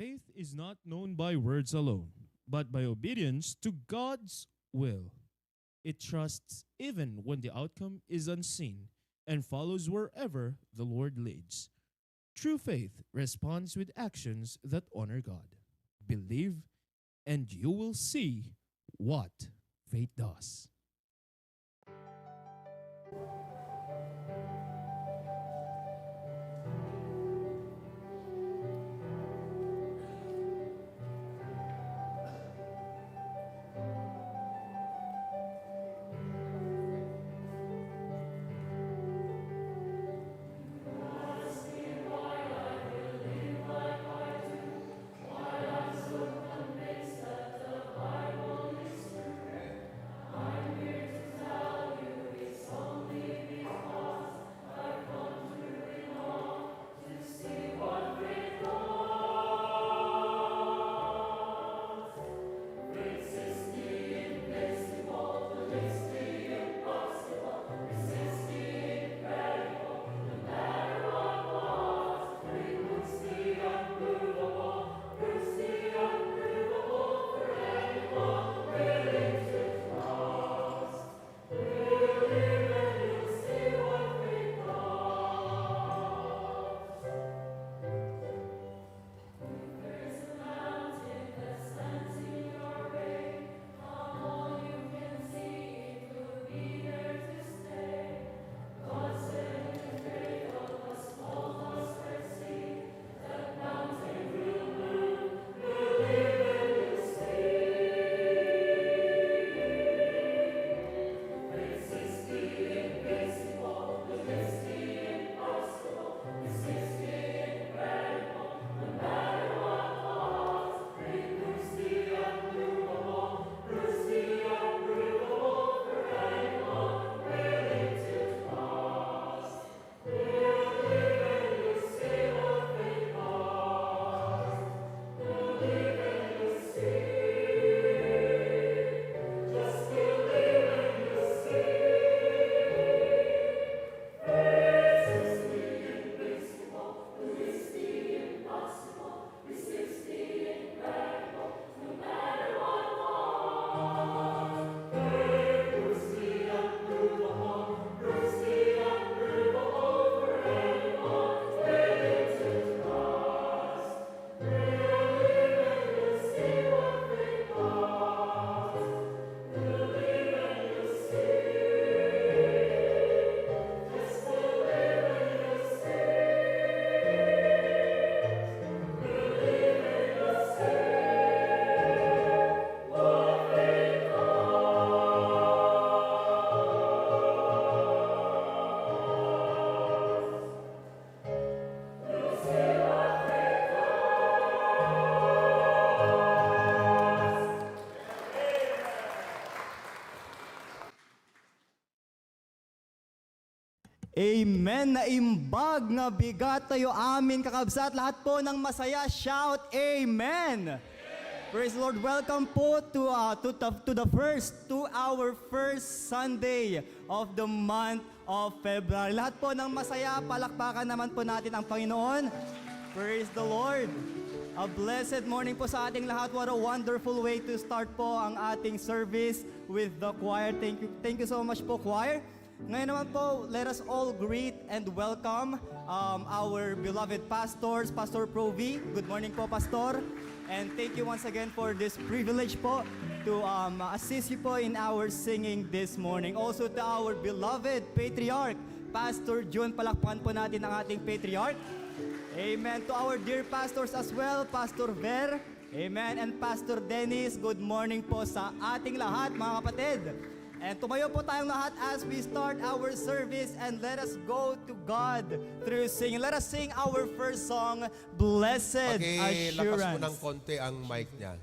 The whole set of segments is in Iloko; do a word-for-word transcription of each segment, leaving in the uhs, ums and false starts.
Faith is not known by words alone, but by obedience to God's will. It trusts even when the outcome is unseen and follows wherever the Lord leads. True faith responds with actions that honor God. Believe, and you will see what faith does. Amen. Naimbag nga bigat tayo amin, kakabsat. Lahat po ng masaya, shout, "Amen." Praise the Lord. Welcome po to, uh, to, the, to the first, to our first Sunday of the month of February. Lahat po ng masaya, palakpakan naman po natin ang Panginoon. Praise the Lord. A blessed morning po sa ating lahat. What a wonderful way to start po ang ating service with the choir. Thank you, thank you so much po, choir. Ngayon naman po, let us all greet and welcome, um, our beloved pastors, Pastor Provi. Good morning po, Pastor. And thank you once again for this privilege po to, um, assist you po in our singing this morning. Also to our beloved patriarch, Pastor Jun, palakpakan po natin ang ating patriarch. Amen. To our dear pastors as well, Pastor Ver. Amen. And Pastor Dennis, good morning po sa ating lahat, mga kapatid. And tumayo po tayong lahat as we start our service, and let us go to God through singing. Let us sing our first song, Blessed Pakilakas mo ng Assurance. Konti ang mic niya.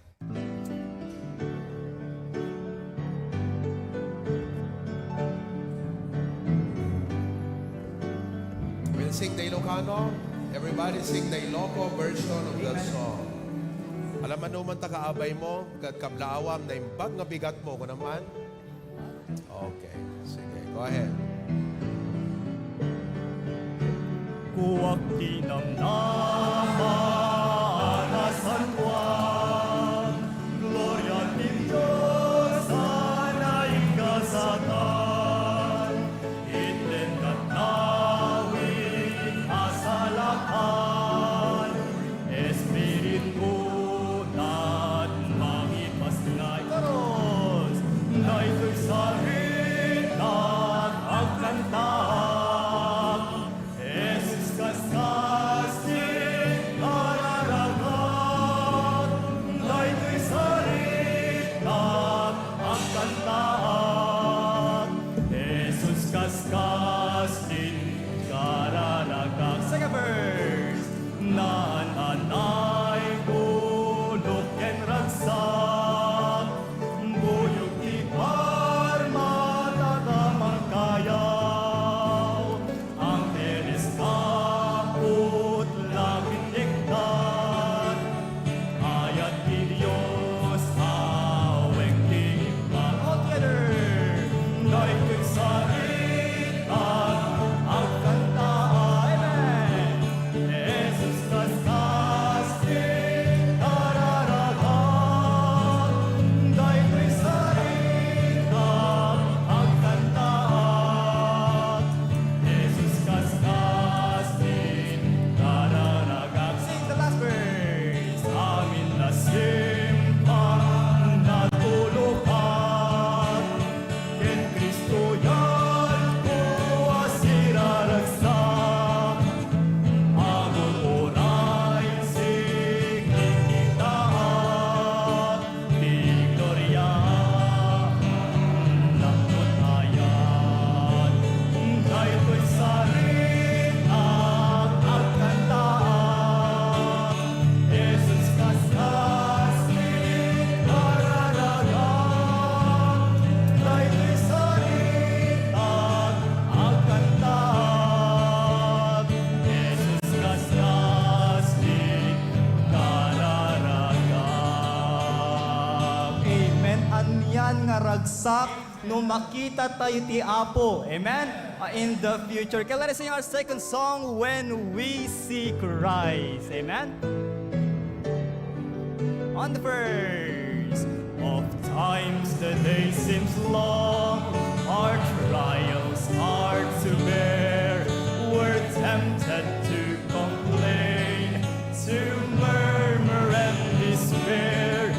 We'll sing the Ilocano. Everybody sing the Ilocano version of that song. Alam, manuman ta kaabay mo, ket kablaawam, naimbag nga bigat mo, kuno man? Okay. Sige, go ahead. Kuak ti namnama a nasan nga ragsak no makita tayo ti Apo. Amen? Uh, in the future. Okay, let us sing our second song, When We See Christ. Amen? On the first. Oft times the day seems long, our trials are to bear. We're tempted to complain, to murmur and despair,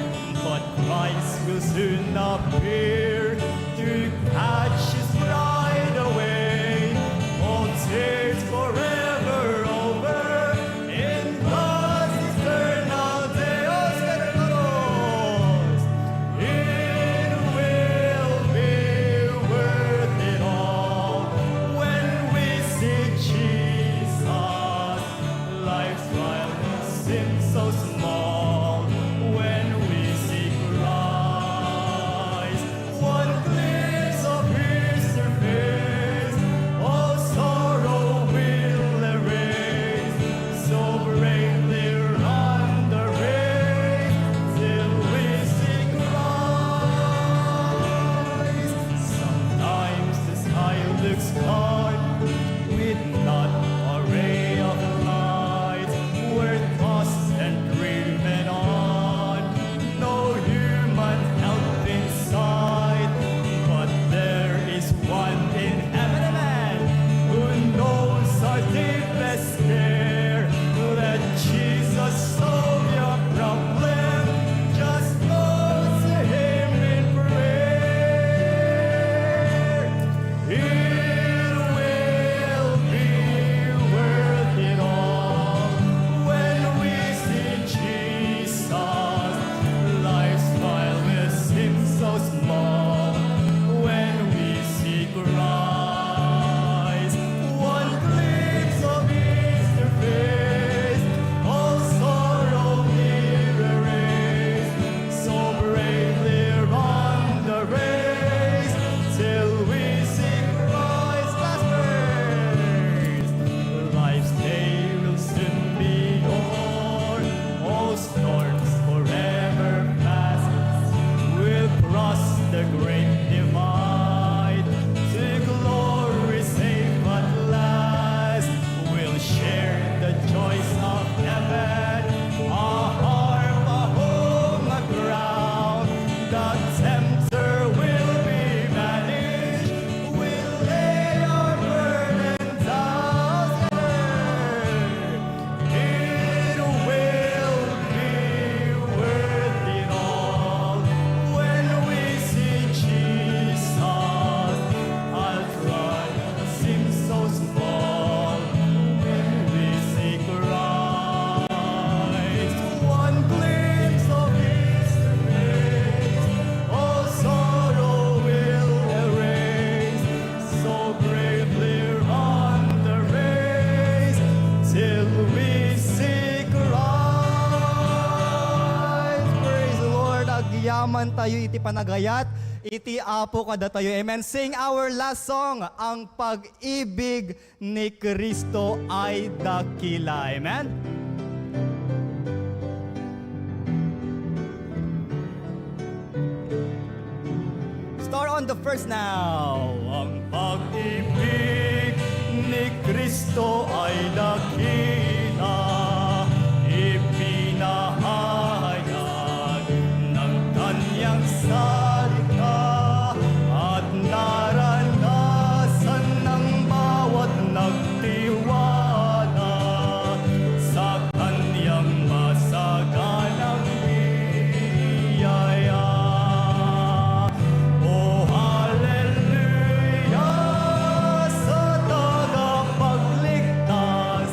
but Christ will soon appear to catch his bride away. All tears forever over in God's eternal day. Oh, sing it with us. It will be worth it all when we see Jesus. Life's trial seems so small when we see Christ. One glimpse of his dear face, all sorrow will erase. So bravely run the race till we see Christ. Sometimes the sky looks dark with not a ray of light. We're tossed and driven on, no human help in sight. But there is one in heaven, amen, who knows our deepest care. Let Jesus solve your problem. Just go to him in prayer. It will be worth it all when we see Jesus. Life's trial may seem so small when we see Christ. One glimpse of his dear face, all sorrow will erase. So bravely run the race till we see Christ. Last verse. Life's day will soon be o'er. All storms forever past. We'll cross the great divide to glory safe at last. We'll share the joys of heaven, a harp, a home, a crown. The tempter will be banished. We'll lay our burden down together. It will be worth it all when we see Jesus. Our trials seem so small when we see Christ. One glimpse of his face, all sorrow will erase. So bravely run the race till we see Christ. Praise the Lord. Agyaman tayo iti panagayat iti Apo kadatayo. Amen. Sing our last song, Ang Pag-ibig ni Cristo ay Dakila. Amen. Star on the first now. Ang pag-ibig ni Cristo ay dakila, ipinahayag ng kanyang salita at naranasan ng bawat nagtiwala sa kanyang masaganang biyaya. O haleluya sa tagapagligtas,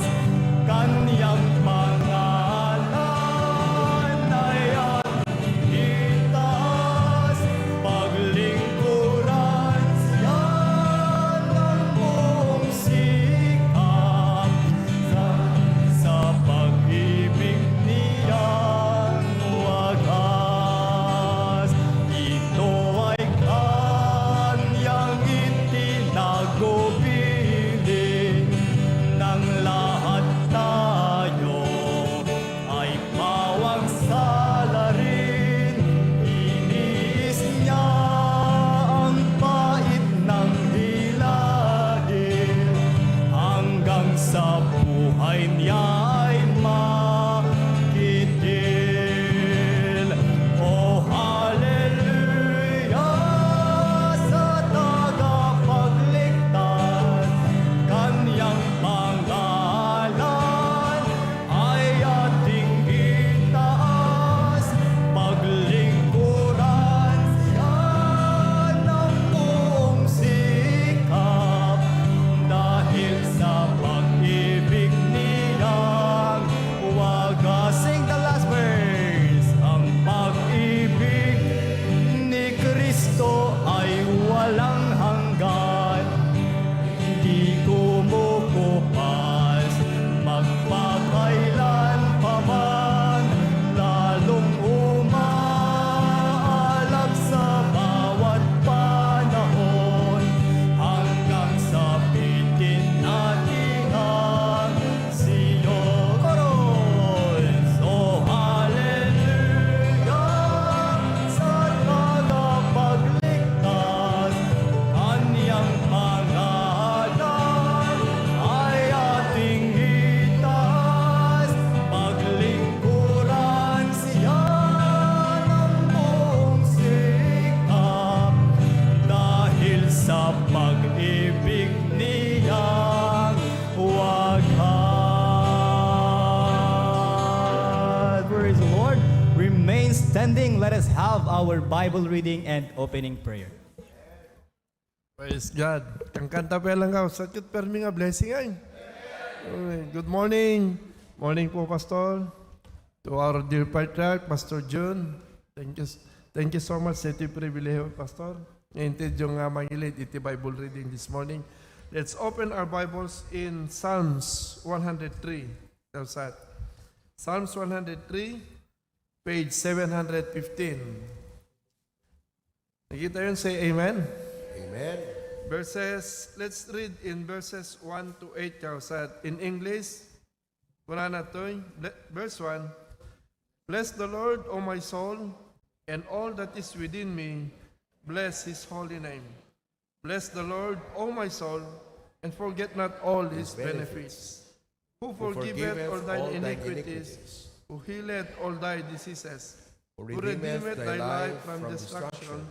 Standing, let us have our Bible reading and opening prayer. Praise God. Kankanta pa lang ka. Sakit permi nga blessing ay. Okay. Good morning. Morning po, Pastor. To our dear patriarch, Pastor Jun. Thank you, thank you so much sa iti pribilehiyo, Pastor. Nga intedyo nga mangilid iti Bible reading this morning. Let's open our Bibles in Psalms one hundred three. Psalms one hundred three, page seven hundred fifteen. Nakita yun, say amen. Amen. Verses, let's read in verses one to eight, kausa. In English, kunana toy, ble- verse one, "Bless the Lord, O my soul, and all that is within me, bless his holy name. Bless the Lord, O my soul, and forget not all his benefits. Who forgiveth all thine iniquities, who healeth all thy diseases, who redeemeth thy life from destruction,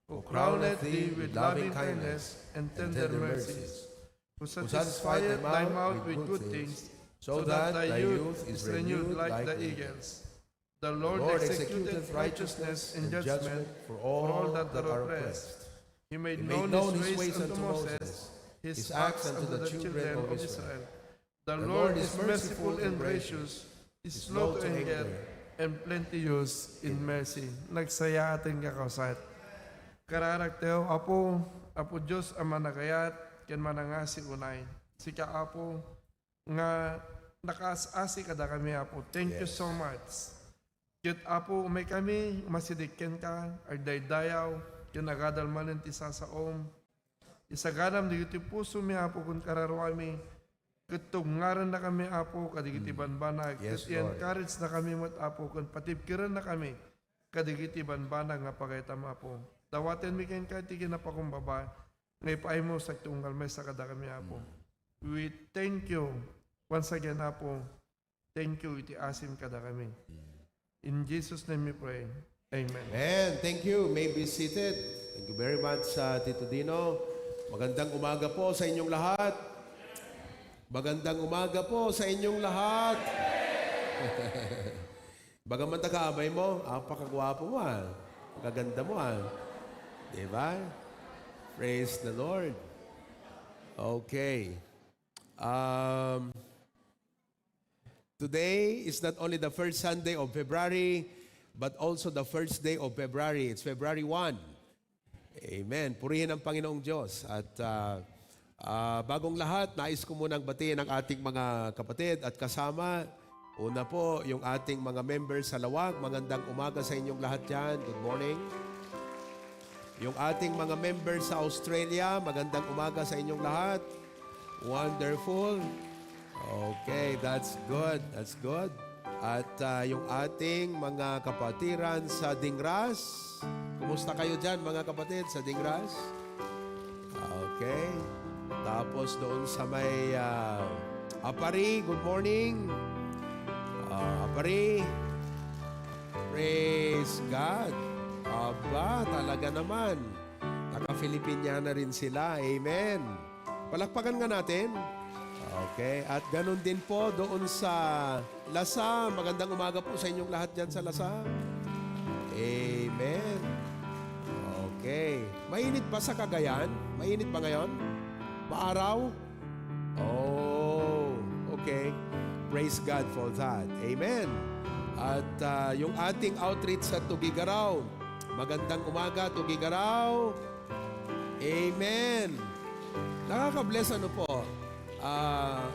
who crowneth thee with loving kindness and tender mercies, who satisfieth thy mouth with good things, so that thy youth is renewed like the eagles. The Lord executeth righteousness and judgment for all that are oppressed. He made known his ways unto Moses, his acts unto the children of Israel. The Lord is merciful and gracious, is slow to anger, and plenteous in mercy." Nagsayaaten nga kausat. Kararagtayo, Apo, Apo Dios a managayat ken manangasi unay. Sika, Apo, nga nakaas-asi kadakami, Apo. Thank you so much. Ket, Apo, umay kami, masidik kenka, agdaydayaw, ken agadal manen ti sasaom. Isaganam dagiti pusomi, Apo, ken kararuami, ket tugngarennakami, Apo, kadagiti bambanag, ket i-encourage-nakami met, Apo, ken patibkerennakami kadagiti bambanag nga pagaytam, Apo. Dawatenmi kenka ti kinapakumbaba nga ipaaymo sakti unggal maysa kadakami, Apo. We thank you once again, Apo. Thank you iti asim kadakami. In Jesus' name we pray. Amen. Amen. Thank you. May be seated. Thank you very much, uh, Tito Dino. Magandang umaga po sa inyong lahat. Magandang umaga po sa inyong lahat. Bagaman taga-amay mo, apakagwapo mo, ah. Ang gaganda mo, ah. Di ba? Praise the Lord. Okay. Um, today is not only the first Sunday of February, but also the first day of February. It's February one. Amen. Purihin ang Panginoong Diyos. At ah, ah, bagong lahat, nais ko munang batiin ang ating mga kapatid at kasama. Una po, yung ating mga members sa Lawag, magandang umaga sa inyong lahat dyan. Good morning. Yung ating mga members sa Australia, magandang umaga sa inyong lahat. Wonderful. Okay, that's good. That's good. At ah, yung ating mga kapatiran sa Dingras, kumusta kayo dyan, mga kapatid, sa Dingras? Okay. Tapos doon sa may ah, Apari, good morning. Ah, Apari, praise God. Aba, talaga naman. Taga-Filipiniana rin sila. Amen. Palakpakan nga natin. Okay. At ganun din po doon sa Lasa. Magandang umaga po sa inyong lahat dyan sa Lasa. Amen. Okay. Mainit ba sa Cagayan? Mainit ba ngayon? Maaraw? Oh, okay. Praise God for that. Amen. At ah, yung ating outreach sa Tuguegarao. Magandang umaga, Tuguegarao. Amen. Nakaka-bless, ano po. Ah,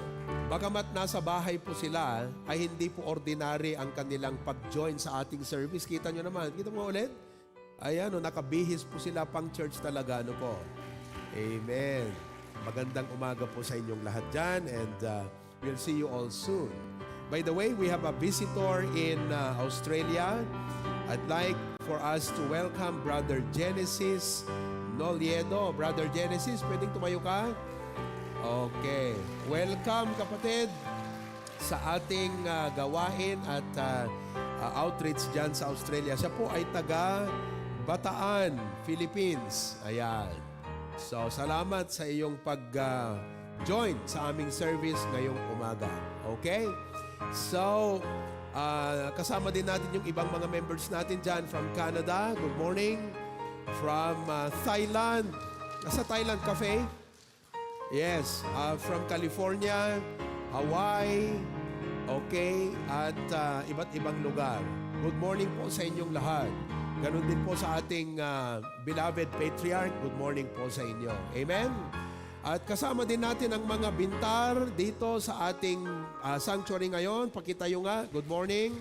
bagamat nasa bahay po sila, ay hindi po ordinary ang kanilang pag-join sa ating service. Kita nyo naman. Kita mo ulit? Ayan, oh, nakabihis po sila pang church talaga, ano po. Amen. Magandang umaga po sa inyong lahat dyan, and uh, we'll see you all soon. By the way, we have a visitor in uh, Australia. I'd like for us to welcome Brother Genesis Noliedo. Brother Genesis, pwedeng tumayo ka? Okay. Welcome, kapatid, sa ating ah, gawain at ah, ah, outreach dyan sa Australia. Siya po ay taga Bataan, Philippines. Ayan. So, salamat sa iyong pag ah, join sa aming service ngayong umaga. Okay? So, Ah, kasama din natin yung ibang mga members natin dyan from Canada. Good morning. From, ah, Thailand. Nasa Thailand Cafe? Yes. Ah, from California, Hawaii, okay, at, ah, iba't ibang lugar. Good morning po sa inyong lahat. Ganun din po sa ating, ah, beloved patriarch. Good morning po sa inyo. Amen? At kasama din natin ang mga bintar dito sa ating, ah, sanctuary ngayon. Pakita nyo nga. Good morning.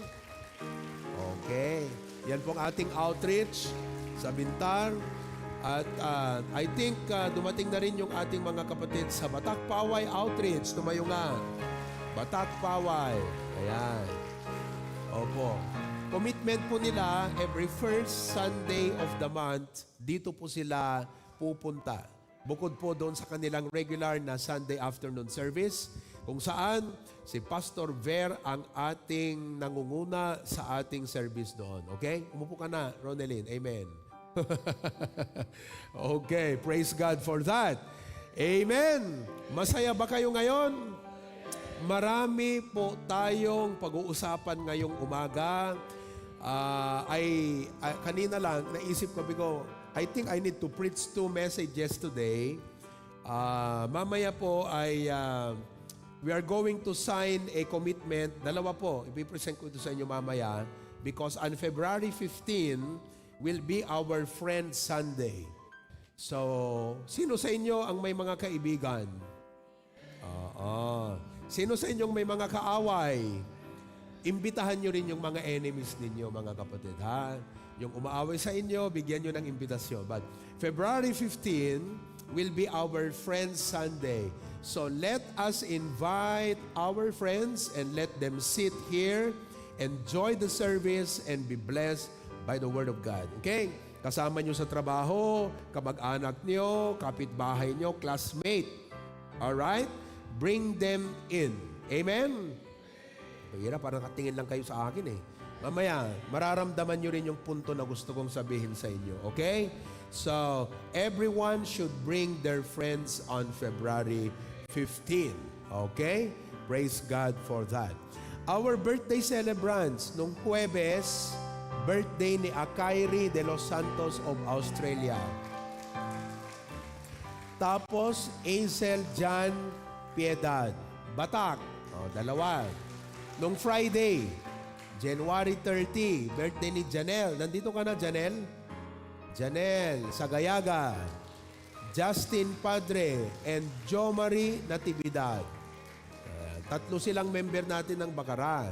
Okay. Yan pong ating outreach sa bintar. At, ah, I think, ah, dumating na rin yung ating mga kapatid sa Batak Paway Outreach. Tumayo nga. Batak Paway. Ayan. Opo. Commitment po nila, every first Sunday of the month, dito po sila pupunta. Bukod po doon sa kanilang regular na Sunday afternoon service, kung saan si Pastor Ver ang ating nangunguna sa ating service doon. Okay? Umupo ka na, Ronelyn. Amen. Okay, praise God for that. Amen. Masaya ba kayo ngayon? Marami po tayong pag-uusapan ngayong umaga. Ah, ay, ah, kanina lang, naisip ko, sabi ko, "I think I need to preach two messages today." Ah, mamaya po ay, ah, we are going to sign a commitment. Dalawa po, ipipresent ko ito sa inyo mamaya because on February fifteen will be our Friends Sunday. So, sino sa inyo ang may mga kaibigan? Oo. Sino sa inyong may mga kaaway? Imbitahan nyo rin yung mga enemies ninyo, mga kapatid, ha? Yung umaaway sa inyo, bigyan nyo ng imbitasyon. But February fifteen will be our Friends Sunday. So let us invite our friends and let them sit here, enjoy the service, and be blessed by the Word of God. Okay? Kasama nyo sa trabaho, kamag-anak nyo, kapitbahay nyo, classmate. Alright? Bring them in. Amen? Mahirap, parang nakatingin lang kayo sa akin eh. Mamaya, mararamdaman nyo rin yung punto na gusto kong sabihin sa inyo. Okay? So, everyone should bring their friends on February fifteen. Okay? Praise God for that. Our birthday celebrants, nung Huwebes, birthday ni Akairi de los Santos of Australia. Tapos, Aisel Jan Piedad, Batak. O, dalawa. Nung Friday, January thirty, birthday ni Janelle. Nandito ka na, Janelle? Janelle Sagayaga, Justin Padre, and Jo Marie Natividad. Ayan, tatlo silang member natin ng Bacara.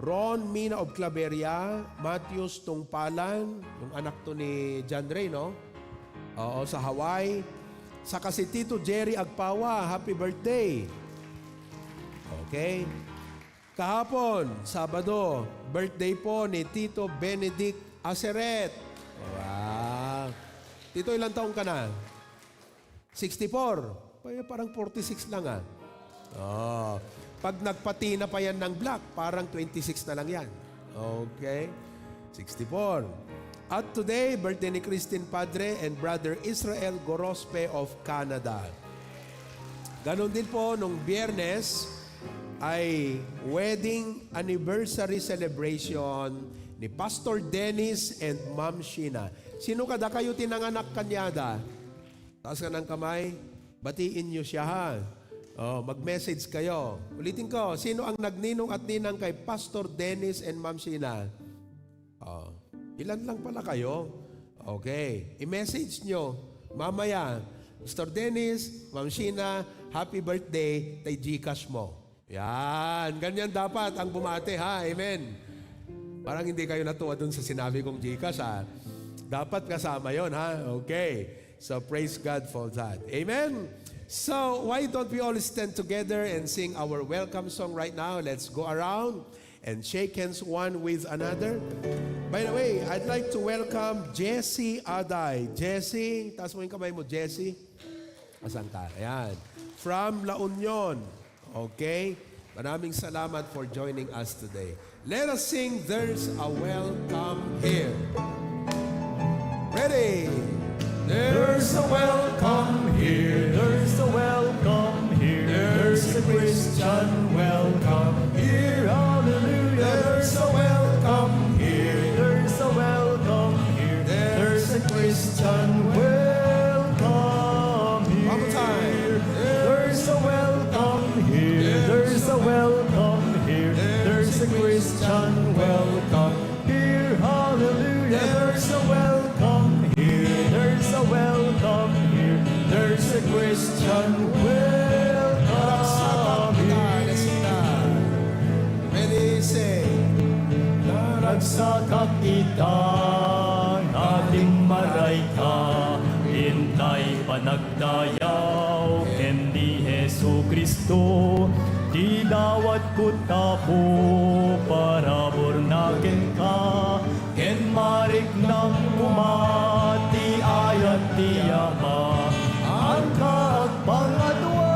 Ron Mina of Claveria, Matthews Tungpalan, yung anak to ni John Ray, no? Oo, sa Hawaii. Saka si Tito Jerry Agpawa, happy birthday. Okay. Kahapon, Sabado, birthday po ni Tito Benedict Aseret. Wow. Tito, ilang taon ka na? Sixty-four. Pa-, parang forty-six lang, ah. Oh. Pag nagpatina pa yan ng black, parang twenty-six na lang yan. Okay? Sixty-four. At today, birthday ni Christine Padre and Brother Israel Gorospe of Canada. Ganon din po, nung Biyernes ay wedding anniversary celebration ni Pastor Dennis and Ma'am Sheena. Sino kada kayo tinanganak kaniada? Taas ka ng kamay. Batiin niyo siya, ha? Oh, mag-message kayo. Ulitin ko, sino ang nagninong at ninang kay Pastor Dennis and Ma'am Sheena? Oh, ilan lang pala kayo? Okay. I-message nyo. Mamaya, Pastor Dennis, Ma'am Sheena, happy birthday, tay Gcash mo. Yan. Ganyan dapat ang bumati, ha? Amen. Parang hindi kayo natuwa dun sa sinabi kong Gcash, ha? Dapat kasama yon, ha? Okay. So, praise God for that. Amen. So, why don't we all stand together and sing our welcome song right now? Let's go around and shake hands one with another. By the way, I'd like to welcome Jessie Aday. Jessie, taas mo yung kamay mo, Jessie. Asan ka? Ayan. From La Union. Okay? Maraming salamat for joining us today. Let us sing There's a Welcome Here. Ready? There's a welcome here. There's a welcome here. There's a Christian welcome here. Hallelujah. Christian welcome. Let's sing that. Ready, sing. Naragsakak ita, nga dimmaray ka, intay panagdayaw ken ni Jesu-Cristo, ti dawatko tapno parabur na kenka, ken mariknam koma ti ayat ti Ama. Anta agpang-adua,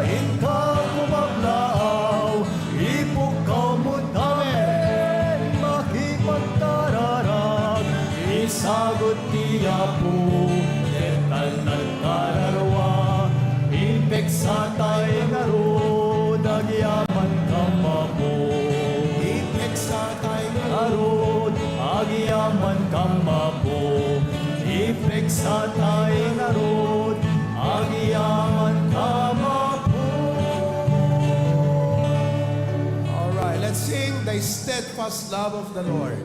inka kumablaaw, ipukkaw met amin, makipagtararag, isagut ti Apo, ket tan nagkararua, impeksatay ngarud, agyaman ka mapo. Impeksatay ngarud, agyaman ka mapo. Impeksatay ngarud, agyaman ka mapo. All right, let's sing the steadfast love of the Lord.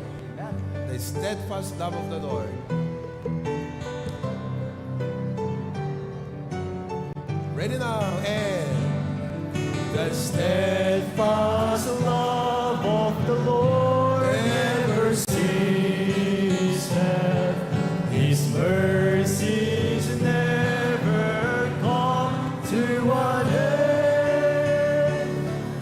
The steadfast love of the Lord. Ready now, and the steadfast love of the Lord never ceaseth. His mercies never come to an end.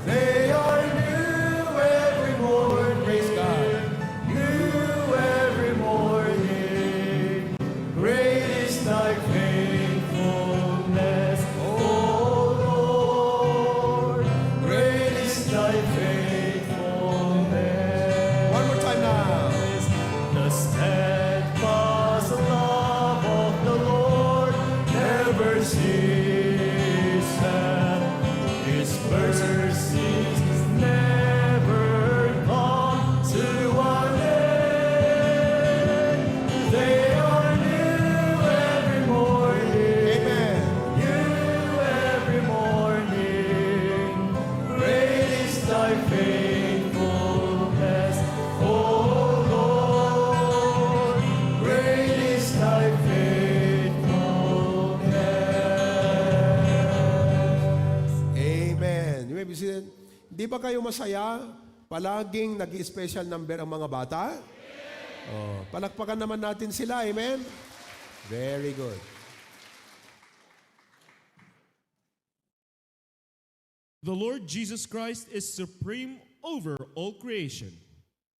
They are new every morning. Praise God. New every morning. Great is thy faithfulness, O Lord. Great is thy faithfulness. One more time now. The steadfast love of the Lord never ceaseth. His mercies never come to an end. They are new every morning. Amen. New every morning. Great is thy faithfulness, O Lord. Great is thy faithfulness. Amen. You may be seated. Di ba kayo masaya? Palaging nag-i-special number ang mga bata? Oh, palakpakan naman natin sila. Amen? Very good. The Lord Jesus Christ is supreme over all creation.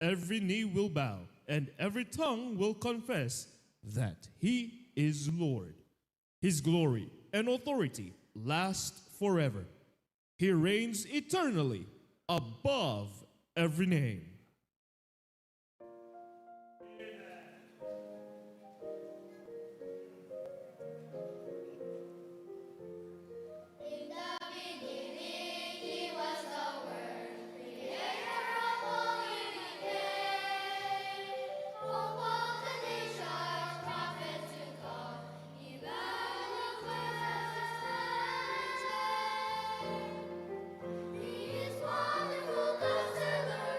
Every knee will bow and every tongue will confess that he is Lord. His glory and authority last forever. He reigns eternally above every name. In the beginning, he was the Word, creator of all living things. Of all the nations, prophets to come, Emmanuel, Christ the Savior. He is wonderful Counselor,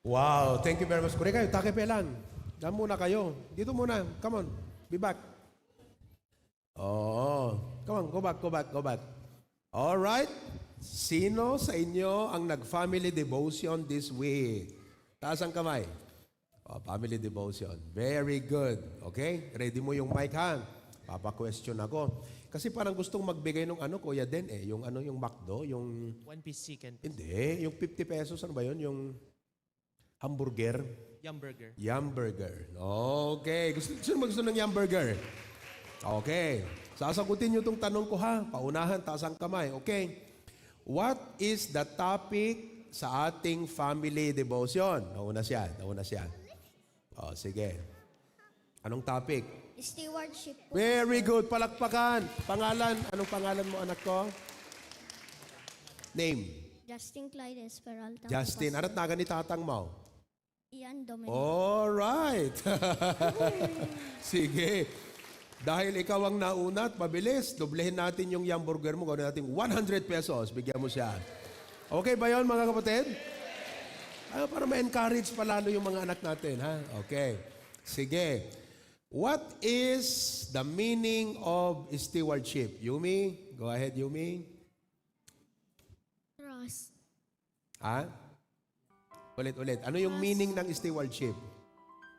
Wow, thank you very much. Kuri kayo, take pelan. Diyan muna kayo. Dito muna. Come on. Be back. Oo. Come on, go back, go back, go back. All right. Sino sa inyo ang nag-family devotion this week? Taas ang kamay. Oh, family devotion. Very good. Okay? Ready mo yung mic, ha? Papa-question ako. Kasi parang gustong magbigay ng ano, Kuya Den, eh. Yung ano, yung McDo, yung One piece chicken. Hindi, yung fifty pesos, ano ba yun? Yung hamburger? Yum burger. Yum burger. Okay. Gusto, sino ba gusto ng yum burger? Okay. Sasagutin nyo tong tanong ko, ha? Paunahan, taas ang kamay. Okay. What is the topic sa ating family devotion? Nauna siya. Nauna siya. Oh, sige. Anong topic? Stewardship po, Very Pastor. Good. Palakpakan. Pangalan. Anong pangalan mo, anak ko? Name. Justin Clydes Peralta po, Justin. Pastor. Anong taga ni tatang mo? Ian Dominic. All right. Sige. Dahil ikaw ang nauna at mabilis, doblehin natin yung yum burger mo, gawin natin one hundred pesos. Bigyan mo siya. Okay ba yon, mga kapatid? Ah, para ma-encourage pa lalo yung mga anak natin, ha? Okay. Sige. What is the meaning of stewardship? Yumi? Go ahead, Yumi. Trust. Ha? Ulit-ulit. Ano yung Trust. Meaning ng stewardship?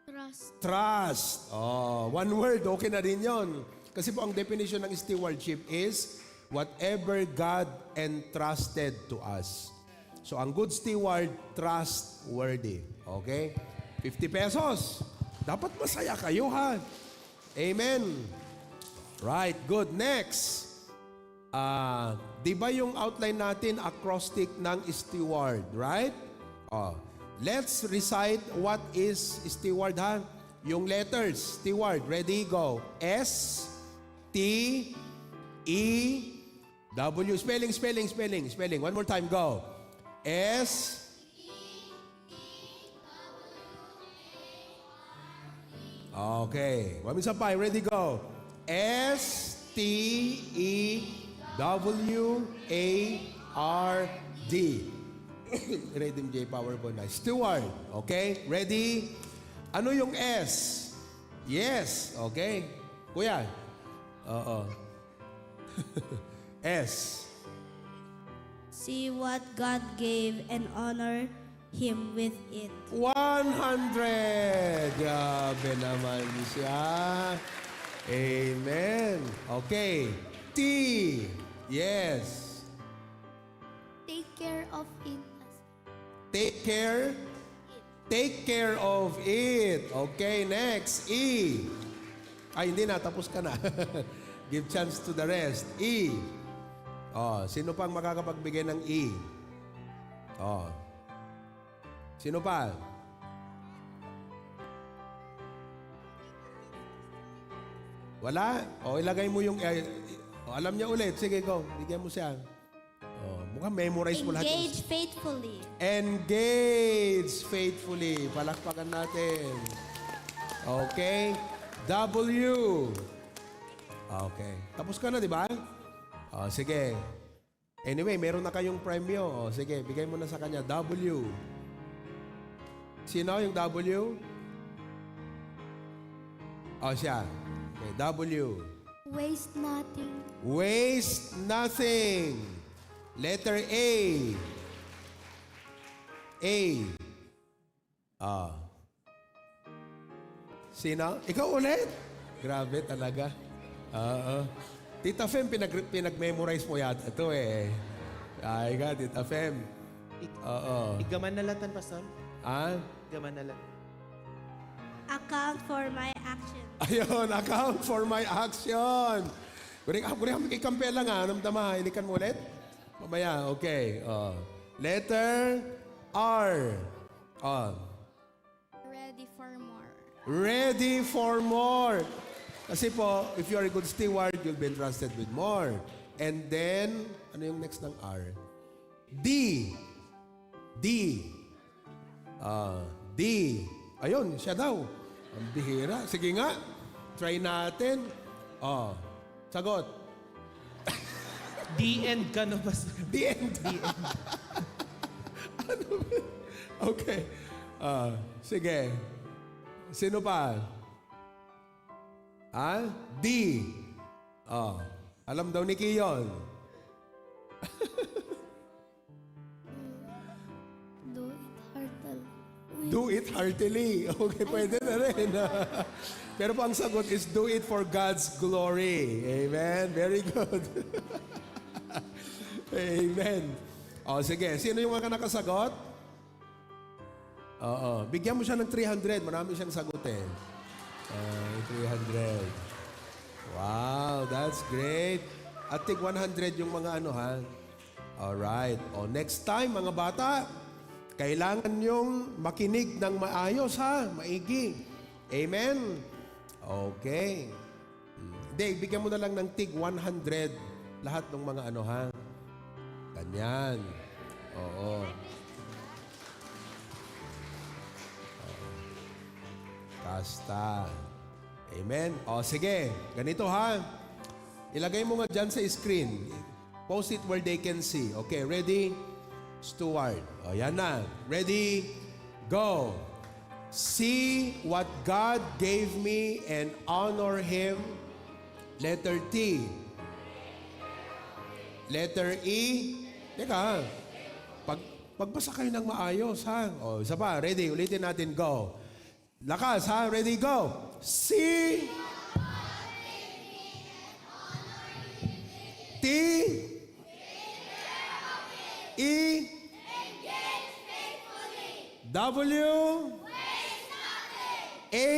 Trust. Trust. Oh, one word, okay na rin yon. Kasi po ang definition ng stewardship is whatever God entrusted to us. So, ang good steward, trustworthy. Okay? Fifty pesos. Dapat masaya kayo, ha? Amen. Right, good. Next. Ah, di ba yung outline natin, acrostic ng steward, right? Oh, let's recite what is steward, ha? Yung letters, steward. Ready, go. S, T, E, W. Spelling, spelling, spelling, spelling. One more time, go. S, Okay. One minute pa. Ready, go. S T E W A R D. Ready, J PowerPoint na. Steward. Okay? Ready? Ano yung S? Yes. Okay. Kuya? Oo. S. See what God gave and honor Him with it. One hundred! Grabe naman siya. Amen. Okay. T. Yes. Take care of it. Take care. Take care of it. Okay, next. E. Ay, hindi na. Tapos ka na. Give chance to the rest. E. Oh, sino pang makakapagbigay ng E? Oh. Sino pa? Wala? O, ilagay mo yung, eh, o, alam niya ulit. Sige, go. Bigyan mo siya. Oh, mukhang memorize mo lahat yung Engage faithfully. Engage faithfully. Palakpakan natin. Okay. W. Okay. Tapos ka na, di ba? Oh, sige. Anyway, meron na kayong premyo. Oh, sige, bigay mo na sa kanya. W. Sino yung W? Oh, siya. Okay, W. Waste nothing. Waste nothing. Letter A. A. Ah. Sino? Ikaw ulit? Grabe talaga. Oo. Tita Fem, pinag-, pinag-memorize mo yata ito eh. Ay ka, Tita Fem. Ik-, Oo. Igaman na latan, Pastor. Ah? Igaman na latan. Account for my action. Ayun, account for my action. Kuring, ah, kuring, kay kampela nga, anong tama? Inikan mo ulit? Mamaya, okay. Oh. Letter R. Oh. Ready for more. Ready for more. Kasi po, if you are a good steward, you'll be entrusted with more. And then, ano yung next ng R? D. D. Ah, D. Ayun, siya daw. Ang bihira. Sige nga. Try natin. Oh, sagot. The end ka, no, Pastor? The end. The end. Ano ba? Okay. Ah, sige. Sino pa? Ha? D. Oh, alam daw ni Kiyon. Do it heartily. Do it heartily. Okay, pwede na rin. Pero po ang sagot is do it for God's glory. Amen. Very good. Amen. O, sige. Sino yung mga nakasagot? Oo. Bigyan mo siya ng three hundred. Marami siyang sagot eh. Ah, three hundred. Wow, that's great. At tig one hundred yung mga ano, ha? Alright. O, next time, mga bata, kailangan yung makinig ng maayos, ha? Maigi. Amen? Okay. Hmm. Hindi, bigyan mo na lang ng tig one hundred lahat ng mga ano, ha? Ganyan. Oo. Oo. Kasta. Amen? O, sige. Ganito, ha? Ilagay mo nga dyan sa screen. Post it where they can see. Okay, ready? Steward. O, yan na. Ready? Go. See what God gave me and honor Him. Letter T. Letter E. Teka, ha? Pag, pagbasa kayo ng maayos, ha? O, isa pa. Ready? Ulitin natin. Go. Lakas, ha? Ready, go! C T E W A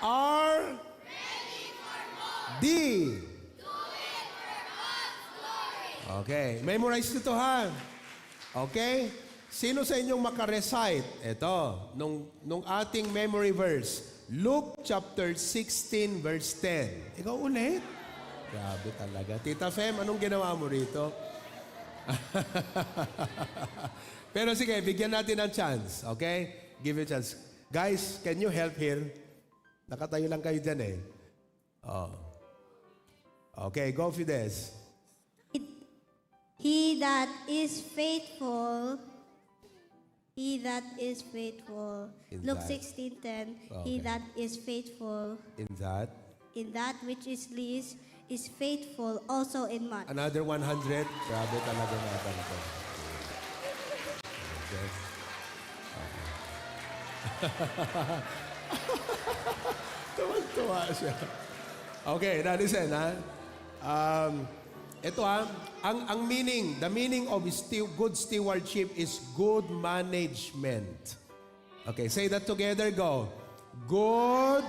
R D. Okay, memorize nito, ha? Okay? Sino sa inyong maka-recite? Ito, nung, nung ating memory verse, Luke chapter sixteen, verse ten. Ikaw ulit? Grabe talaga. Tita Fem, anong ginawa mo rito? Pero sige, bigyan natin ng chance, okay? Give you a chance. Guys, can you help here? Nakatayo lang kayo dyan eh. Oh. Okay, go, Fides. He that is faithful, he that is faithful. In Luke that- sixteen ten, Okay. He that is faithful In that, in that which is least is faithful also in much. another one hundred. Grabe talaga natin ito. Okay. Tuwang-tuwa siya. Okay, now listen, ha? Um, ito, ha? Ang, ang meaning, the meaning of stew, good stewardship is good management. Okay, say that together, go. Good.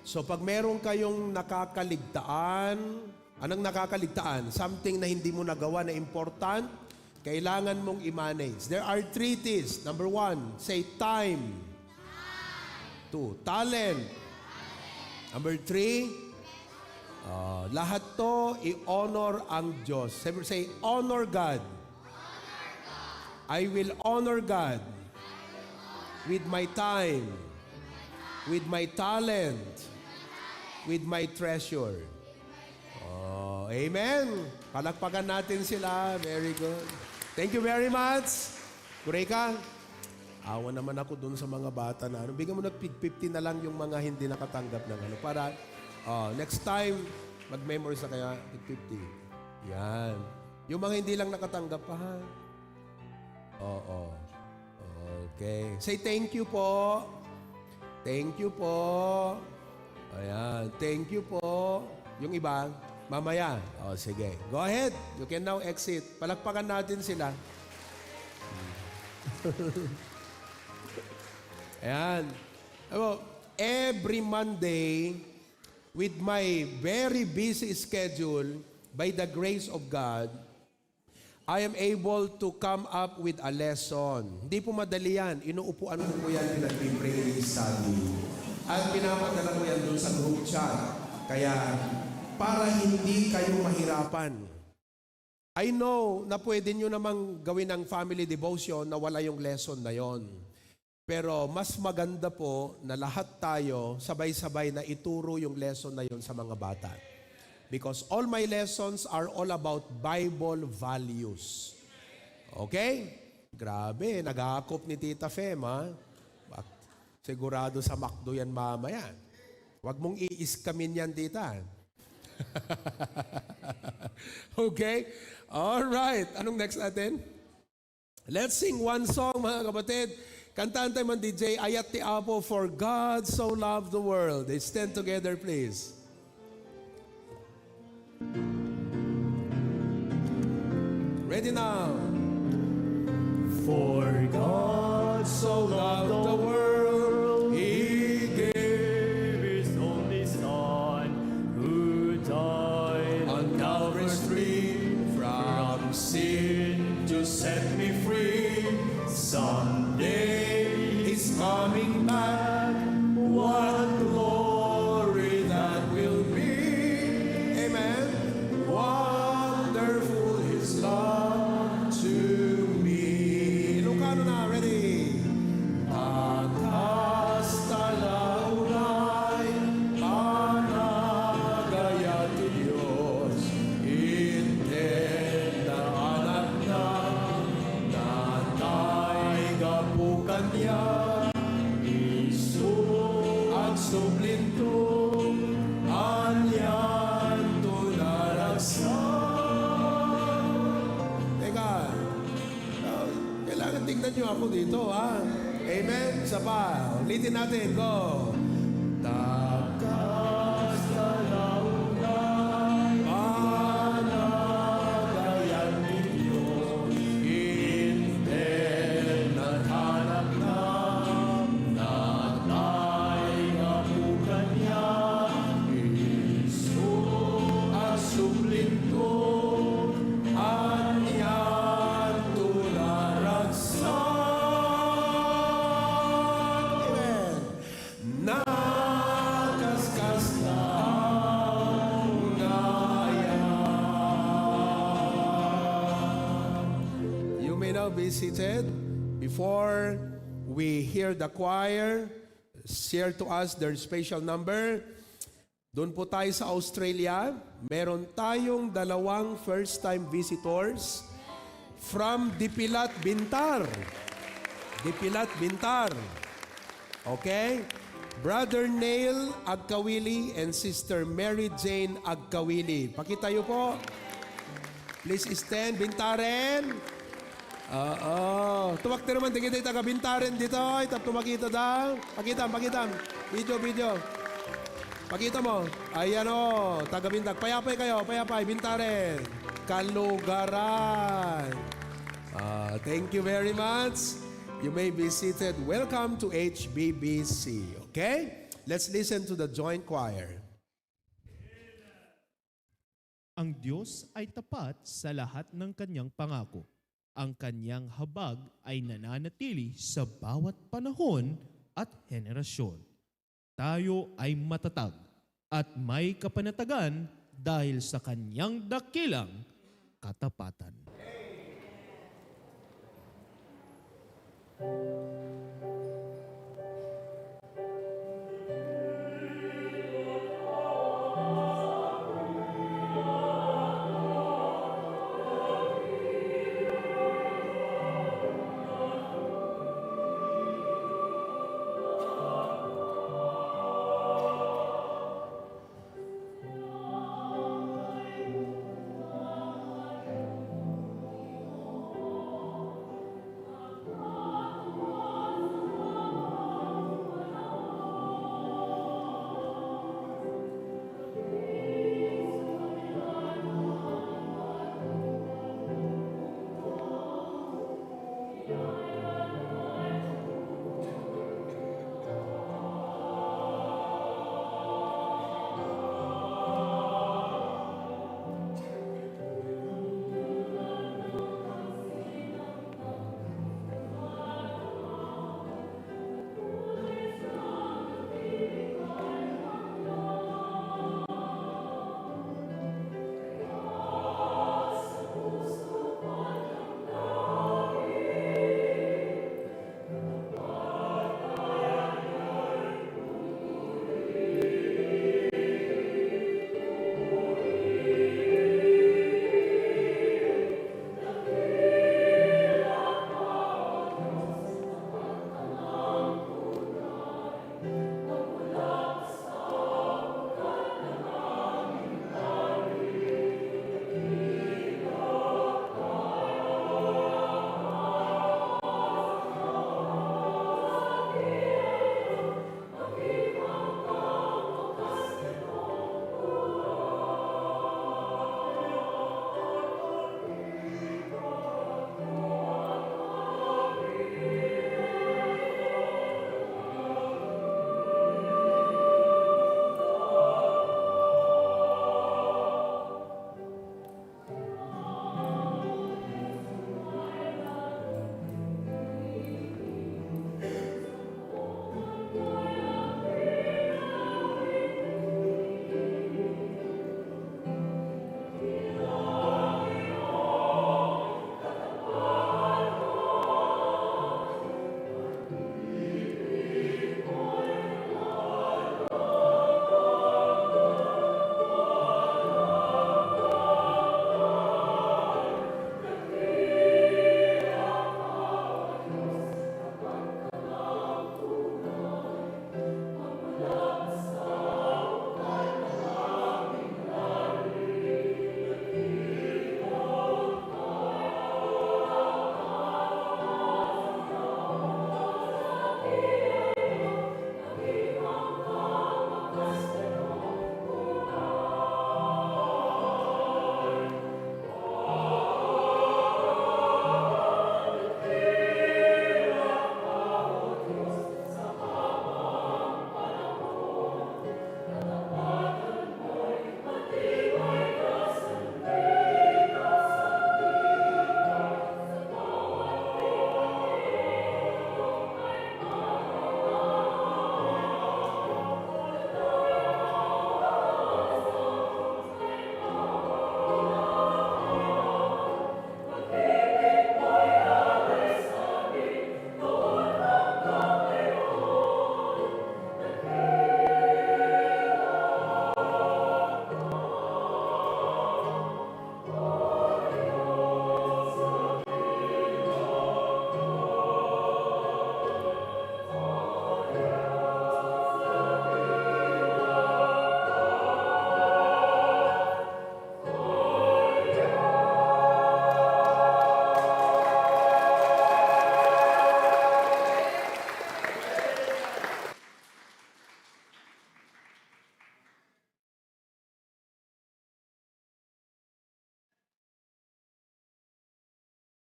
So, pag meron kayong nakakaligtaan, anong nakakaligtaan? Something na hindi mo nagawa na important, kailangan mong i-manage. There are three T's. Number one, say time. Two, talent. Number three, ah, lahat to i-honor ang Diyos. Say, say, honor God. I will honor God with my time, with my talent, with my treasure. Oh, amen. Palakpakan natin sila. Very good. Thank you very much. Kureka, awa naman ako dun sa mga bata na ano. Bigyan mo na tig fifty na lang yung mga hindi nakatanggap ng ano. Para oh, next time, mag-memory sa kaya tig fifty. Yan. Yung mga hindi lang nakatanggap pa, ha? Oo. Okay. Say thank you po. Thank you po. Ayan. Thank you po. Yung iba, mamaya. O, sige. Go ahead. You can now exit. Palakpakan natin sila. Ayan. Ano, every Monday, with my very busy schedule, by the grace of God, I am able to come up with a lesson. Hindi po madali yan. Inuupuan ko po yan, pinagpipray study. At pinapadala ko yan doon sa group chat. Kaya, para hindi kayo mahirapan. I know na pwede nyo namang gawin ang family devotion na wala yung lesson na yon. Pero mas maganda po na lahat tayo sabay-sabay na ituro yung lesson na yon sa mga bata. Because all my lessons are all about Bible values. Okay? Grabe, nagakop ni Tita Fem, ha? Bak-, sigurado sa McDo yan mamaya. Huwag mong i-scamin yan, tita. Okay? All right. Anong next natin? Let's sing one song, mga kapatid. Kantaan tayo man, D J, Ayat ti Apo, "For God so loved the world." Let's stand together, please. Ready now. For God so loved the world, He gave His only Son, who died on Calvary's tree from sin to set me free. Someday He's coming back. What glory that will be. Amen. Wonderful His love to me. Ilocano na, ready? Takas talaulay, panagayat ti Dios, inted na Anakna, natay gapu kaniak, isu agsublinto, anianto naragsak. Teka, ah, kailangan tignan niyo ako dito, ha? Amen? Isa pa. Ulitin natin. Go. Takas talaulay, panagayat ti Dios, inted na Anakna, natay gapu kaniak, isu agsublinto, anianto naragsak. Amen. Nakaskasla nga ayat. You may now be seated. Before we hear the choir share to us their special number, doon po tayo sa Australia. Meron tayong dalawang first-time visitors from Dipilat, Bintar. Dipilat, Bintar. Okay? Brother Neil Agkawili and Sister Mary Jane Agkawili. Pakita niyo po. Please stand, Bintaren. Oo. Tumakder man dagiti taga Bintaren ditoy, tapno makita da. Pakita, pakita. Video, video. Pakita mo. Ayan o, taga Bintag. Payapay kayo, payapay, Bintaren. Kalugaran. Ah, thank you very much. You may be seated. Welcome to H B B C. Okay? Let's listen to the joint choir. Ang Diyos ay tapat sa lahat ng kanyang pangako. Ang kanyang habag ay nananatili sa bawat panahon at henerasyon. Tayo ay matatag at may kapanatagan dahil sa kanyang dakilang katapatan.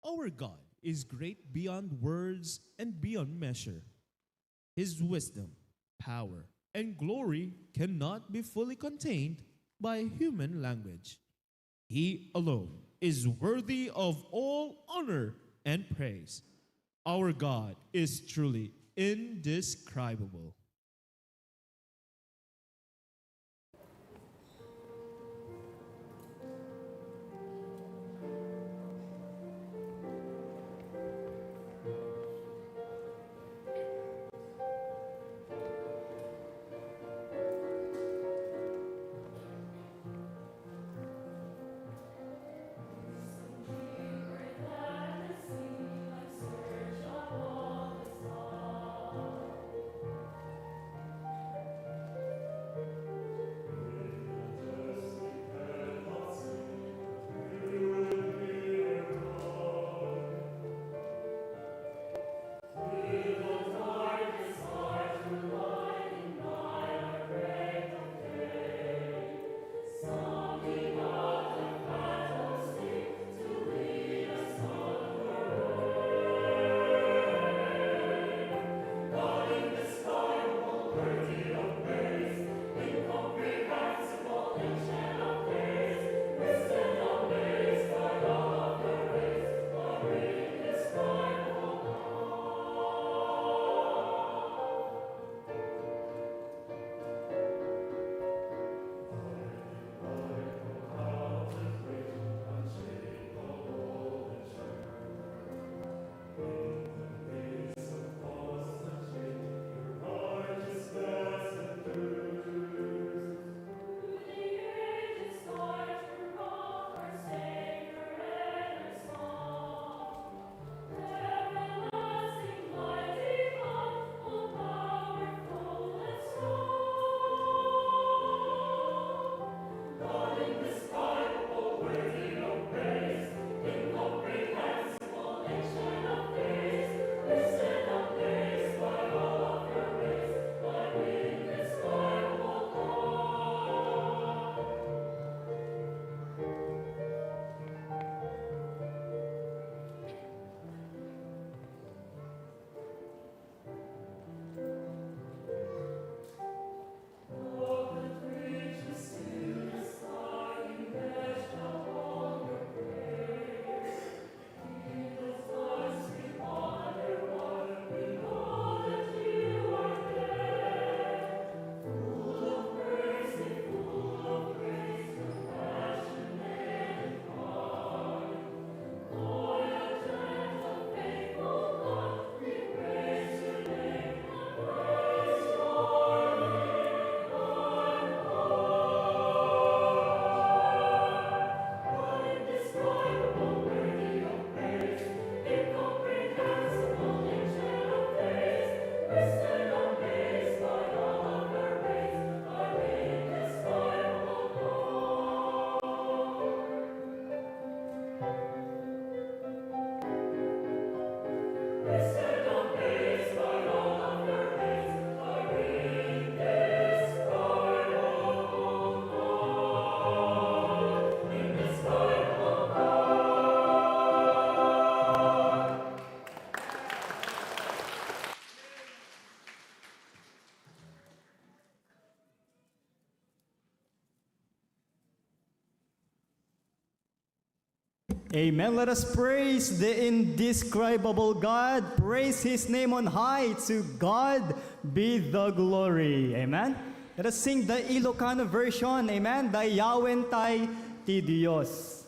Our God is great beyond words and beyond measure. His wisdom, power, and glory cannot be fully contained by human language. He alone is worthy of all honor and praise. Our God is truly indescribable. Amen. Let us praise the indescribable God. Praise His name on high. To God be the glory. Amen. Let us sing the Ilocano version. Amen. Dayawen tay ti Dios.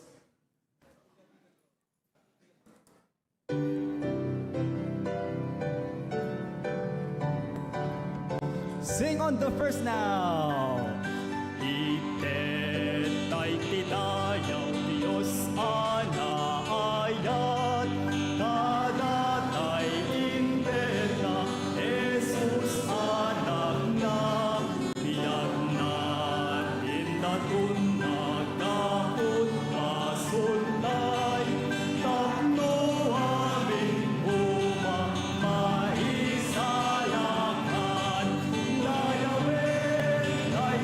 Sing on the first now. Ited tay ti dayaw, Dios a naayat, kada tay inted na, Jesus, Anakna. Biagna ti daton nga gaput basoltay, tapno amin koma maisalakan. Dayawen tay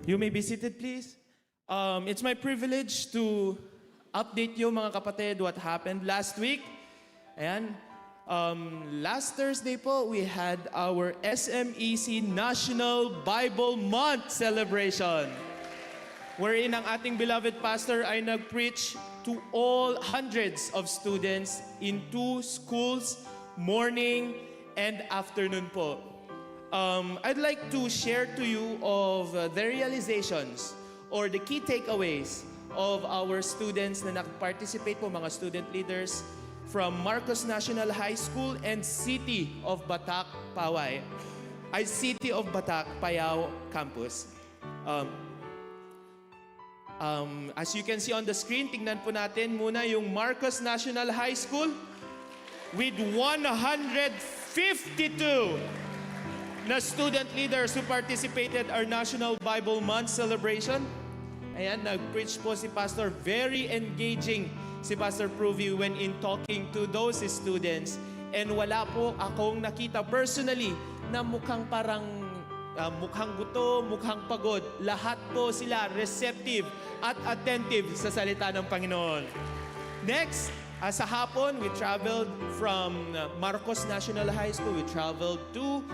You may be seated, please. Um, it's my privilege to update you, mga kapatid, what happened last week. Ayan. Um, last Thursday po, we had our S M E C National Bible Month celebration, wherein ang ating beloved pastor ay nag-preach to all hundreds of students in two schools, morning and afternoon po. Um, I'd like to share to you of uh, the realizations or the key takeaways of our students na nag-participate po, mga student leaders from Marcos National High School and City of Batak, Paway, ay City of Batak, Payao Campus. Um, um, as you can see on the screen, tingnan po natin muna yung Marcos National High School with one hundred fifty-two na student leaders who participated our National Bible Month celebration. Ayan, nag-preach po si Pastor. Very engaging si Pastor Provy when in talking to those students. And wala po akong nakita personally na mukhang parang, ah, mukhang gutom, mukhang pagod. Lahat po sila receptive at attentive sa salita ng Panginoon. Next, ah, sa hapon, we traveled from, uh, Marcos National High School. We traveled to,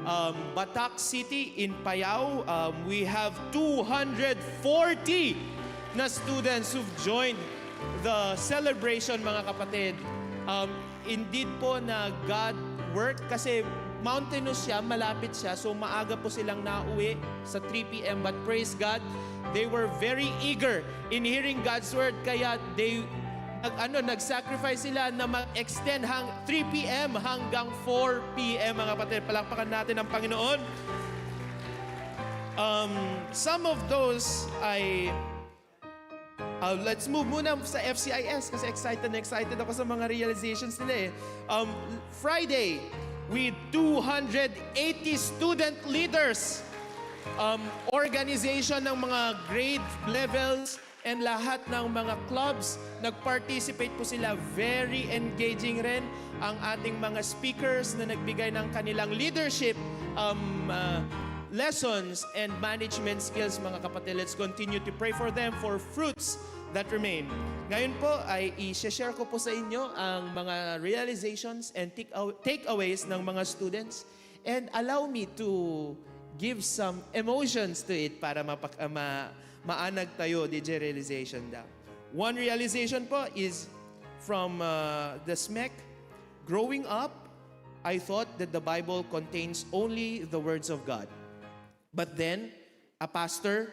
um, Batak City in Payao. Um, we have two hundred forty na students who've joined the celebration, mga kapatid. Um, indeed po na God work kasi mountainous siya, malapit siya. So maaga po silang nauwi sa three p m. But praise God, they were very eager in hearing God's word. Kaya they, nag, ano, nag-sacrifice sila na mag-extend hang three p m hanggang four p m, mga kapatid. Palakpakan natin ang Panginoon. Um, some of those ay Uh, let's move muna sa F C I S kasi excited na excited ako sa mga realizations nila eh. Um, Friday, with two hundred eighty student leaders, um, organization ng mga grade levels and lahat ng mga clubs, nag-participate po sila. Very engaging rin ang ating mga speakers na nagbigay ng kanilang leadership, um, uh, lessons and management skills, mga kapatid. Let's continue to pray for them for fruits that remain. Ngayon po ay i-share ko po sa inyo ang mga realizations and take aw-, takeaways ng mga students. And allow me to give some emotions to it para mapak-, ah, ma-, maanag tayo di realization da. One realization po is from, uh, the SMEC. Growing up, I thought that the Bible contains only the words of God. But then, a pastor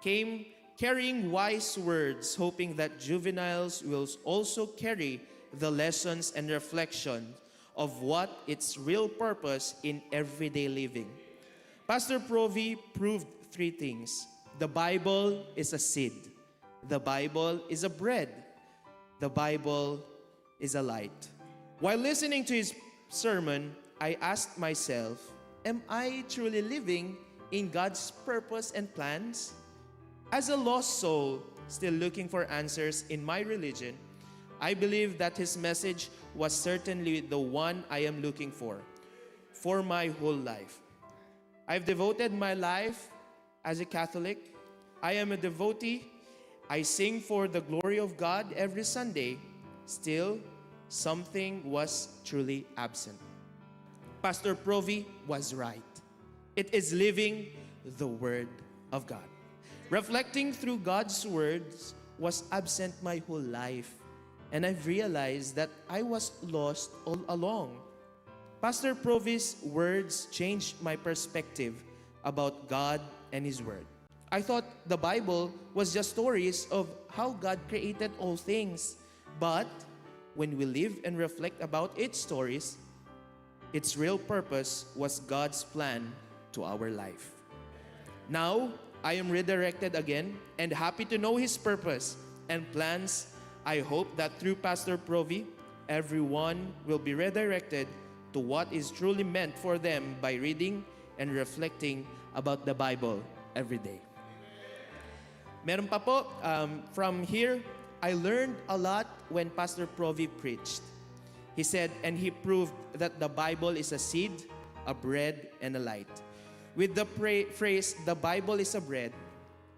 came carrying wise words, hoping that juveniles will also carry the lessons and reflection of what its real purpose in everyday living. Pastor Provi proved three things. The Bible is a seed. The Bible is a bread. The Bible is a light. While listening to his sermon, I asked myself, "Am I truly living in God's purpose and plans?" As a lost soul, still looking for answers in my religion, I believe that his message was certainly the one I am looking for, for my whole life. I've devoted my life as a Catholic. I am a devotee. I sing for the glory of God every Sunday. Still, something was truly absent. Pastor Provi was right. It is living the Word of God. Reflecting through God's words was absent my whole life, and I've realized that I was lost all along. Pastor Provi's words changed my perspective about God and His Word. I thought the Bible was just stories of how God created all things. But when we live and reflect about its stories, its real purpose was God's plan to our life. Now, I am redirected again and happy to know His purpose and plans. I hope that through Pastor Provi, everyone will be redirected to what is truly meant for them by reading and reflecting about the Bible every day. Meron pa po, um, from here, I learned a lot when Pastor Provi preached. He said, and he proved that the Bible is a seed, a bread, and a light. With the pra-, phrase, "The Bible is a bread,"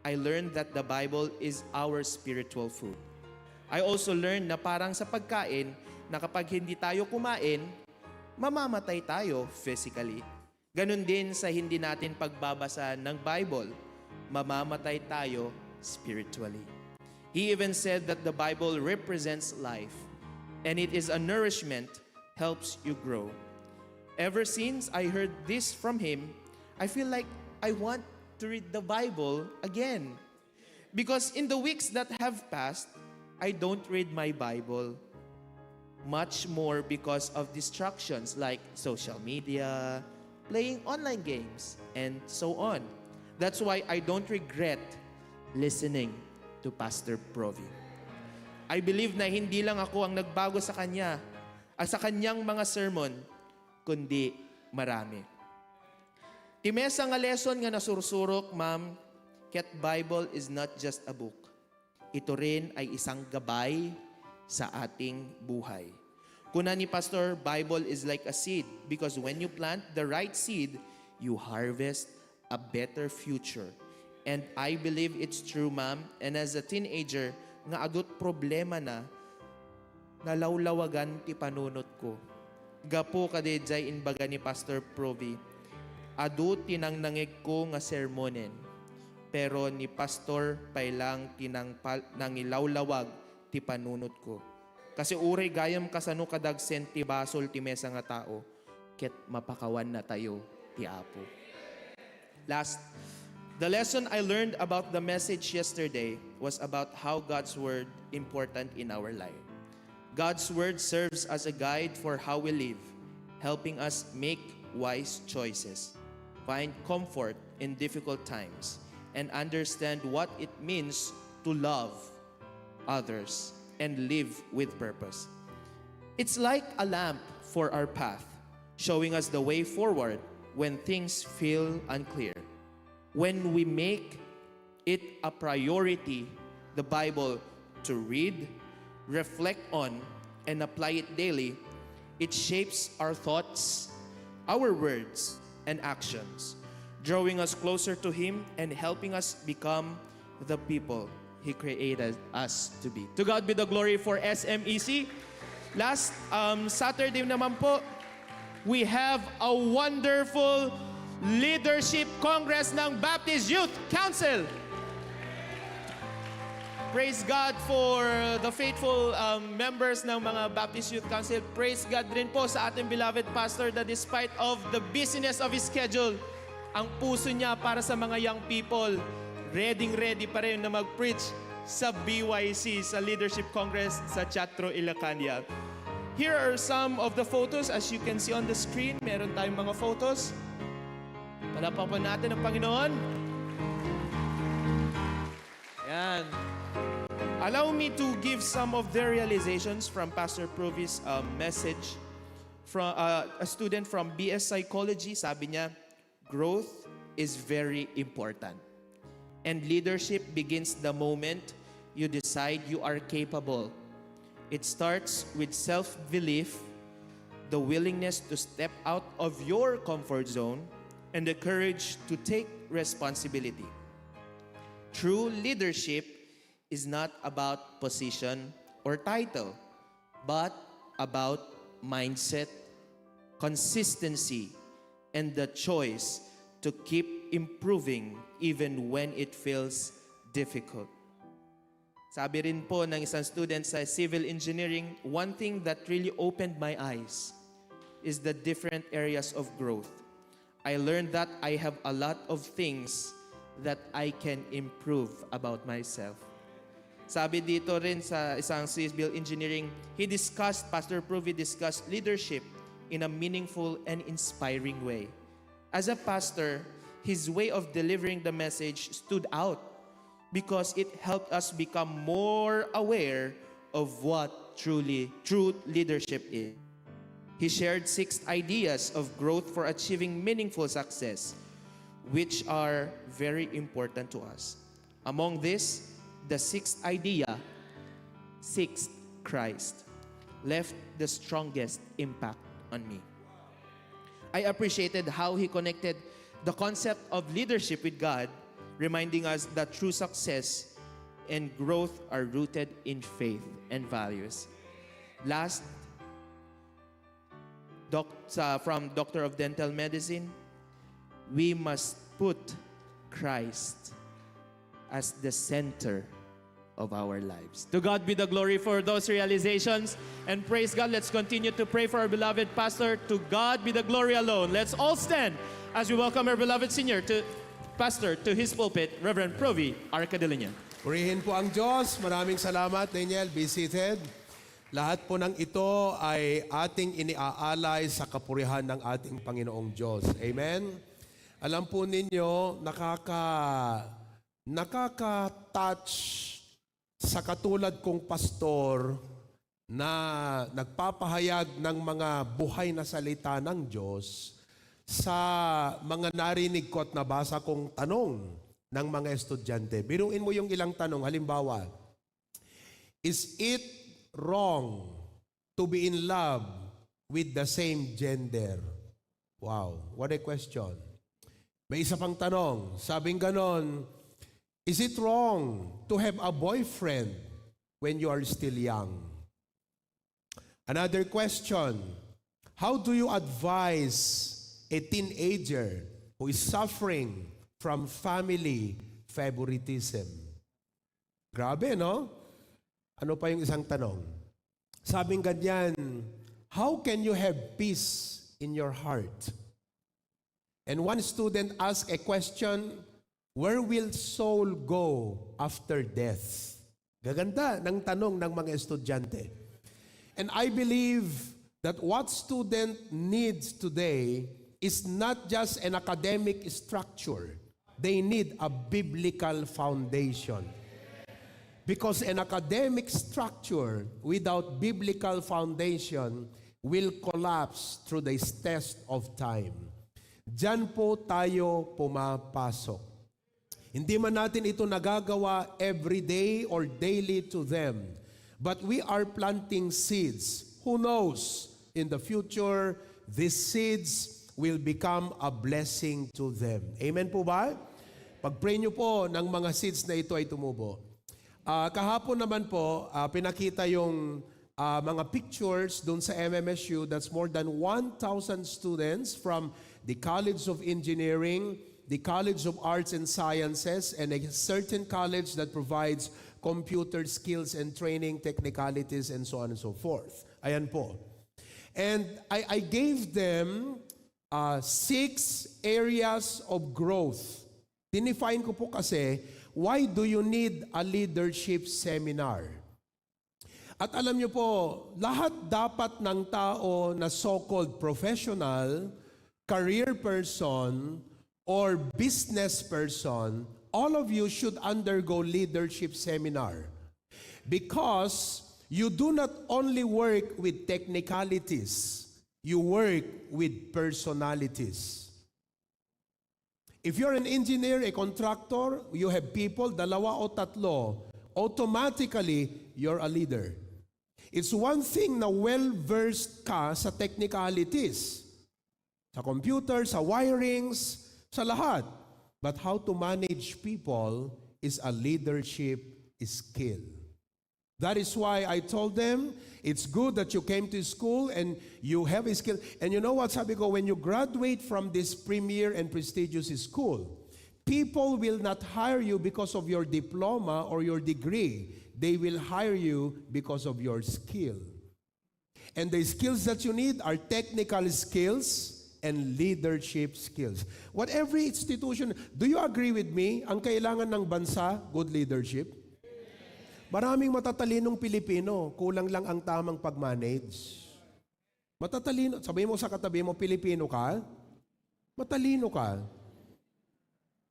I learned that the Bible is our spiritual food. I also learned na parang sa pagkain, na kapag hindi tayo kumain, mamamatay tayo physically. Ganun din sa hindi natin pagbabasa ng Bible, mamamatay tayo spiritually. He even said that the Bible represents life, and it is a nourishment, helps you grow. Ever since I heard this from him, I feel like I want to read the Bible again. Because in the weeks that have passed, I don't read my Bible. Much more because of distractions like social media, playing online games, and so on. That's why I don't regret listening to Pastor Provi. I believe na hindi lang ako ang nagbago sa kanya, ah, sa kanyang mga sermon, kundi marami. Ti maysa nga lesson nga nasursurok, ma'am, ket Bible is not just a book. Ito rin ay isang gabay sa ating buhay. Kuna ni Pastor, "Bible is like a seed because when you plant the right seed, you harvest a better future." And I believe it's true, ma'am. And as a teenager, nga adut problema na, nalawlawagan ti panunotko. Gapu kadaydiay imbaga ni Pastor Provi, adu ti nangnangegko nga sermonen, pero ni Pastor pay lang ti nangpal-, nangilawlawag ti panunotko. Kasi uray gayam kasano kadagsen ti basol ti maysa nga tao, ket mapakawannatayo ti Apo. Last, the lesson I learned about the message yesterday was about how God's Word important in our life. God's Word serves as a guide for how we live, helping us make wise choices, find comfort in difficult times, and understand what it means to love others and live with purpose. It's like a lamp for our path, showing us the way forward when things feel unclear. When we make it a priority, the Bible, to read, reflect on, and apply it daily, it shapes our thoughts, our words, and actions, drawing us closer to Him and helping us become the people He created us to be. To God be the glory for S M E C. Last, um, Saturday naman po, we have a wonderful Leadership Congress ng Baptist Youth Council. Praise God for the faithful, um, members ng mga Baptist Youth Council. Praise God rin po sa ating beloved pastor that despite of the busyness of his schedule, ang puso niya para sa mga young people, ready-ready pa rin na mag-preach sa B Y C, sa Leadership Congress sa Teatro Ilocania. Here are some of the photos. As you can see on the screen, meron tayong mga photos. Palakpakan natin ang Panginoon. Yan. Allow me to give some of their realizations from Pastor Provi's, uh, message. From, uh, a student from B S Psychology, sabi niya, "Growth is very important. And leadership begins the moment you decide you are capable. It starts with self-belief, the willingness to step out of your comfort zone, and the courage to take responsibility." True leadership is not about position or title, but about mindset, consistency, and the choice to keep improving even when it feels difficult. Sabi rin po ng isang student sa civil engineering, "One thing that really opened my eyes is the different areas of growth. I learned that I have a lot of things that I can improve about myself." Sabi dito rin sa isang civil engineering, he discussed, Pastor Provi discussed leadership in a meaningful and inspiring way. As a pastor, his way of delivering the message stood out because it helped us become more aware of what truly true leadership is. He shared six ideas of growth for achieving meaningful success, which are very important to us. Among this, the sixth idea, sixth Christ, left the strongest impact on me. I appreciated how he connected the concept of leadership with God reminding us that true success and growth are rooted in faith and values. Last, doc- uh, from Doctor of Dental Medicine, we must put Christ as the center of our lives. To God be the glory for those realizations. And praise God, let's continue to pray for our beloved pastor. To God be the glory alone. Let's all stand as we welcome our beloved senior to pastor to his pulpit, Reverend Provi Arcadilina. Purihin po ang Diyos. Maraming salamat, Daniel. Be seated. Lahat po ng ito ay ating iniaalay sa kapurihan ng ating Panginoong Diyos. Amen? Alam po ninyo, nakaka-, nakaka-touch sa katulad kong pastor na nagpapahayag ng mga buhay na salita ng Diyos sa mga narinig ko at nabasa kong tanong ng mga estudyante. Biruin mo yung ilang tanong. Halimbawa, "Is it wrong to be in love with the same gender?" Wow, what a question. May isa pang tanong. Sabing ganon, "Is it wrong to have a boyfriend when you are still young?" Another question, "How do you advise a teenager who is suffering from family favoritism?" Grabe, no? Ano pa yung isang tanong? Sabing ganyan, "How can you have peace in your heart?" And one student asked a question, "Where will soul go after death?" Gaganda ng tanong ng mga estudyante. And I believe that what student needs today is not just an academic structure. They need a biblical foundation. Because an academic structure without biblical foundation will collapse through the test of time. Diyan po tayo pumapasok. Hindi man natin ito nagagawa every day or daily to them. But we are planting seeds. Who knows? In the future, these seeds will become a blessing to them. Amen po ba? Pag-pray nyo po ng mga seeds na ito ay tumubo. Ah, kahapon naman po, ah, pinakita yung, ah, mga pictures dun sa M M S U. That's more than one thousand students from the College of Engineering, the College of Arts and Sciences, and a certain college that provides computer skills and training technicalities and so on and so forth. Ayan po. And I, I gave them, uh, six areas of growth. Dinefine ko po kasi, why do you need a leadership seminar? At alam niyo po, lahat dapat ng tao na so-called professional, career person, or business person, all of you should undergo leadership seminar. Because you do not only work with technicalities, you work with personalities. If you're an engineer, a contractor, you have people, dalawa o tatlo, automatically, you're a leader. It's one thing na well-versed ka sa technicalities, sa computer, sa wirings, sa lahat. But how to manage people is a leadership skill. That is why I told them, "It's good that you came to school and you have a skill." And you know what, sabi ko, when you graduate from this premier and prestigious school, people will not hire you because of your diploma or your degree. They will hire you because of your skill. And the skills that you need are technical skills and leadership skills. What every institution, do you agree with me? Ang kailangan ng bansa, good leadership. Maraming matatalinong Pilipino, kulang lang ang tamang pag-manage. Matatalino, sabi mo sa katabi mo, "Pilipino ka?" Matalino ka.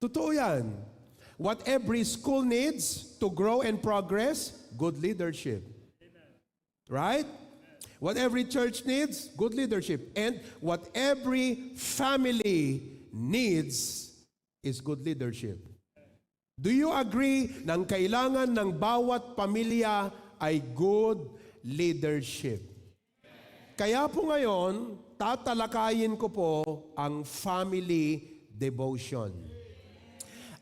Totoo yan. What every school needs to grow and progress, good leadership. Right? What every church needs, good leadership. And what every family needs is good leadership. Do you agree na ang kailangan ng bawat pamilya ay good leadership? Kaya po ngayon, tatalakayin ko po ang family devotion.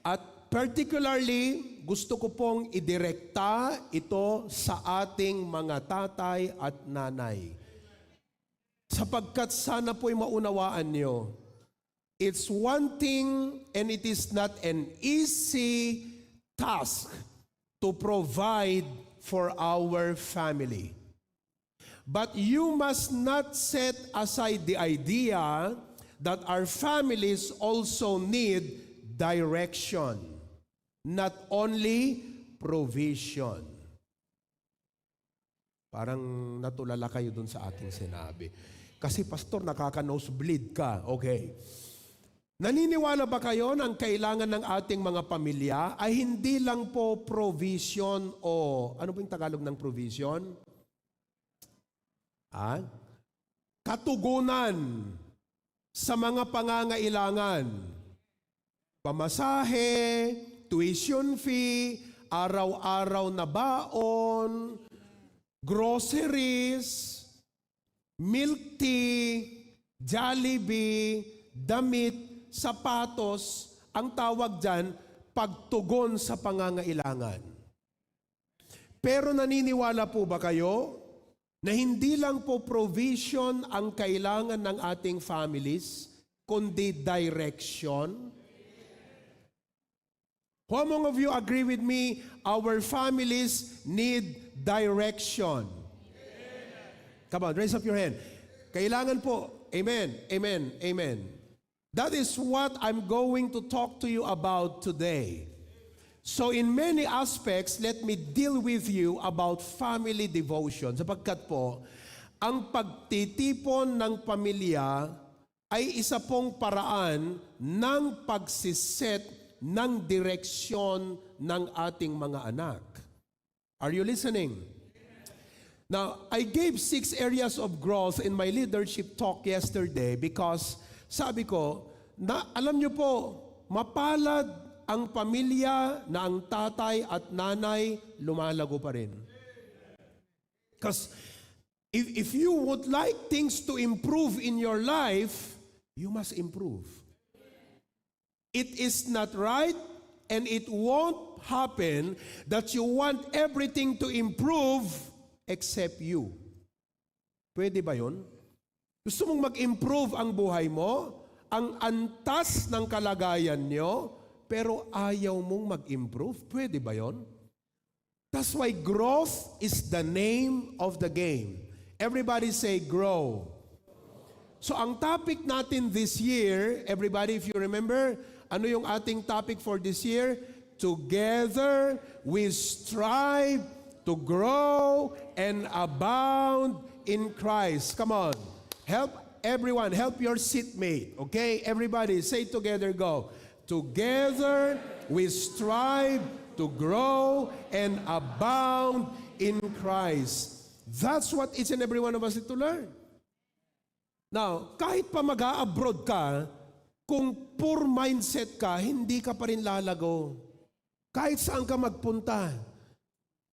At Particularly, gusto ko pong idirekta ito sa ating mga tatay at nanay. Sapagkat sana po'y maunawaan niyo, it's one thing and it is not an easy task to provide for our family. But you must not set aside the idea that our families also need direction, not only provision. Parang natulala kayo dun sa aking sinabi. Kasi, "Pastor, nakaka-nosebleed ka." Okay. Naniniwala ba kayo na ang kailangan ng ating mga pamilya ay hindi lang po provision o, ano po yung Tagalog ng provision? Ha? Katugunan sa mga pangangailangan. Pamasahe, tuition fee, araw-araw na baon, groceries, milk tea, Jollibee, damit, sapatos, ang tawag diyan, pagtugon sa pangangailangan. Pero naniniwala po ba kayo na hindi lang po provision ang kailangan ng ating families, kundi direction? Who among of you agree with me? Our families need direction. Come on, raise up your hand. Kailangan po. Amen. Amen. Amen. That is what I'm going to talk to you about today. So in many aspects, let me deal with you about family devotion. Sapagkat po, ang pagtitipon ng pamilya ay isa pong paraan ng pagsiset ng direksyon ng ating mga anak. Are you listening? Now, I gave six areas of growth in my leadership talk yesterday because sabi ko, na, alam niyo po, mapalad ang pamilya na ang tatay at nanay lumalago pa rin. Because if, if you would like things to improve in your life, you must improve. It is not right and it won't happen that you want everything to improve except you. Pwede ba yun? Gusto mong mag-improve ang buhay mo, ang antas ng kalagayan nyo, pero ayaw mong mag-improve? Pwede ba yun? That's why growth is the name of the game. Everybody say, "Grow." So, ang topic natin this year, everybody, if you remember, ano yung ating topic for this year? "Together we strive to grow and abound in Christ." Come on. Help everyone. Help your seatmate. Okay? Everybody, say together, go. "Together we strive to grow and abound in Christ." That's what each and every one of us need to learn. Now, kahit pa mag-a-abroad ka, kung poor mindset ka, hindi ka pa rin lalago. Kahit saan ka magpunta.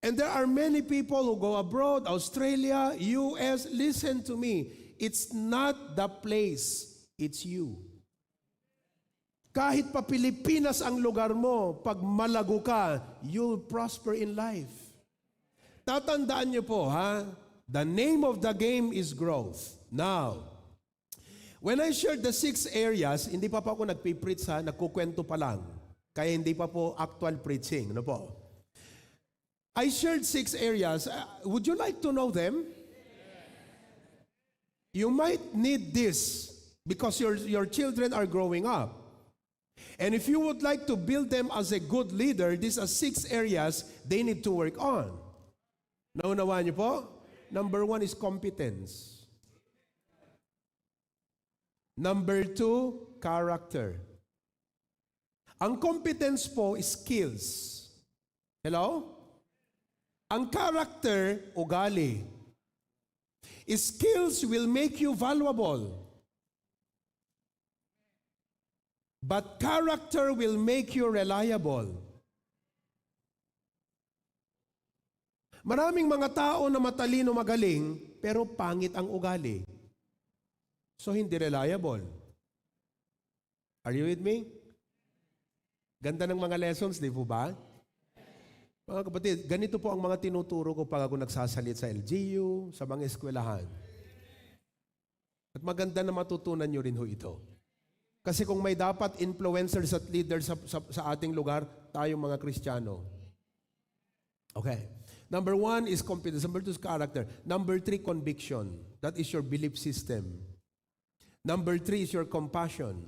And there are many people who go abroad, Australia, U S, listen to me. It's not the place, it's you. Kahit pa Pilipinas ang lugar mo, pag malago ka, you'll prosper in life. Tatandaan niyo po, ha? The name of the game is growth. Now, when I shared the six areas, hindi pa po ako nagpipreach, ha? Nagkukwento pa lang. Kaya hindi pa po actual preaching, ano po? I shared six areas. Uh, would you like to know them? You might need this because your, your children are growing up. And if you would like to build them as a good leader, these are six areas they need to work on. Naunawaan niyo po? Number one is competence. Number two, character. Ang competence po, skills. Hello? Ang character, ugali. Skills will make you valuable. But character will make you reliable. Maraming mga tao na matalino, magaling, pero pangit ang ugali. So, hindi reliable. Are you with me? Ganda ng mga lessons, di po ba? Mga kapatid, ganito po ang mga tinuturo ko pag ako nagsasalit sa L G U, sa mga eskwelahan. At maganda na matutunan nyo rin ho ito. Kasi kung may dapat influencers at leaders sa, sa, sa ating lugar, tayong mga Kristiyano. Okay. Number one is competence. Number two is character. Number three, conviction. That is your belief system. Number three is your compassion.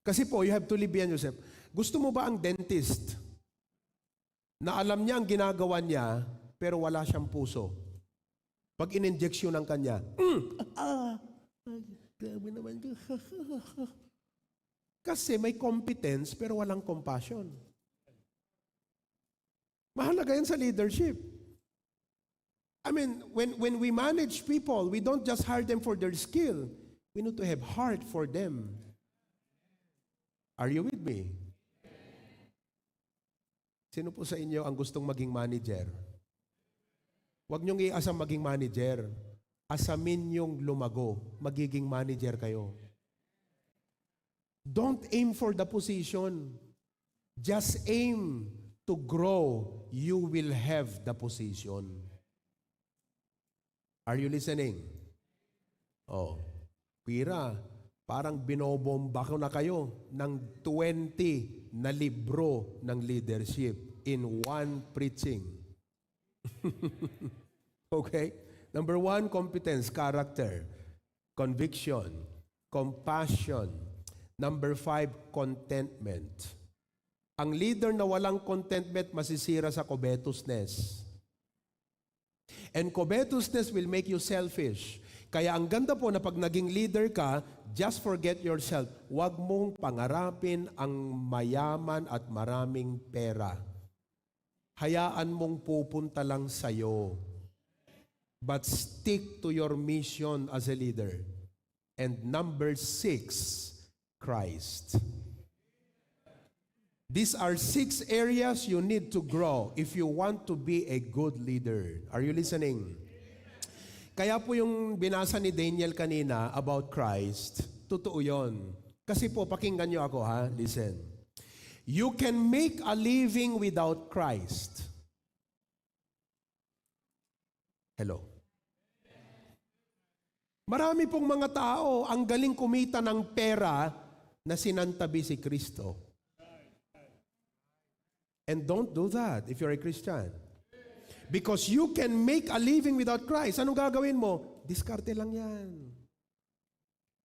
Kasi po, you have to live beyond yourself. Gusto mo ba ang dentist na alam niya ang ginagawa niya, pero wala siyang puso? Pag ininjeksyonan ka niya, "Mm, ah, ay, grabe naman to." Kasi may competence, pero walang compassion. Mahalaga yan sa leadership. I mean, when, when we manage people, we don't just hire them for their skill. We need to have heart for them. Are you with me? Sino po sa inyo ang gustong maging manager? Huwag niyong iasam maging manager. Asamin niyong lumago. Magiging manager kayo. Don't aim for the position. Just aim to grow. You will have the position. Are you listening? Oh. Pira, parang binobomba ko na kayo ng twenty na libro ng leadership in one preaching. Okay? Number one, competence, character, conviction, compassion. Number five, contentment. Ang leader na walang contentment masisira sa covetousness. And covetousness will make you selfish. Kaya ang ganda po na pag naging leader ka, just forget yourself. Huwag mong pangarapin ang mayaman at maraming pera. Hayaan mong pupunta lang sa'yo. But stick to your mission as a leader. And number six, Christ. These are six areas you need to grow if you want to be a good leader. Are you listening? Kaya po yung binasa ni Daniel kanina about Christ, totoo yon. Kasi po, pakinggan nyo ako ha, listen. You can make a living without Christ. Hello? Marami pong mga tao ang galing kumita ng pera na sinantabi si Kristo. And don't do that if you're a Christian. Because you can make a living without Christ. Anong gagawin mo? Diskarte lang yan.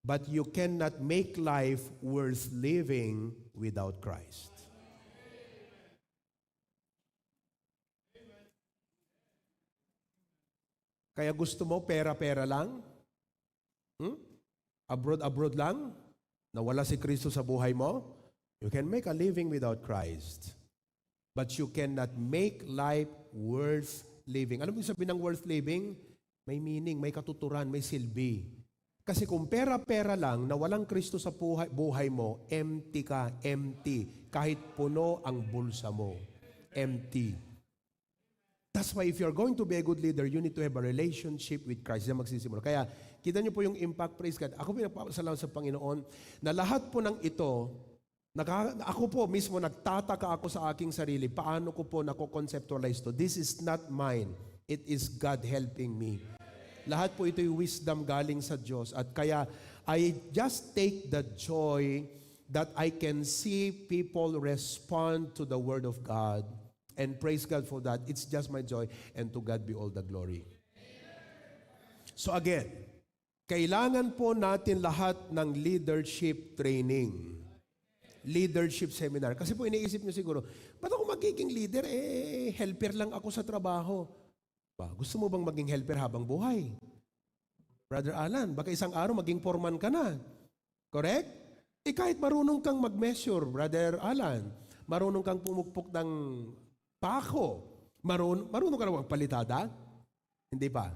But you cannot make life worth living without Christ. Kaya gusto mo pera-pera lang? Hmm? Abroad-abroad lang? Nawala si Kristo sa buhay mo? You can make a living without Christ. But you cannot make life worth living. Alam mo yung sabi ng worth living? May meaning, may katuturan, may silbi. Kasi kung pera-pera lang na walang Kristo sa buhay, buhay mo, empty ka, empty. Kahit puno ang bulsa mo, empty. That's why if you're going to be a good leader, you need to have a relationship with Christ. Diyan magsisimula. Kaya, kita niyo po yung impact, praise God. Ako pinagpapasalamat sa Panginoon na lahat po ng ito, naka, ako po mismo, nagtataka ako sa aking sarili, paano ko po nako-conceptualize to? This is not mine. It is God helping me. Lahat po ito'y wisdom galing sa Diyos. At kaya, I just take the joy that I can see people respond to the Word of God. And praise God for that. It's just my joy. And to God be all the glory. So again, kailangan po natin lahat ng leadership training. Leadership seminar. Kasi po iniisip nyo siguro, "Ba't ako magiging leader? Eh, helper lang ako sa trabaho." Ba, gusto mo bang maging helper habang buhay? Brother Alan, baka isang araw maging foreman ka na. Correct? Eh, kahit marunong kang mag-measure, Brother Alan, marunong kang pumukpok ng pako, marun-, marunong ka na magpalitada? Hindi pa.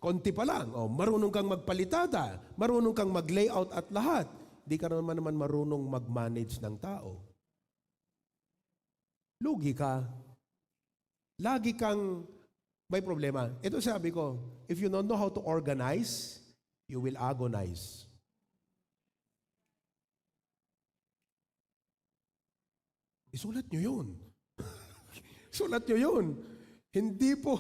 Konti pa lang, oh, marunong kang magpalitada, marunong kang mag-layout at lahat. Di ka naman, naman marunong mag-manage ng tao. Lugi ka. Lagi kang may problema. Ito sabi ko, if you don't know how to organize, you will agonize. Isulat nyo yun. Sulat nyo yun. Hindi po,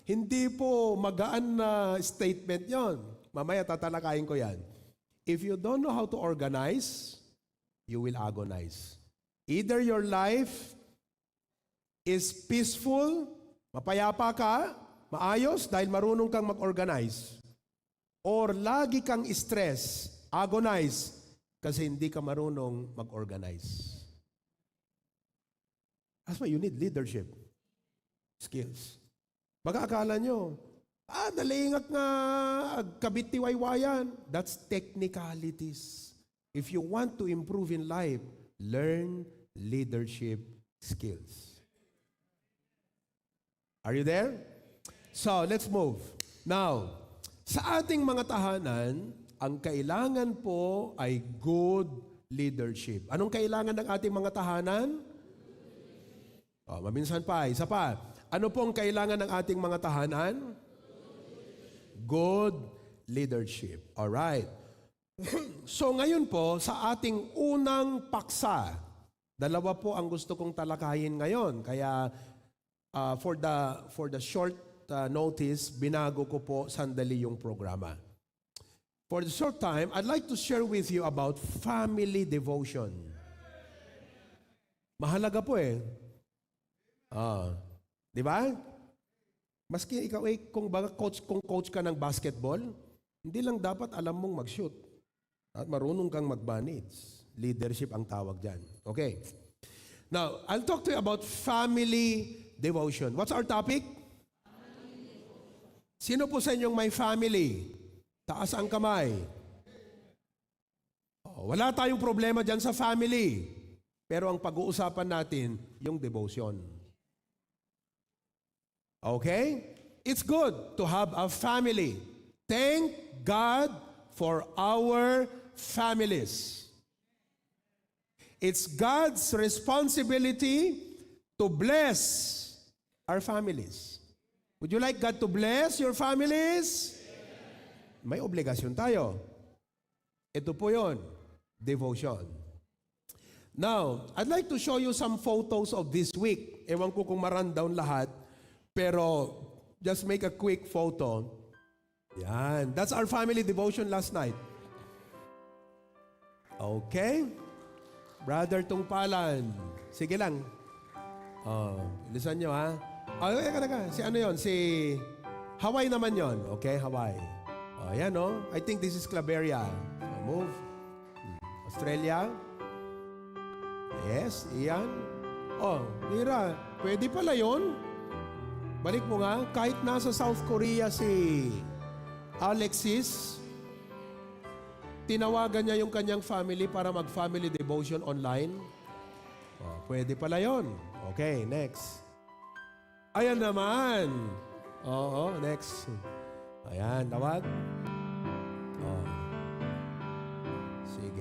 hindi po magaan na statement yon. Mamaya tatalakayin ko yan. If you don't know how to organize, you will agonize. Either your life is peaceful, mapayapa ka, maayos dahil marunong kang mag-organize, or lagi kang stress, agonize, kasi hindi ka marunong mag-organize. That's why you need leadership skills. Baka akala nyo, "Ah, nalingak nga agkabit ti waywayan." That's technicalities. If you want to improve in life, learn leadership skills. Are you there? So, let's move. Now, sa ating mga tahanan, ang kailangan po ay good leadership. Anong kailangan ng ating mga tahanan? Oh, maminsan pa, isa pa. Ano pong kailangan ng ating mga tahanan? Good leadership. All right. So ngayon po, sa ating unang paksa, dalawa po ang gusto kong talakayin ngayon. Kaya, ah, for the, for the short, ah, notice, binago ko po sandali yung programa. For the short time, I'd like to share with you about family devotion. Mahalaga po eh. Ah, di ba? Maski ikaw eh, kung baga coach, kung coach ka ng basketball, hindi lang dapat alam mong mag-shoot. At marunong kang mag-manage. Leadership ang tawag dyan. Okay. Now, I'll talk to you about family devotion. What's our topic? Sino po sa inyong may family? Taas ang kamay. Oh, wala tayong problema dyan sa family. Pero ang pag-uusapan natin, yung devotion. Okay? It's good to have a family. Thank God for our families. It's God's responsibility to bless our families. Would you like God to bless your families? May obligasyon tayo. Ito po yon, devotion. Now, I'd like to show you some photos of this week. Ewan ko kung ma-run down lahat, pero just make a quick photo. Yan. That's our family devotion last night. Okay. Brother Tungpalan. Sige lang. Oh, bilisan nyo, ha? Oh, teka, teka. Si ano yon? Si Hawaii naman yon. Okay, Hawaii. Oh, yan, oh. I think this is Claveria. So, move. Hmm. Australia. Yes, iyan. Oh, mira. Pwede pala yon. Balik mo nga. Kahit nasa South Korea si Alexis, tinawagan niya yung kanyang family para mag-family devotion online. Oh, pwede pala yon. Okay, next. Ayan naman. Oo, next. Ayan, tawag. Oh. Sige.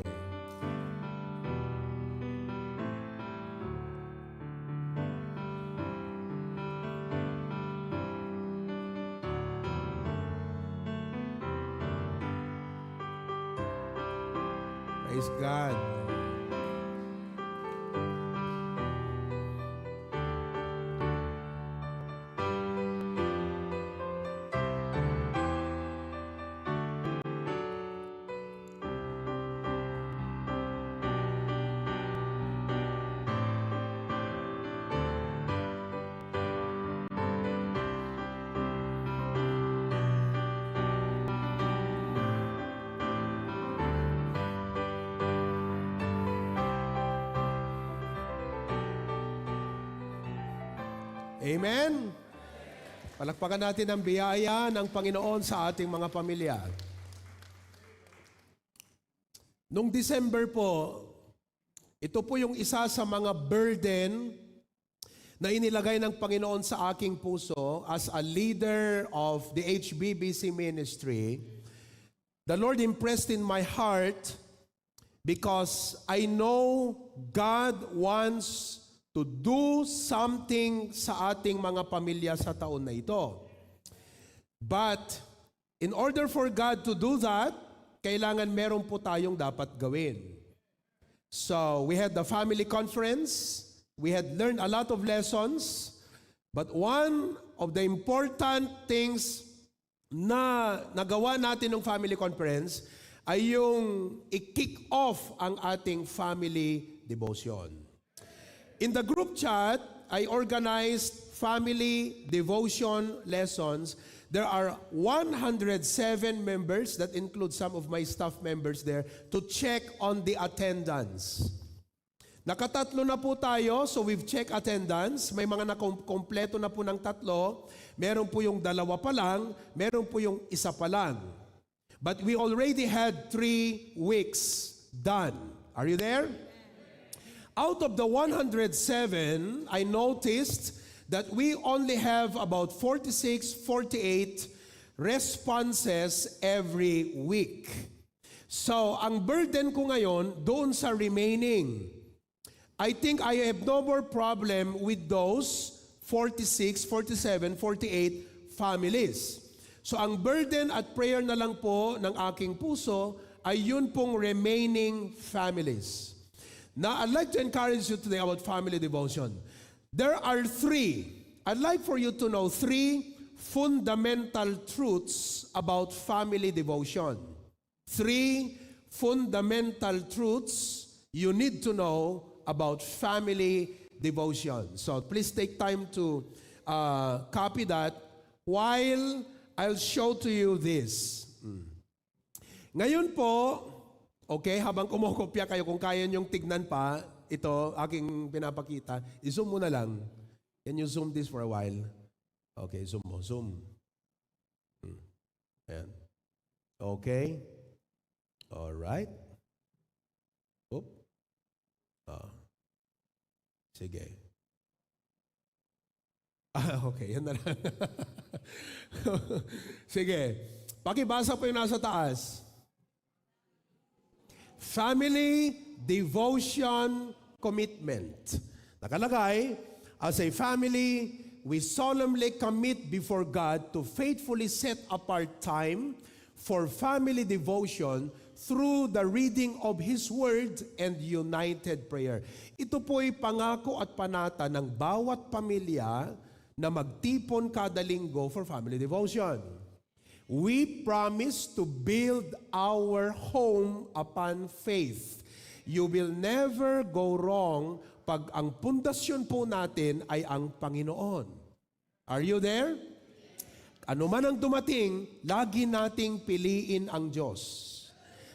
Praise God. Amen. Palakpakan natin ang biyaya ng Panginoon sa ating mga pamilya. Nung December po, ito po yung isa sa mga burden na inilagay ng Panginoon sa aking puso as a leader of the H B B C ministry. The Lord impressed in my heart because I know God wants to do something sa ating mga pamilya sa taon na ito. But in order for God to do that, kailangan meron po tayong dapat gawin. So, we had the family conference We had learned a lot of lessons, but one of the important things na nagawa natin ng family conference ay yung i-kick off ang ating family devotion. In the group chat, I organized family devotion lessons. There are one hundred seven members, that includes some of my staff members there, to check on the attendance. Nakatatlo na po tayo, so we've checked attendance. May mga nakom-, kompleto na po ng tatlo. Meron po yung dalawa pa lang, meron po yung isa pa lang. But we already had three weeks done. Are you there? Out of the one hundred seven, I noticed that we only have about forty-six, forty-eight responses every week. So, ang burden ko ngayon doon sa remaining. I think I have no more problem with those forty-six, forty-seven, forty-eight families. So, ang burden at prayer na lang po ng aking puso ay yun pong remaining families. Now, I'd like to encourage you today about family devotion. There are three. I'd like for you to know three fundamental truths about family devotion. Three fundamental truths you need to know about family devotion. So please take time to uh, copy that while I'll show to you this. Mm. Ngayon po, okay, habang kumukopya kayo, kung kaya niyong tignan pa, ito, aking pinapakita, i-zoom mo na lang. Can you zoom this for a while? Okay, zoom mo, zoom. Hmm. Ayan. Okay. All right. Oop. Ah. Sige. Ah, okay. Yan na lang. Sige. Pakibasa po yung nasa taas. Family devotion commitment. Nakalagay, as a family, we solemnly commit before God to faithfully set apart time for family devotion through the reading of His Word and united prayer. Ito po'y pangako at panata ng bawat pamilya na magtipon kada linggo for family devotion. We promise to build our home upon faith. You will never go wrong pag ang pundasyon po natin ay ang Panginoon. Are you there? Ano man ang dumating, lagi nating piliin ang Diyos.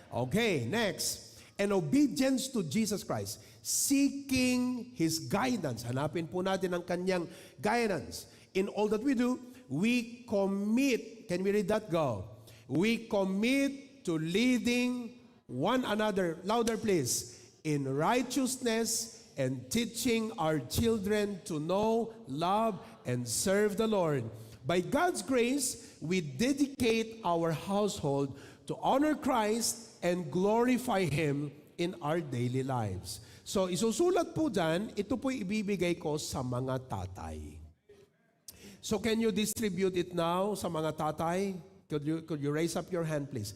Okay, next. And obedience to Jesus Christ, seeking His guidance. Hanapin po natin ang kanyang guidance. In all that we do, we commit. Can we read that? Go. We commit to leading one another, louder please, in righteousness and teaching our children to know, love, and serve the Lord. By God's grace, we dedicate our household to honor Christ and glorify Him in our daily lives. So, isusulat po dyan, ito po ibibigay ko sa mga tatay. So, can you distribute it now sa mga tatay? Could you, could you raise up your hand, please?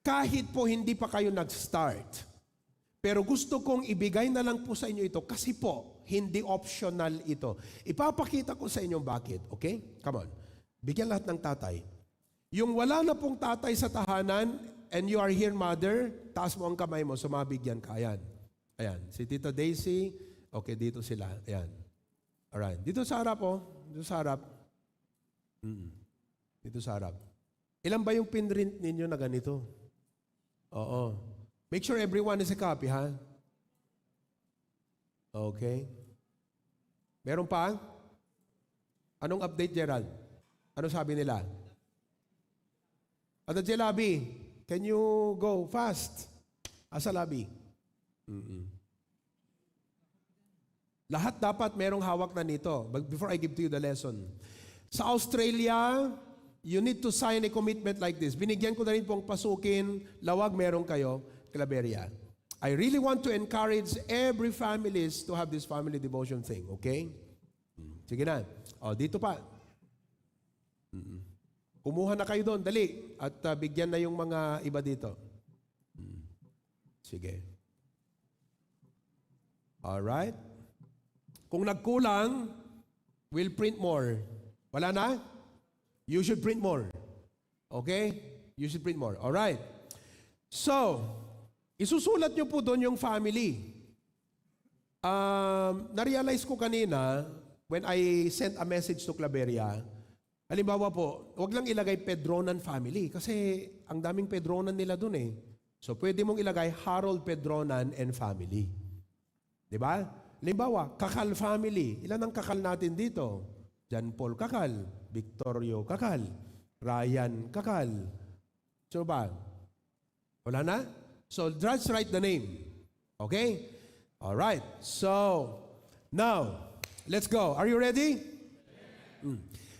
Kahit po hindi pa kayo nag-start, pero gusto kong ibigay na lang po sa inyo ito kasi po, hindi optional ito. Ipapakita ko sa inyo bakit, okay? Come on. Bigyan lahat ng tatay. Yung wala na pong tatay sa tahanan, and you are here, mother, taas mo ang kamay mo, so mabigyan ka. Ayan. Ayan. Si Tita Daisy, okay, dito sila. Ayan. Alright. Dito sa harap, oh. Dito sa harap. Mm. Dito sa harap. Ilan ba yung pinrint ninyo na ganito? Oo. Make sure everyone is a copy, ha? Okay. Meron pa? Anong update, Gerald? Ano sabi nila? Ada Jelabi, can you go fast? Asa labi? Mm-mm. Lahat dapat merong hawak na nito. But before I give to you the lesson, sa Australia, you need to sign a commitment like this. Binigyan ko na rin pong Pasukin, Lawag, meron kayo, Claveria. I really want to encourage every families to have this family devotion thing, okay? Hmm, sige na. O, dito pa. Mm-mm. Kumuha na kayo doon, dali. At ah, bigyan na yung mga iba dito. Mm. Sige. Alright. Kung nagkulang, we'll print more. Wala na? You should print more. Okay? You should print more. All right. So, isusulat nyo po doon yung family. Um, na-realize ko kanina, when I sent a message to Claveria, halimbawa po, wag lang ilagay Pedronan family kasi ang daming Pedronan nila doon eh. So, pwede mong ilagay Harold Pedronan and family. Di ba? Halimbawa, Kakal family. Ilan ang Kakal natin dito? John Paul Kakal, Victorio Kakal, Ryan Kakal. Sino ba? Wala na? So, just write the name. Okay? All right. So, now, let's go. Are you ready? Mm.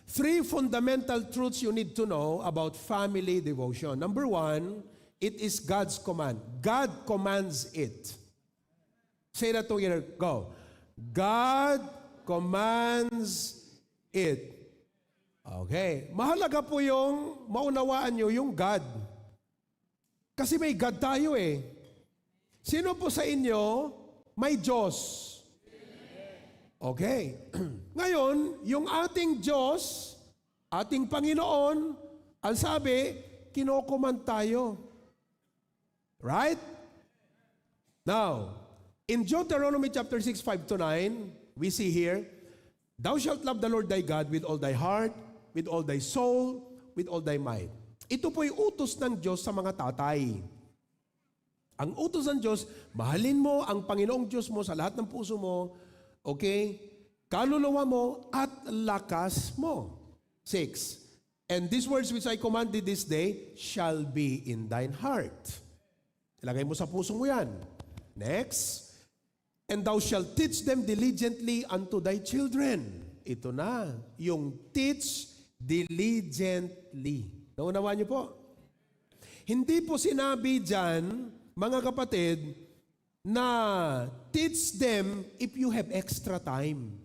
Three fundamental truths you need to know about family devotion. Number one, it is God's command. God commands it. Say that together. Go. God commands it. Okay. Mahalaga po yung maunawaan nyo yung God. Kasi may God tayo eh. Sino po sa inyo may Diyos? Okay. Ngayon, yung ating Diyos, ating Panginoon, ang sabi, kinokoman tayo. Right? Now, in Deuteronomy chapter six, five to nine, we see here, "Thou shalt love the Lord thy God with all thy heart, with all thy soul, with all thy might." Ito po'y utos ng Diyos sa mga tatay. Ang utos ng Diyos, mahalin mo ang Panginoong Diyos mo sa lahat ng puso mo, okay? Kaluluwa mo at lakas mo. Six, "And these words which I command thee this day shall be in thine heart." Ilagay mo sa puso mo yan. Next, "And thou shalt teach them diligently unto thy children." Ito na, yung teach diligently. Naunawaan niyo po? Hindi po sinabi dyan, mga kapatid, na teach them if you have extra time.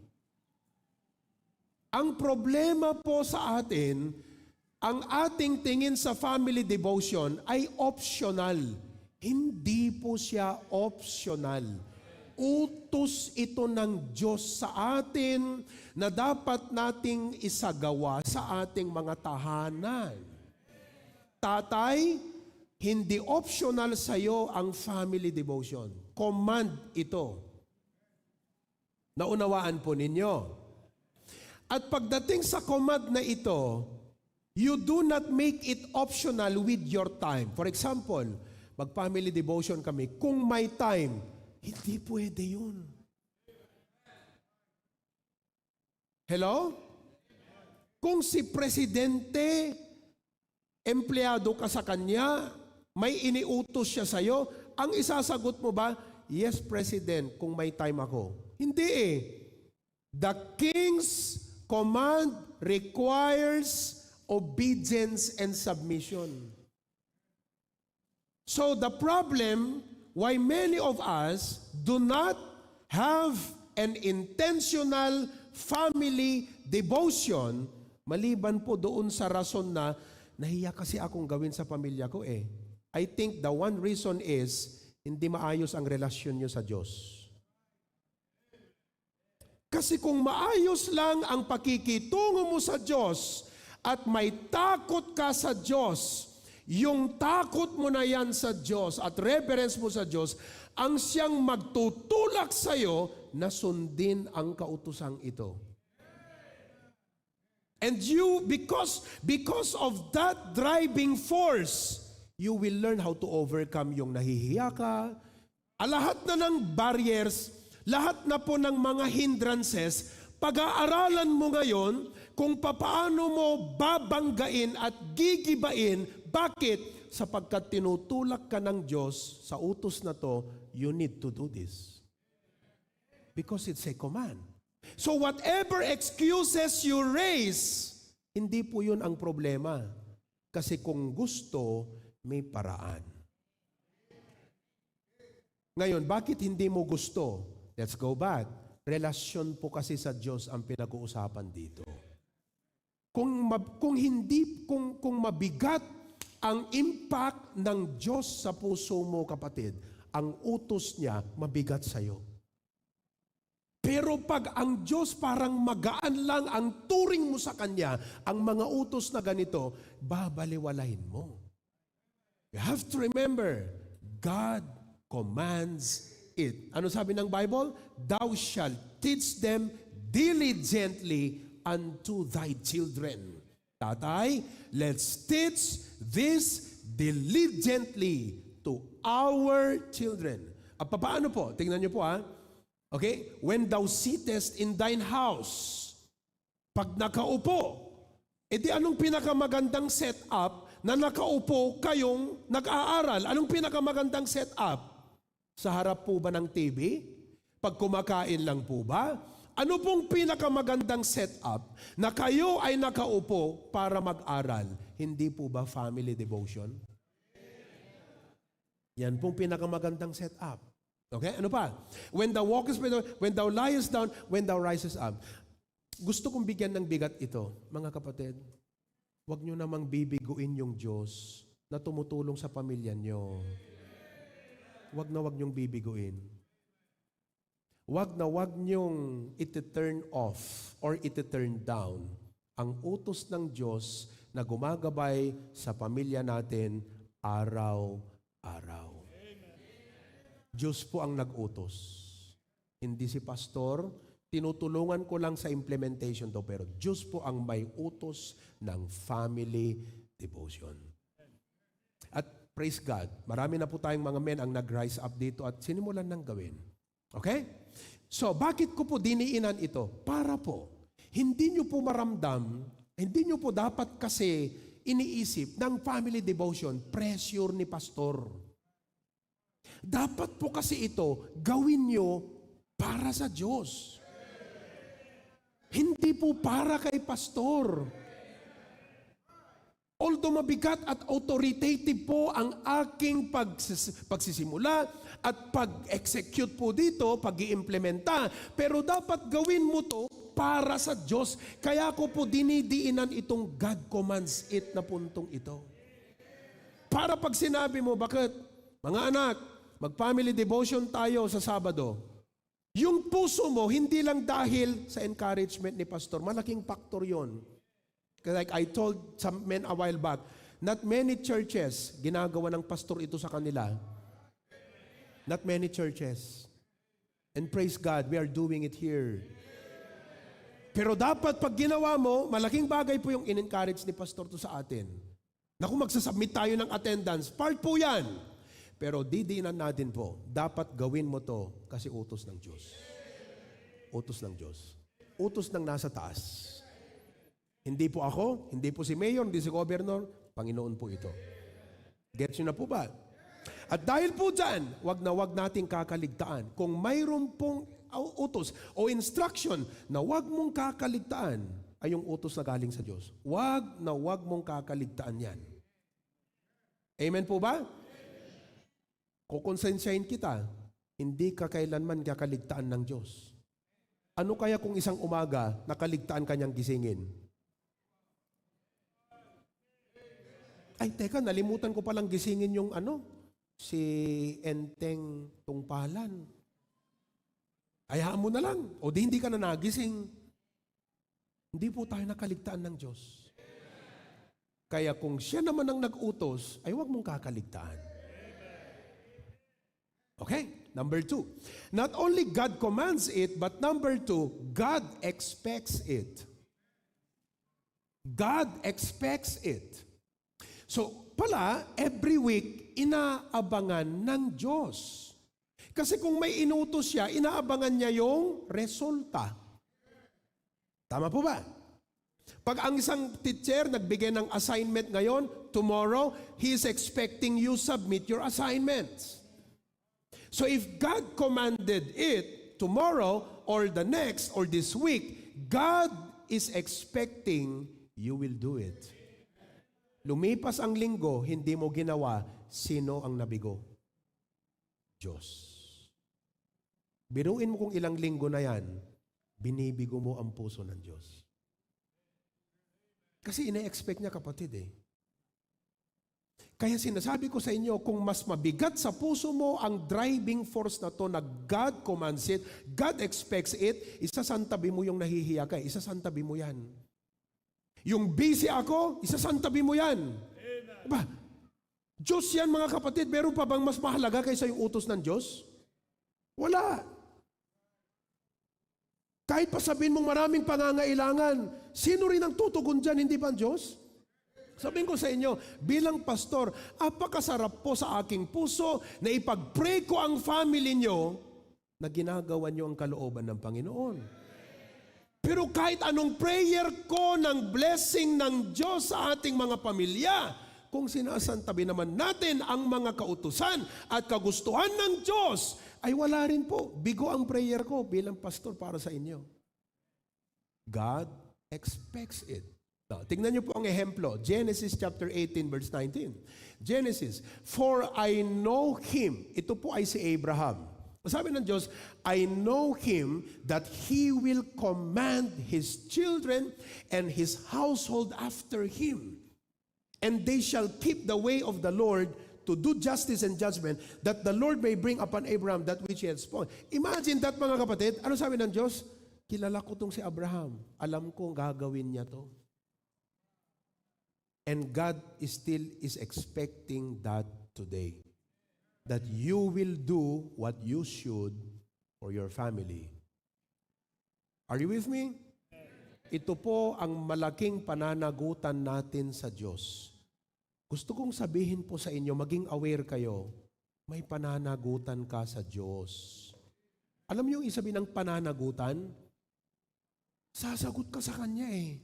Ang problema po sa atin, ang ating tingin sa family devotion ay optional. Hindi po siya optional. Utos ito ng Diyos sa atin na dapat nating isagawa sa ating mga tahanan. Tatay, hindi optional sa iyo ang family devotion. Command ito. Naunawaan po ninyo. At pagdating sa command na ito, you do not make it optional with your time. For example, mag-family devotion kami. Kung may time, hindi pwede yun. Hello? Kung si Presidente, empleyado ka sa kanya, may iniutos siya sa'yo, ang isasagot mo ba, "Yes, President, kung may time ako"? Hindi eh. The king's command requires obedience and submission. So the problem why many of us do not have an intentional family devotion, maliban po doon sa rason na, "Nahiya kasi akong gawin sa pamilya ko eh." I think the one reason is, hindi maayos ang relasyon nyo sa Diyos. Kasi kung maayos lang ang pakikitungo mo sa Diyos at may takot ka sa Diyos, yung takot mo na yan sa Diyos at reverence mo sa Diyos, ang siyang magtutulak sa'yo na sundin ang kautosang ito. And you, because, because of that driving force, you will learn how to overcome yung nahihiya ka. Ah, lahat na ng barriers, lahat na po ng mga hindrances, pag-aaralan mo ngayon kung papaano mo babanggain at gigibain. Bakit? Sapagkat tinutulak ka ng Diyos sa utos na to, you need to do this. Because it's a command. So whatever excuses you raise, hindi po yun ang problema. Kasi kung gusto, may paraan. Ngayon, bakit hindi mo gusto? Let's go back. Relasyon po kasi sa Diyos ang pinag-uusapan dito. Kung, mab- kung hindi, kung, kung mabigat ang impact ng Diyos sa puso mo, kapatid, ang utos niya mabigat sa'yo. Pero pag ang Diyos parang magaan lang ang turing mo sa Kanya, ang mga utos na ganito, babaliwalain mo. You have to remember, God commands it. Ano sabi ng Bible? "Thou shalt teach them diligently unto thy children." Tatay, let's teach this diligently to our children. At papaano po? Tingnan niyo po, ha. Okay? "When thou sittest in thine house," pag nakaupo, edi anong pinakamagandang setup na nakaupo kayong nag-aaral? Anong pinakamagandang setup? Sa harap po ba ng T V? Pag kumakain lang po ba? Ano pong pinakamagandang setup na kayo ay nakaupo para mag-aral? Hindi po ba family devotion? Yan pong pinakamagandang setup. Okay? Ano pa? "When thou walkest by the, when thou liest down, when thou risest up." Gusto kong bigyan ng bigat ito, mga kapatid. Huwag niyo namang bibiguin yung Diyos na tumutulong sa pamilya niyo. Huwag na huwag niyong bibiguin. Huwag na huwag niyong iti-turn off or iti-turn down ang utos ng Diyos na gumagabay sa pamilya natin araw-araw. Diyos po ang nag-utos. Hindi si pastor, tinutulungan ko lang sa implementation to, pero Diyos po ang may utos ng family devotion. At praise God, marami na po tayong mga men ang nag-rise up dito at sinimulan ng gawin. Okay? So, bakit ko po diniinan ito? Para po, hindi nyo po maramdam, hindi nyo po dapat kasi iniisip ng family devotion, pressure ni pastor. Dapat po kasi ito gawin nyo para sa Diyos. Hindi po para kay pastor. Although mabigat at authoritative po ang aking pagsis-, pagsisimula at pag-execute po dito, pag-iimplementa, pero dapat gawin mo to para sa Diyos. Kaya ko po dinidiinan itong "God commands it" na puntong ito. Para pag sinabi mo, bakit? Mga anak, mag-family devotion tayo sa Sabado. Yung puso mo, hindi lang dahil sa encouragement ni pastor. Malaking factor yon. Like I told some men a while back, not many churches, ginagawa ng pastor ito sa kanila. Not many churches. And praise God, we are doing it here. Pero dapat pag ginawa mo, malaking bagay po yung in-encourage ni pastor to sa atin. Naku, magsasubmit tayo ng attendance. Part po yan. Pero didiinan natin po, dapat gawin mo to kasi utos ng Diyos. Utos ng Diyos. Utos ng nasa taas. Hindi po ako, hindi po si mayor, hindi si governor, Panginoon po ito. Gets nyo na po ba? At dahil po dyan, wag na wag nating kakaligtaan. Kung mayroon pong au-, utos o instruction na wag mong kakaligtaan, ay yung utos na galing sa Diyos. Wag na wag mong kakaligtaan yan. Amen po ba? Kukonsensyahin kita, hindi ka kailanman kakaligtaan ng Diyos. Ano kaya kung isang umaga, nakaligtaan ka niyang gisingin? Ay, teka, nalimutan ko palang gisingin yung ano, si Enteng Tungpalan. Hayaan mo na lang. O di hindi ka na nagising. Hindi po tayo nakaligtaan ng Diyos. Kaya kung siya naman ang nag-utos, ay huwag mong kakaligtaan. Okay? Number two, not only God commands it, but number two, God expects it. God expects it. So, pala, every week, inaabangan ng Diyos. Kasi kung may inutos siya, inaabangan niya yung resulta. Tama po ba? Pag ang isang teacher nagbigay ng assignment ngayon, tomorrow, he is expecting you submit your assignments. So if God commanded it tomorrow or the next or this week, God is expecting you will do it. Lumipas ang linggo, hindi mo ginawa, sino ang nabigo? Diyos. Biruin mo kung ilang linggo na yan, binibigo mo ang puso ng Diyos. Kasi ine-expect niya, kapatid, eh. Kaya sinasabi ko sa inyo, kung mas mabigat sa puso mo ang driving force na 'to na God commands it, God expects it, isasantabi mo yung nahihiya ka, eh. Isasantabi mo 'yan. Yung busy ako, isasantabi mo 'yan. Ba, Diyos 'yan, mga kapatid, meron pa bang mas mahalaga kaysa yung utos ng Diyos? Wala. Kahit pa sabihin mong maraming pangangailangan, sino rin ang tutugon diyan, hindi ba ang Diyos? Sabihin ko sa inyo, bilang pastor, apakasarap po sa aking puso na ipag-pray ko ang family nyo na ginagawa nyo ang kalooban ng Panginoon. Pero kahit anong prayer ko ng blessing ng Diyos sa ating mga pamilya, kung sinasantabi naman natin ang mga kautusan at kagustuhan ng Diyos, ay wala rin po. Bigo ang prayer ko bilang pastor para sa inyo. God expects it. Now, tingnan niyo po ang ehemplo. Genesis chapter eighteen, verse nineteen. Genesis, "For I know him." Ito po ay si Abraham. Sabi ng Diyos, "I know him that he will command his children and his household after him. And they shall keep the way of the Lord to do justice and judgment, that the Lord may bring upon Abraham that which he had spoken." Imagine that, mga kapatid. Ano sabi ng Diyos? "Kilala ko tong si Abraham. Alam ko gagawin niya to." And God is still is expecting that today. That you will do what you should for your family. Are you with me? Ito po ang malaking pananagutan natin sa Diyos. Gusto kong sabihin po sa inyo, maging aware kayo, may pananagutan ka sa Diyos. Alam niyo yung ibig sabihin ng pananagutan? Sasagot ka sa Kanya eh.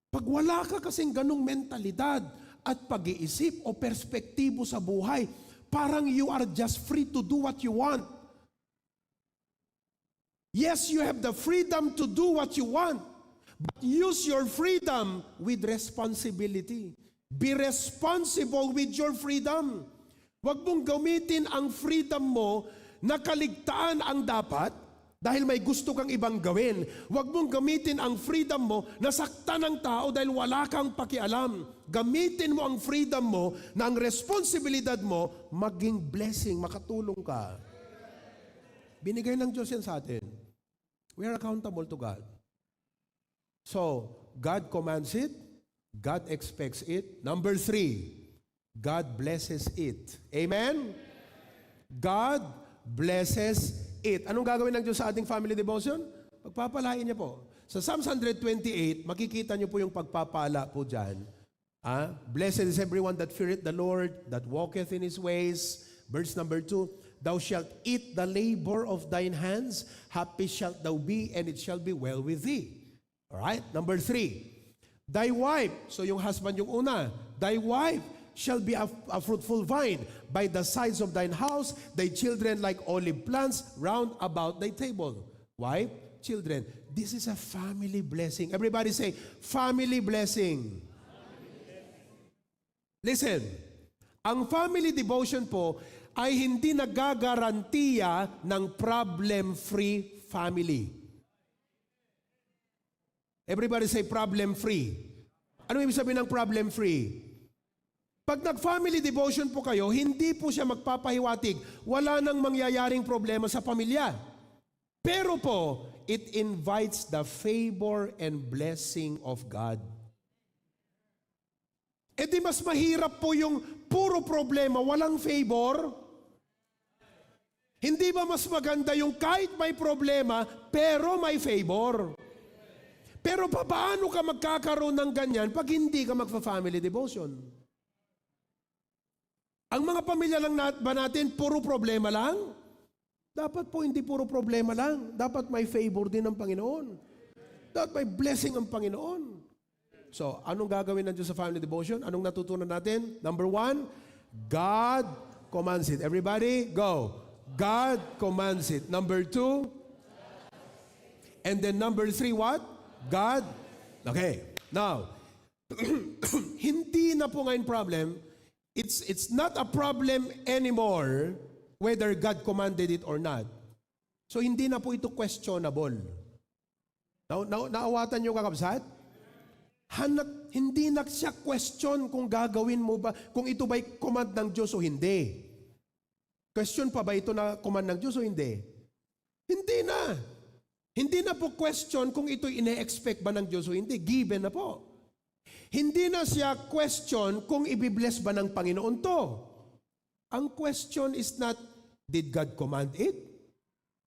Pag wala ka kasing ganong mentalidad at pag-iisip o perspektibo sa buhay, parang you are just free to do what you want. Yes, you have the freedom to do what you want, but use your freedom with responsibility. Be responsible with your freedom. Huwag mong gamitin ang freedom mo na kaligtaan ang dapat dahil may gusto kang ibang gawin. Huwag mong gamitin ang freedom mo na saktan ang tao dahil wala kang pakialam. Gamitin mo ang freedom mo na ang responsibilidad mo maging blessing, makatulong ka. Binigay ng Diyos yan sa atin. We are accountable to God. So, God commands it. God expects it. Number three, God blesses it. Amen? God blesses it. Anong gagawin ng Diyos sa ating family devotion? Pagpapalain niya po. Sa Psalms one twenty-eight, makikita niyo po yung pagpapala po dyan. Ah, "Blessed is everyone that feareth the Lord, that walketh in his ways." Verse number two, "Thou shalt eat the labor of thine hands, happy shalt thou be, and it shall be well with thee." Alright? Number three, "Thy wife," so yung husband yung una, "thy wife shall be a, a fruitful vine by the sides of thine house, thy children like olive plants round about thy table." Wife, children, this is a family blessing. Everybody say, "Family blessing." Listen, ang family devotion po ay hindi nagagarantiya ng problem-free family. Everybody say, "Problem-free." Ano ibig sabihin ng problem-free? Pag nag-family devotion po kayo, hindi po siya magpapahiwatig. Wala nang mangyayaring problema sa pamilya. Pero po, it invites the favor and blessing of God. E di mas mahirap po yung puro problema, walang favor? Hindi ba mas maganda yung kahit may problema, pero may favor? Pero papaano ka magkakaroon ng ganyan pag hindi ka magfa-family devotion? Ang mga pamilya lang nat-, ba natin, puro problema lang? Dapat po hindi puro problema lang. Dapat may favor din ang Panginoon. Dapat may blessing ang Panginoon. So, anong gagawin ng Diyos sa family devotion? Anong natutunan natin? Number one, God commands it. Everybody, go. God commands it. Number two, and then number three, what? God. Okay. Now, hindi na po ngayon problem. It's, it's not a problem anymore whether God commanded it or not. So, hindi na po ito questionable. Na, na, naawatan niyo, kakabsat? Hanak, hindi na siya question kung gagawin mo ba, kung ito ba'y command ng Diyos o hindi. Question pa ba ito na command ng Diyos o hindi? Hindi na. Hindi na po question kung ito ine-expect ba ng Diyos o hindi. Given na po. Hindi na siya question kung ibibless ba ng Panginoon to. Ang question is not, "Did God command it?"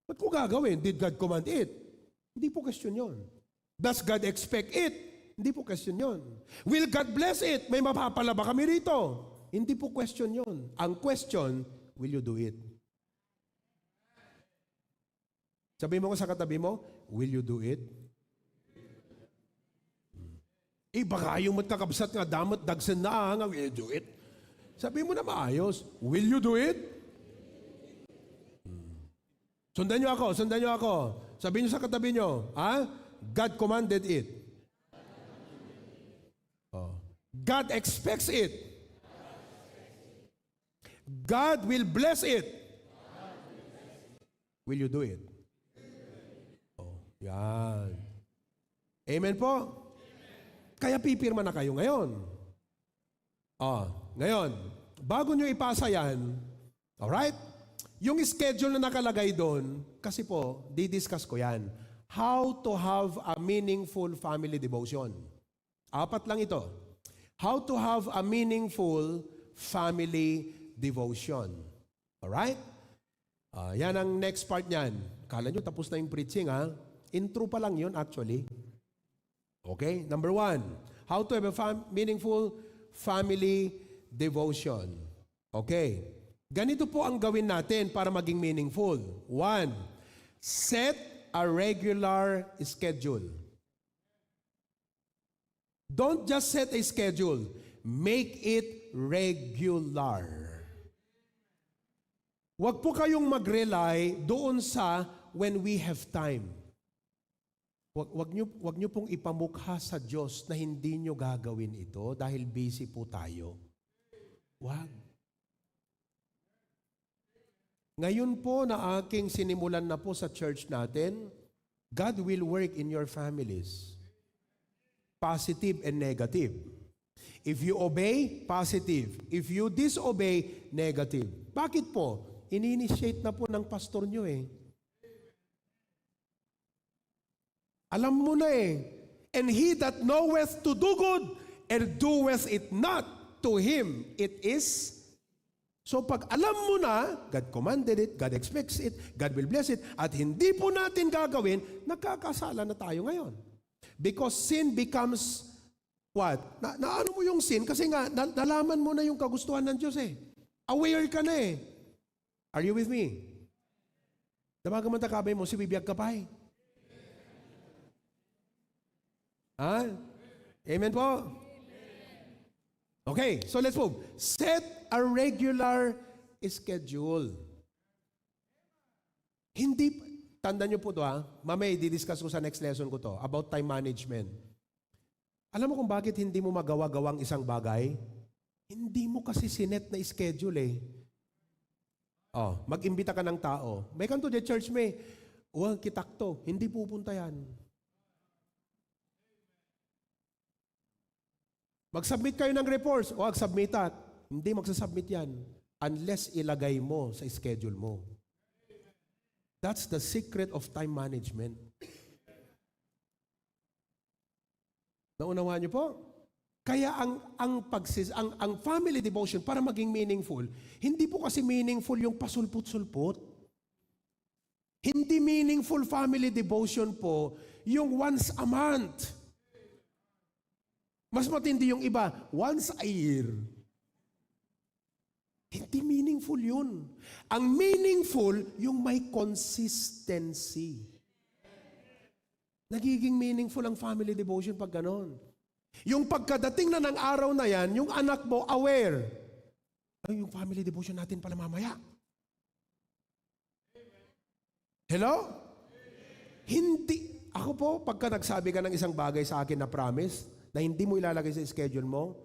Ba't ko gagawin? "Did God command it?" Hindi po question yon. "Does God expect it?" Hindi po question yon. "Will God bless it?" May mapapala ba kami rito? Hindi po question yon. Ang question, "Will you do it?" Sabi mo sa katabi mo, "Will you do it?" Iba kayo met kakabsat nga damet dagsen na nga, "Will you do it?" Sabi mo na maayos, "Will you do it?" Sundan niyo ako, sundan niyo ako. Sabi niyo sa katabi niyo, ha? "God commanded it." Oh. "God expects it." "God will bless it." Will you do it? Oh, yan. Amen po? Kaya pipirma na kayo ngayon. Oh, ngayon, bago nyo ipasa yan, alright? Yung schedule na nakalagay doon, kasi po, didiscuss ko yan. How to have a meaningful family devotion. Apat lang ito. How to have a meaningful family devotion. Alright? Ah, yan ang next part niyan. Kala nyo tapos na yung preaching, ha? Intro pa lang yun, actually. Okay? Number one, how to have a fam- meaningful family devotion. Okay. Ganito po ang gawin natin para maging meaningful. One, set a regular schedule. Don't just set a schedule. Make it regular. Huwag po kayong mag-rely doon sa "when we have time." Wag, wag niyo, wag niyo pong ipamukha sa Diyos na hindi niyo gagawin ito dahil busy po tayo. Wag. Ngayon po na aking sinimulan na po sa church natin, God will work in your families. Positive and negative. If you obey, positive. If you disobey, negative. Bakit po? Ini-initiate na po ng pastor nyo eh. Alam mo na eh. "And he that knoweth to do good and doeth it not, to him it is." So pag alam mo na, God commanded it, God expects it, God will bless it, at hindi po natin gagawin, nagkakasala na tayo ngayon. Because sin becomes what? Na, naano mo yung sin? Kasi nga, na, nalaman mo na yung kagustuhan ng Diyos eh. Aware ka na eh. Are you with me? Damagan mo ang kakabay mo, sibibiyag ka pa eh. Ha? Amen po? Okay, so let's move. Set a regular schedule. Hindi, tanda nyo po to ha, mamaya i-discuss ko sa next lesson ko to, about time management. Alam mo kung bakit hindi mo magawa-gawa ang isang bagay? Hindi mo kasi sinet na schedule eh. Oh, mag-imbita ka ng tao. "May kanto di church may." "Wag kitak to." Hindi pupunta yan. "Mag-submit kayo ng reports." "O, ag-submitat." Hindi magsasubmit yan unless ilagay mo sa schedule mo. That's the secret of time management. Naunawaan niyo po? Kaya ang, ang pagsis-, ang, ang family devotion para maging meaningful, hindi po kasi meaningful yung pasulput-sulput. Hindi meaningful family devotion po yung once a month. Mas matindi yung iba, once a year. Hindi meaningful yun. Ang meaningful, yung may consistency. Nagiging meaningful ang family devotion pag ganon. Yung pagkadating na ng araw na yan, yung anak mo aware. "Ay, yung family devotion natin pala mamaya." Hello? Hindi. Ako po, pagka nagsabi ka ng isang bagay sa akin na promise, na hindi mo ilalagay sa schedule mo,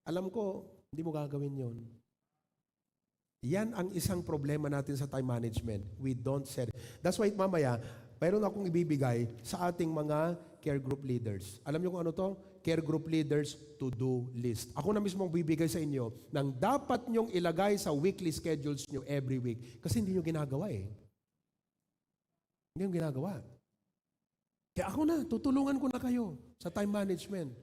alam ko, hindi mo gagawin yon. Yan ang isang problema natin sa time management. We don't set it. That's why mamaya, mayroon akong ibibigay sa ating mga care group leaders. Alam niyo kung ano to? Care group leaders, to-do list. Ako na mismo ang bibigay sa inyo ng dapat nyong ilagay sa weekly schedules nyo every week. Kasi hindi nyo ginagawa eh. Hindi nyo ginagawa. Kaya ako na, tutulungan ko na kayo sa time management.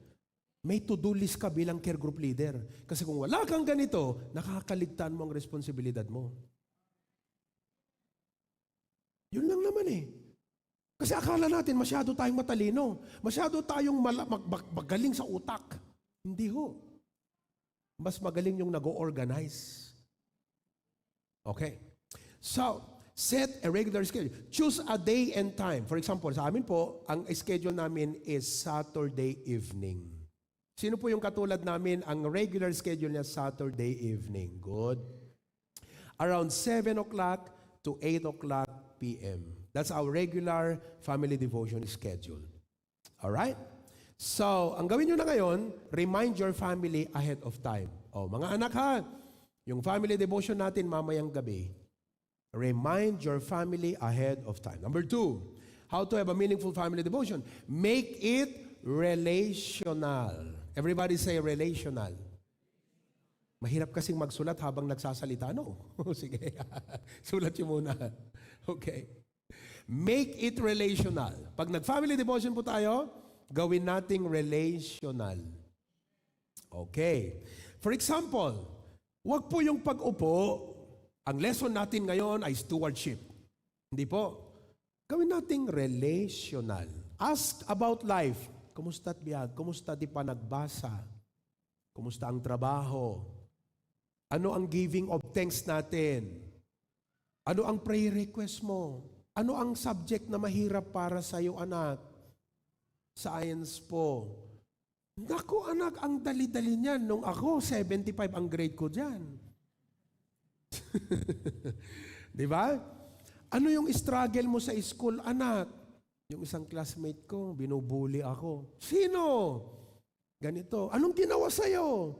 May to-do list ka bilang care group leader. Kasi kung wala kang ganito, nakakaligtaan mo ang responsibilidad mo. Yun lang naman eh. Kasi akala natin masyado tayong matalino. Masyado tayong mala- mag- mag- magaling sa utak. Hindi ho. Mas magaling yung nag-o-organize. Okay. So, set a regular schedule. Choose a day and time. For example, sa amin po, ang schedule namin is Saturday evening. Sino po yung katulad namin, ang regular schedule niya Saturday evening? Good. Around seven o'clock to eight o'clock p m. That's our regular family devotion schedule. Alright? So, ang gawin nyo na ngayon, remind your family ahead of time. O, mga anak ha, yung family devotion natin mamayang gabi, remind your family ahead of time. Number two, how to have a meaningful family devotion? Make it relational. Everybody say relational. Mahirap kasing magsulat habang nagsasalita, no? Sige, sulat nyo muna. Okay. Make it relational. Pag nag-family devotion po tayo, gawin nating relational. Okay. For example, wag po yung pag-upo. Ang lesson natin ngayon ay stewardship. Hindi po. Gawin nating relational. Ask about life. Kumusta at biag? Kumusta di pa nagbasa? Kumusta ang trabaho? Ano ang giving of thanks natin? Ano ang prayer request mo? Ano ang subject na mahirap para sa'yo, anak? Science po. Naku, anak, ang dali-dali niyan. Nung ako, seventy-five ang grade ko dyan. Di ba? Ano yung struggle mo sa school, anak? Yung isang classmate ko, binubuli ako. Sino? Ganito. Anong ginawa sa'yo?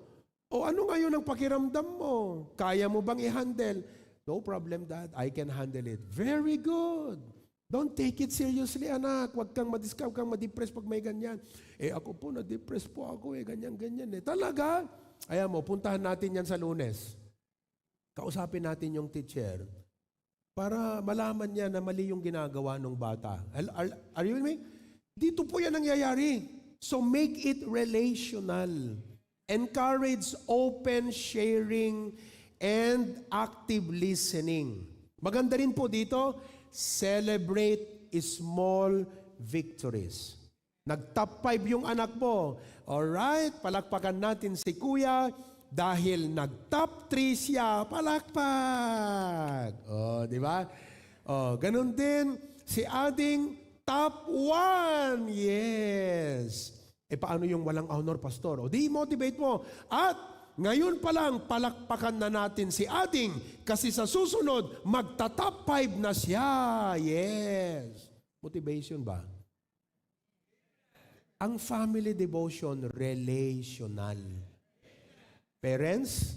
O ano ngayon ang pakiramdam mo? Kaya mo bang i-handle? No problem, Dad. I can handle it. Very good. Don't take it seriously, anak. Huwag kang madis-, huwag kang ma-depress pag may ganyan. Eh, ako po, na-depress po ako eh. Ganyan, ganyan eh. Talaga? Ayan mo, puntahan natin yan sa Lunes. Kausapin natin yung teacher para malaman niya na mali yung ginagawa ng bata. Are, are, are you with me? Dito po yan nangyayari. So make it relational. Encourage open sharing and active listening. Maganda rin po dito, celebrate small victories. Nag-top five yung anak mo. Alright, palakpakan natin si Kuya dahil nag-top three siya. Palakpak! Oh, di ba? Oh, ganun din si Ading top one. Yes. E paano yung walang honor, Pastor? O di motivate mo. At ngayon pa lang, palakpakan na natin si Ading kasi sa susunod, magta-top five na siya. Yes. Motivation ba? Ang family devotion, relational. Parents,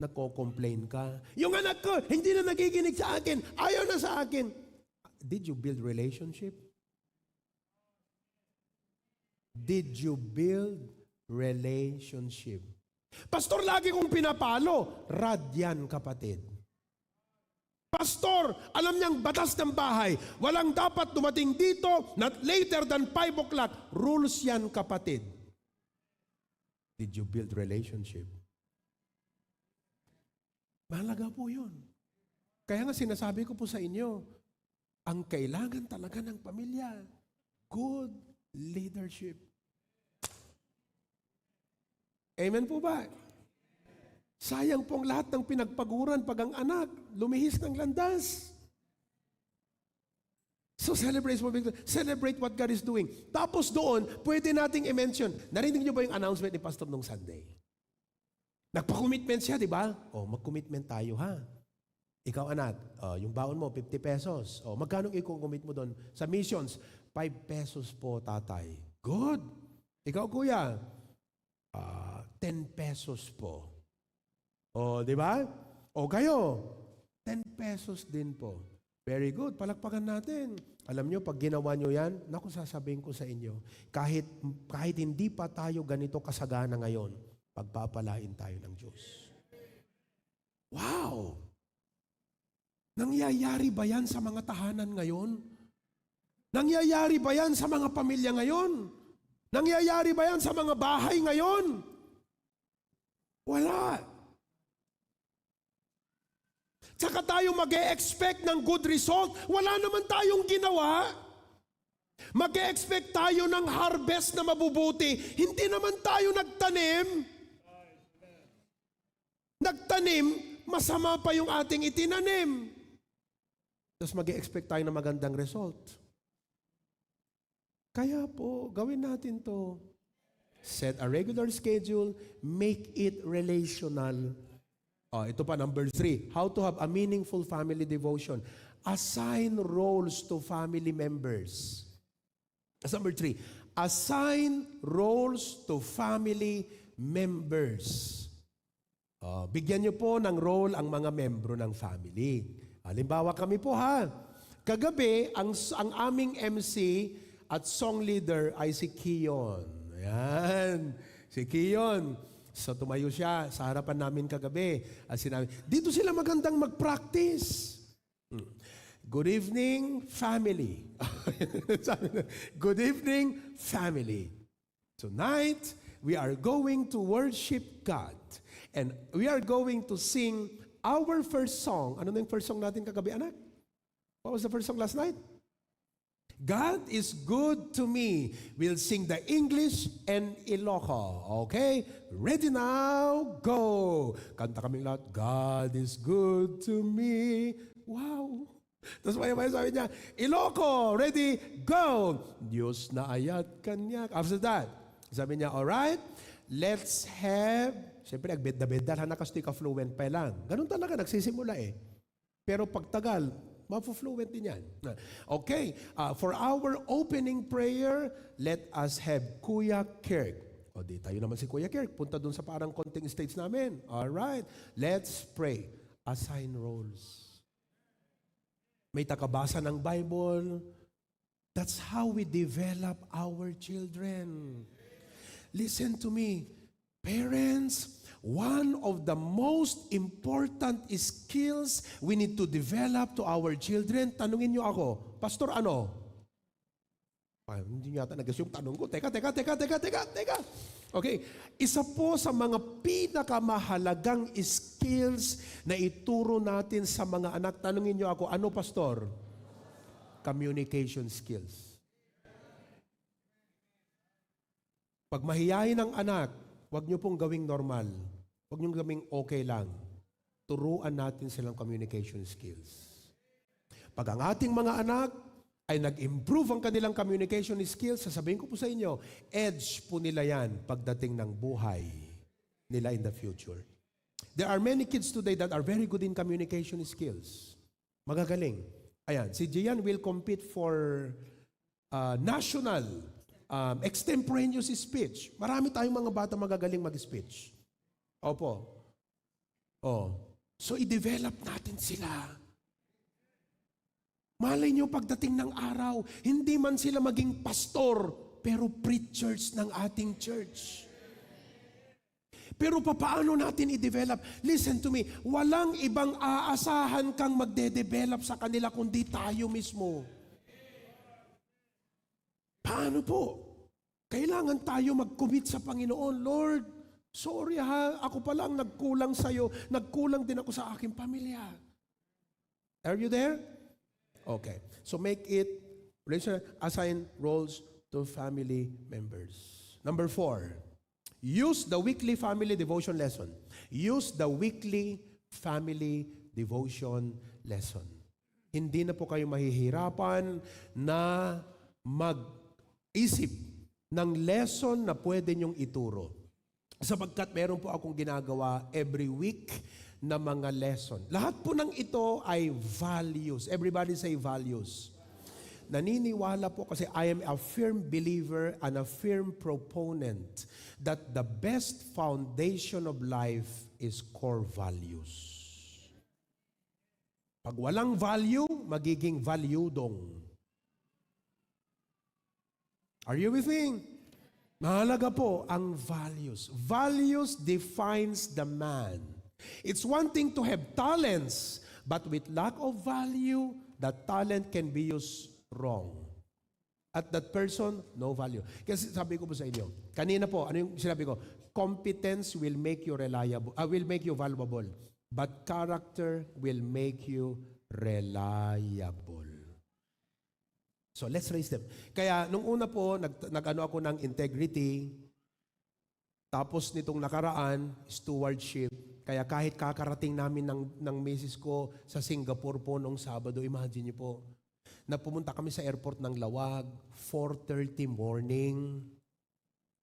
nagko-complain ka. Yung anak ko, hindi na nakikinig sa akin. Ayaw na sa akin. Did you build relationship? Did you build relationship? Pastor, lagi kong pinapalo. Rad yan, kapatid. Pastor, alam niyang batas ng bahay. Walang dapat dumating dito, not later than five o'clock. Rules yan, kapatid. Did you build relationship? Mahalaga po yun. Kaya nga sinasabi ko po sa inyo, ang kailangan talaga ng pamilya, good leadership. Amen po ba? Sayang pong lahat ng pinagpaguran pag ang anak lumihis ng landas. So celebrate small victories. Celebrate what God is doing. Tapos doon, pwede nating i-mention. Narinig niyo ba yung announcement ni Pastor nung Sunday? Nagpa-commitment siya, di ba? O, mag-commitment tayo, ha? Ikaw, anak, o, yung baon mo, fifty pesos. O, magkano i-commit mo doon? Sa missions, five pesos po, tatay. Good. Ikaw, kuya, ah, ten pesos po. O, di ba? O, kayo, ten pesos din po. Very good. Palakpakan natin. Alam nyo, pag ginawa nyo yan, naku, sasabihin ko sa inyo, kahit, kahit hindi pa tayo ganito kasagana ngayon, pagpapalain tayo ng Diyos. Wow! Nangyayari ba yan sa mga tahanan ngayon? Nangyayari ba yan sa mga pamilya ngayon? Nangyayari ba yan sa mga bahay ngayon? Wala. Tsaka tayo mag-e-expect ng good result. Wala naman tayong ginawa. Mag-e-expect tayo ng harvest na mabubuti. Hindi naman tayo nagtanim. Nagtanim, masama pa yung ating itinanim. Tapos mag-e-expect tayo ng magandang result. Kaya po, gawin natin to. Set a regular schedule, make it relational. Oh, ito pa, number three, how to have a meaningful family devotion. Assign roles to family members. That's number three. Assign roles to family members. Oh, bigyan niyo po ng role ang mga membro ng family. Halimbawa, kami po, ha. Kagabi, ang, ang aming M C at song leader ay si Kion. Ayan. Si Kion. So, tumayo siya sa harapan namin kagabi. At sinabi, "Dito sila magandang mag-practice." Hmm. "Good evening, family." Sabi niya, "Good evening, family. Tonight, we are going to worship God. And we are going to sing our first song." Ano na yung first song natin kagabi, anak? What was the first song last night? "God is good to me." We'll sing the English and Ilocano. Okay? Ready now, go! Kanta kaming lahat, "God is good to me." Wow! Tapos maya-maya sabi niya, "Ilocano, ready, go!" "Diyos na ayat kaniak." After that, sabi niya, "Alright, let's have," siyempre, agbedda-bedda, ha, nakastoy ka fluent pa lang. Ganun talaga, nagsisimula eh. Pero pag Tagal, mafu-fluent din yan. Okay, ah, for our opening prayer, let us have Kuya Kirk. O di tayo naman si Kuya Kirk, punta dun sa parang konting stage namin. Alright, let's pray. Assign roles. May takabasa ng Bible. That's how we develop our children. Listen to me, parents, one of the most important skills we need to develop to our children. Tanungin niyo ako, "Pastor, ano?" Ah, hindi niyo yata nag-gets yung tanong ko. Teka, teka, teka, teka, teka, teka. Okay. Isa po sa mga pinakamahalagang skills na ituro natin sa mga anak. Tanungin niyo ako, "Ano, Pastor?" Communication skills. Pag mahiyain ang anak, wag niyo pong gawing normal. Wag niyong gawing okay lang. Turuan natin silang communication skills. Pag ang ating mga anak ay nag-improve ang kanilang communication skills, sasabihin ko po sa inyo, edge po nila yan pagdating ng buhay nila in the future. There are many kids today that are very good in communication skills. Magagaling. Ayan, si Gian will compete for, uh, national, um, extemporaneous speech. Marami tayong mga bata magagaling mag-speech. Opo. Oh. So, i-develop natin sila. Malay nyo, pagdating ng araw, hindi man sila maging pastor, pero preachers ng ating church. Pero papaano natin i-develop? Listen to me, walang ibang aasahan kang magde-develop sa kanila kundi tayo mismo. Paano po? Kailangan tayo mag-commit sa Panginoon. "Lord, sorry ha, ako pala ang nagkulang sa'yo. Nagkulang din ako sa aking pamilya." Are you there? Okay. So make it, assign roles to family members. Number four, use the weekly family devotion lesson. Use the weekly family devotion lesson. Hindi na po kayo mahihirapan na mag-isip ng lesson na pwede niyong ituro. Sapagkat meron po akong ginagawa every week na mga lesson. Lahat po ng ito ay values. Everybody say values. Naniniwala po kasi I am a firm believer and a firm proponent that the best foundation of life is core values. Pag walang value, magiging valuedong. Are you with me? Mahalaga po ang values. Values defines the man. It's one thing to have talents, but with lack of value, that talent can be used wrong. At that person, no value. Kasi sabi ko po sa inyo, kanina po, ano yung sinabi ko? Competence will make you reliable, ah, will make you valuable, but character will make you reliable. So let's raise them. Kaya nung una po, nag, nag-ano ako ng integrity, tapos nitong nakaraan, stewardship. Kaya kahit kakarating namin ng, ng misis ko sa Singapore po noong Sabado, imagine niyo po, na pumunta kami sa airport ng Laoag, four thirty morning.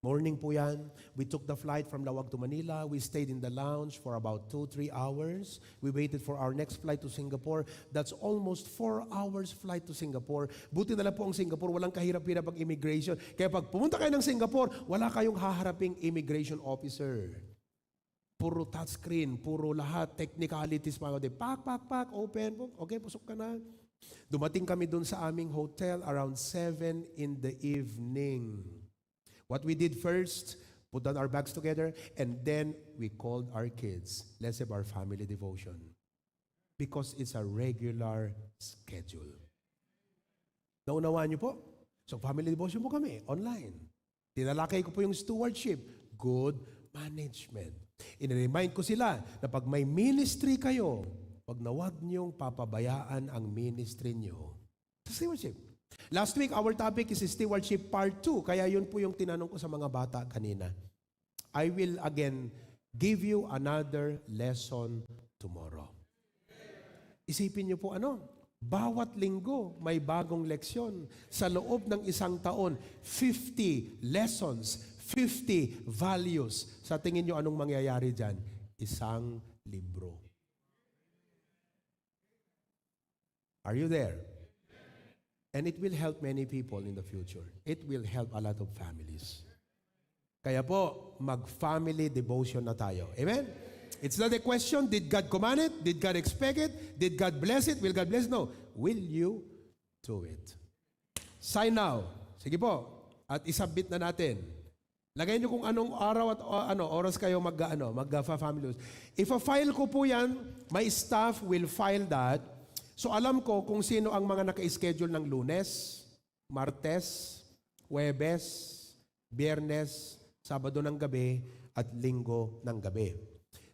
Morning po yan. We took the flight from Laoag to Manila. We stayed in the lounge for about two, three hours. We waited for our next flight to Singapore. That's almost four hours flight to Singapore. Buti na lang po ang Singapore, walang kahirap-hirap ang immigration. Kaya pag pumunta kayo ng Singapore, wala kayong haharaping immigration officer. Puro touchscreen, puro lahat, technicalities pa. Pak, pak, pak, open. Okay, pasok ka na. Dumating kami dun sa aming hotel around seven in the evening. What we did first, put down our bags together, and then we called our kids. Let's have our family devotion. Because it's a regular schedule. Naunawaan niyo po? So, family devotion po kami, online. Tinalakay ko po yung stewardship, good management. Iniremind ko sila na pag may ministry kayo, wag na wag niyong papabayaan ang ministry niyo sa stewardship. Last week, our topic is stewardship part two. Kaya yun po yung tinanong ko sa mga bata kanina. I will again give you another lesson tomorrow. Isipin niyo po ano, bawat linggo may bagong leksyon. Sa loob ng isang taon, fifty lessons, fifty values. Sa tingin niyo anong mangyayari diyan? Isang libro. Are you there? And it will help many people in the future. It will help a lot of families. Kaya po, mag-family devotion na tayo. Amen? It's not a question, did God command it? Did God expect it? Did God bless it? Will God bless it? No. Will you do it? Sign now. Sige po. At isubmit na natin. Lagay niyo kung anong araw at, o, ano, oras kayo mag, ano, mag, ah, fa-, family. Ifa-file ko po yan. My staff will file that. So alam ko kung sino ang mga naka-schedule ng Lunes, Martes, Huwebes, Biyernes, Sabado ng gabi, at Linggo ng gabi.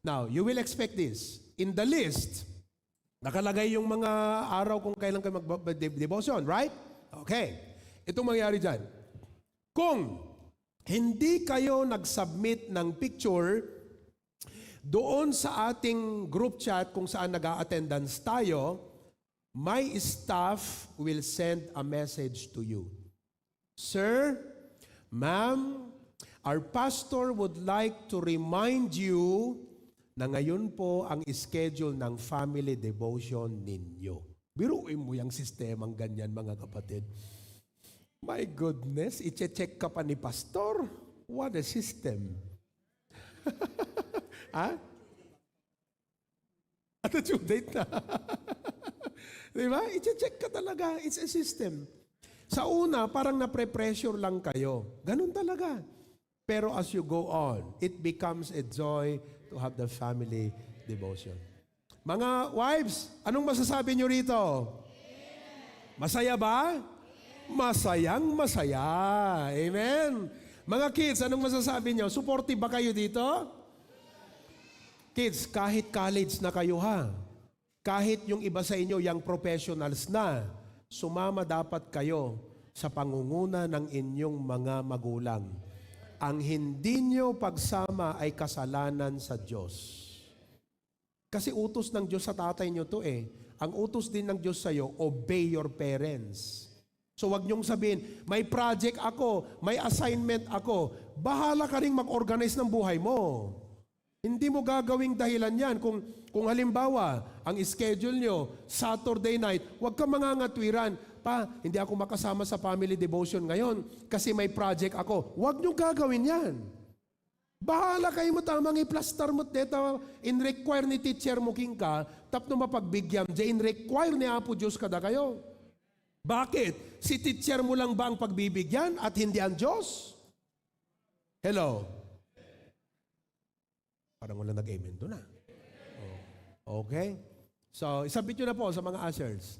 Now, you will expect this. In the list, nakalagay yung mga araw kung kailan kayo mag-, mag-, de-, devotion, right? Okay. Itong mangyari dyan. Kung hindi kayo nag-submit ng picture doon sa ating group chat kung saan nag-a-attendance tayo, my staff will send a message to you. Sir, ma'am, our pastor would like to remind you na ngayon po ang schedule ng family devotion ninyo. Biruin mo yung sistemang ganyan, mga kapatid. My goodness, iche-check ka pa ni pastor? What a system. Ha? At the due date na. Di ba? Iche-check ka talaga. It's a system. Sa una, parang napre-pressure lang kayo. Ganun talaga. Pero as you go on, it becomes a joy to have the family devotion. Mga wives, anong masasabi nyo rito? Masaya ba? Masayang masaya. Amen. Mga kids, anong masasabi nyo? Supportive ba kayo dito? Kids, kahit college na kayo ha, kahit yung iba sa inyo, young professionals na, sumama dapat kayo sa pangunguna ng inyong mga magulang. Ang hindi nyo pagsama ay kasalanan sa Diyos. Kasi utos ng Diyos sa tatay nyo to eh. Ang utos din ng Diyos sa'yo, obey your parents. So wag niyong sabihin, "May project ako, may assignment ako." Bahala ka ring mag-organize ng buhay mo. Hindi mo gagawing dahilan yan. Kung, kung halimbawa, ang schedule nyo, Saturday night, wag ka mangangatwiran, "Pa, hindi ako makasama sa family devotion ngayon kasi may project ako." Wag niyong gagawin yan. Bahala kayo met a mangiplastar met deta in-require ni teacher mo kenka tapno mapagbigyan, di in-require ni Apo Dios kadakayo. Bakit? Si teacher mo lang ba ang pagbibigyan at hindi ang Dios? Hello? Parang wala nag-amen doon, ah. Oh. Okay? So, isabit nyo na po sa mga ushers.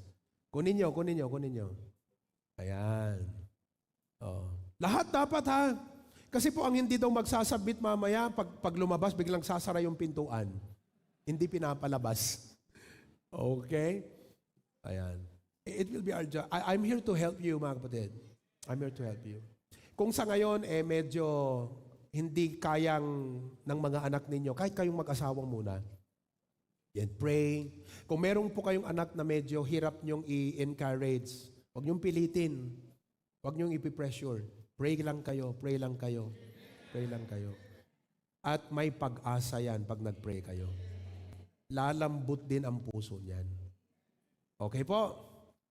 Kunin nyo, kunin nyo, kunin nyo. Ayan. Oh. Lahat dapat, ha? Kasi po, ang hindi daw magsasabit mamaya, pag, pag lumabas, biglang sasara yung pintuan. Hindi pinapalabas. Okay? Ayan. It will be our job. I, I'm here to help you, mga kapatid. I'm here to help you. Kung sa ngayon, eh, medyo hindi kayang ng mga anak ninyo, kahit kayong mag-asawang muna, yan, pray. Kung meron po kayong anak na medyo hirap niyong i-encourage, huwag niyong pilitin. Huwag niyong ipipressure. Pray lang kayo, pray lang kayo, pray lang kayo. At may pag-asa yan pag nag-pray kayo. Lalambot din ang puso niyan. Okay po?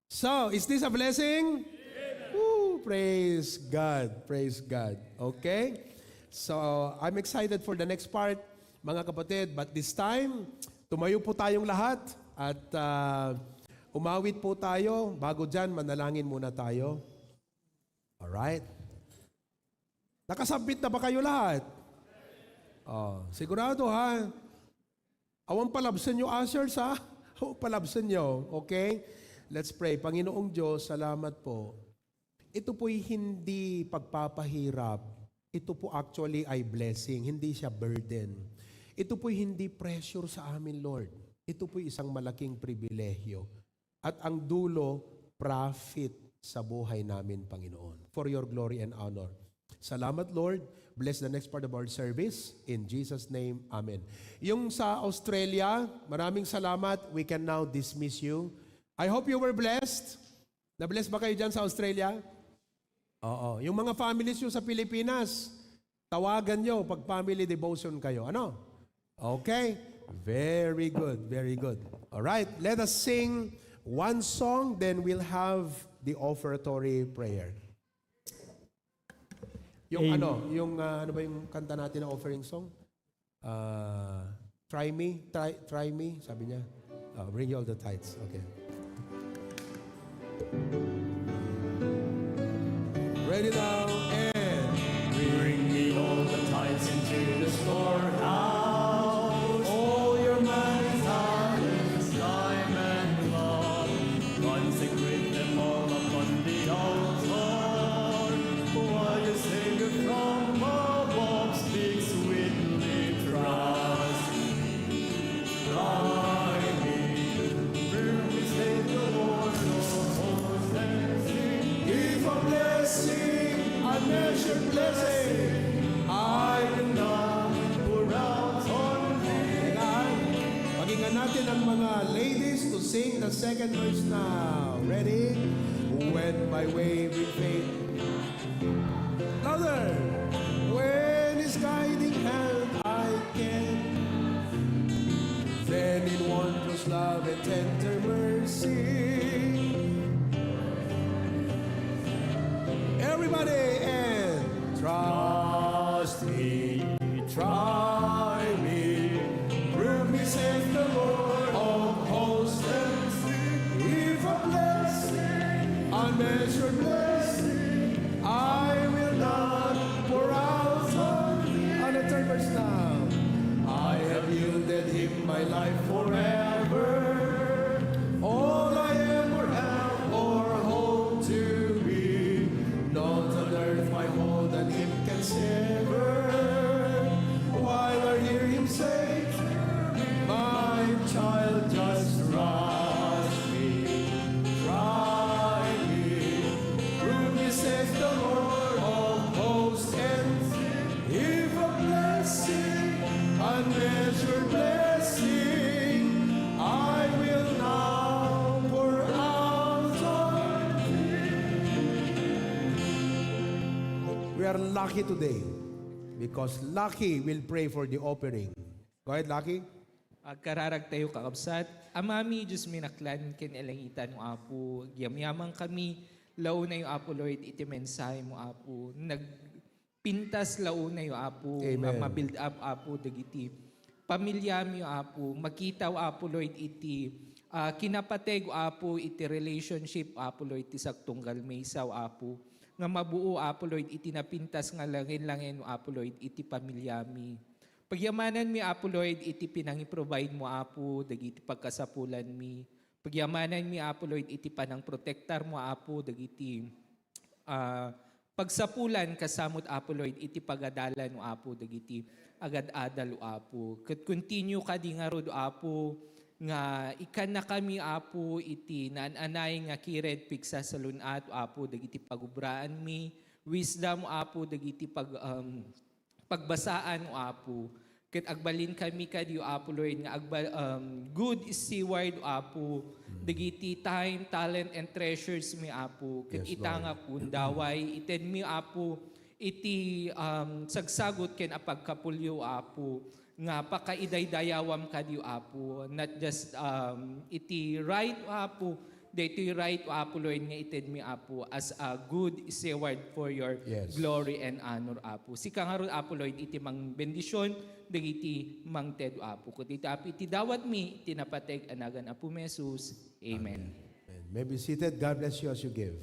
So, is this a blessing? Woo! Praise God. Praise God. Okay? So, I'm excited for the next part, mga kapatid. But this time, tumayo po tayong lahat at ah, umawit po tayo. Bago dyan, manalangin muna tayo. Alright? Nakasabit na ba kayo lahat? Oh, sigurado, ha? Awan palabsen nyo, ushers, ha? Awan palabsen nyo, okay? Let's pray. Panginoong Diyos, salamat po. Ito po'y hindi pagpapahirap. Ito po actually ay blessing, hindi siya burden. Ito po'y hindi pressure sa amin, Lord. Ito po'y isang malaking pribilehiyo. At ang dulo, profit sa buhay namin, Panginoon. For your glory and honor. Salamat, Lord. Bless the next part of our service. In Jesus' name, amen. Yung sa Australia, maraming salamat. We can now dismiss you. I hope you were blessed. Na-bless ba kayo dyan sa Australia? Oo. Yung mga families nyo sa Pilipinas, tawagan nyo pag family devotion kayo. Ano? Okay? Very good, very good. All right, let us sing one song, then we'll have the offertory prayer. Yung Amen. Ano, yung ah, ano ba yung kanta natin na offering song? Ah, try me, try, try me, sabi niya. Ah, bring you all the tithes. Okay. Ready now, and bring me all the tithes into the storehouse. All your money, talents, time and love. Consecrate them all upon the altar. While your Savior from above speaks sweetly, trust. Try me, will we say the Lord of hosts and sing. If a blessing, a measured blessing, I will not pour out on thee. Pakinggan natin ang mga ladies to sing the second verse now. Ready? Wend my way with faith. Louder! When His guiding hand I can, then in wondrous love and tender mercy, everybody and trust me, try me, prove me, says the Lord of hosts, and see if a blessing, unmeasured blessing, I will not pour out on thee. On the third verse now. I have yielded Him my life forever. All I am or have or hope to be, not on earth my hold on Him can sever. While I hear Him say, my child, just trust me, try me, prove me, says the Lord of hosts, and if a blessing, unmeasured blessing, I will now pour out on thee. We are lucky today because Lucky will pray for the offering. Go ahead, Lucky. Agkararag tayo, kakabsat. Amami, Dios mi naklan ken alangitan, Apo, agyamyaman kami. Launa yo, Apo Lord, iti mensahe mo, Apo. Nag-, pintas la unay, Apo, nga Amen. ma-build up, Apo, dagiti pamilyami, Apo. Makitaw, Apo Lord, iti, ah, kinapateg, Apo, iti relationship, Apo Lord, ti sagtunggal maysa, Apo, nga mabuo, Apo Lord, iti napintas nga langen-langen, Apo Lord, iti pamilyami. Pagyamananmi, Apo Lord, iti pinangi-provide mo, Apo, dagiti pagkasapulanmi. Pagyamananmi, Apo Lord, iti panangprotektar mo, Apo, dagiti, ah, pagsapulan kasamot, Apo Lord, iti pagadalan, O Apo, dagiti agad-adal, O Apo. Ket continue kadi ngarud, O Apo, nga ikkannakami, Apo, iti naan-anay nga kired pigsasalun-at, O Apo, dagiti pagubraanmi. Wisdom, O Apo, dagiti pag-, um, pagbasaan, O Apo. Ket agbalinkami kadi, O Apo Lord, nga agba-, um, good steward, O Apo, dagiti time, talent, and treasures mi, Apo. Ket Yes, ita Lord. nga kundaway, itedmi, Apo, iti, um, sagsagut ken apagkapulyo, O Apo, nga pakaidaydayawam kadi, O Apo. Not just, um, iti right, O Apo, daytoy right, O Apo Lord, nga itedmi, Apo, as a good steward for your Yes. glory and honor, Apo. Sika ngarud, Apo Lord, iti mangbendision, dagiti mangted, O Apo. Ket iti, Apo, iti dawatmi, iti napateg a nagan Apo Jesus. Amen. Amen. May be seated. God bless you as you give.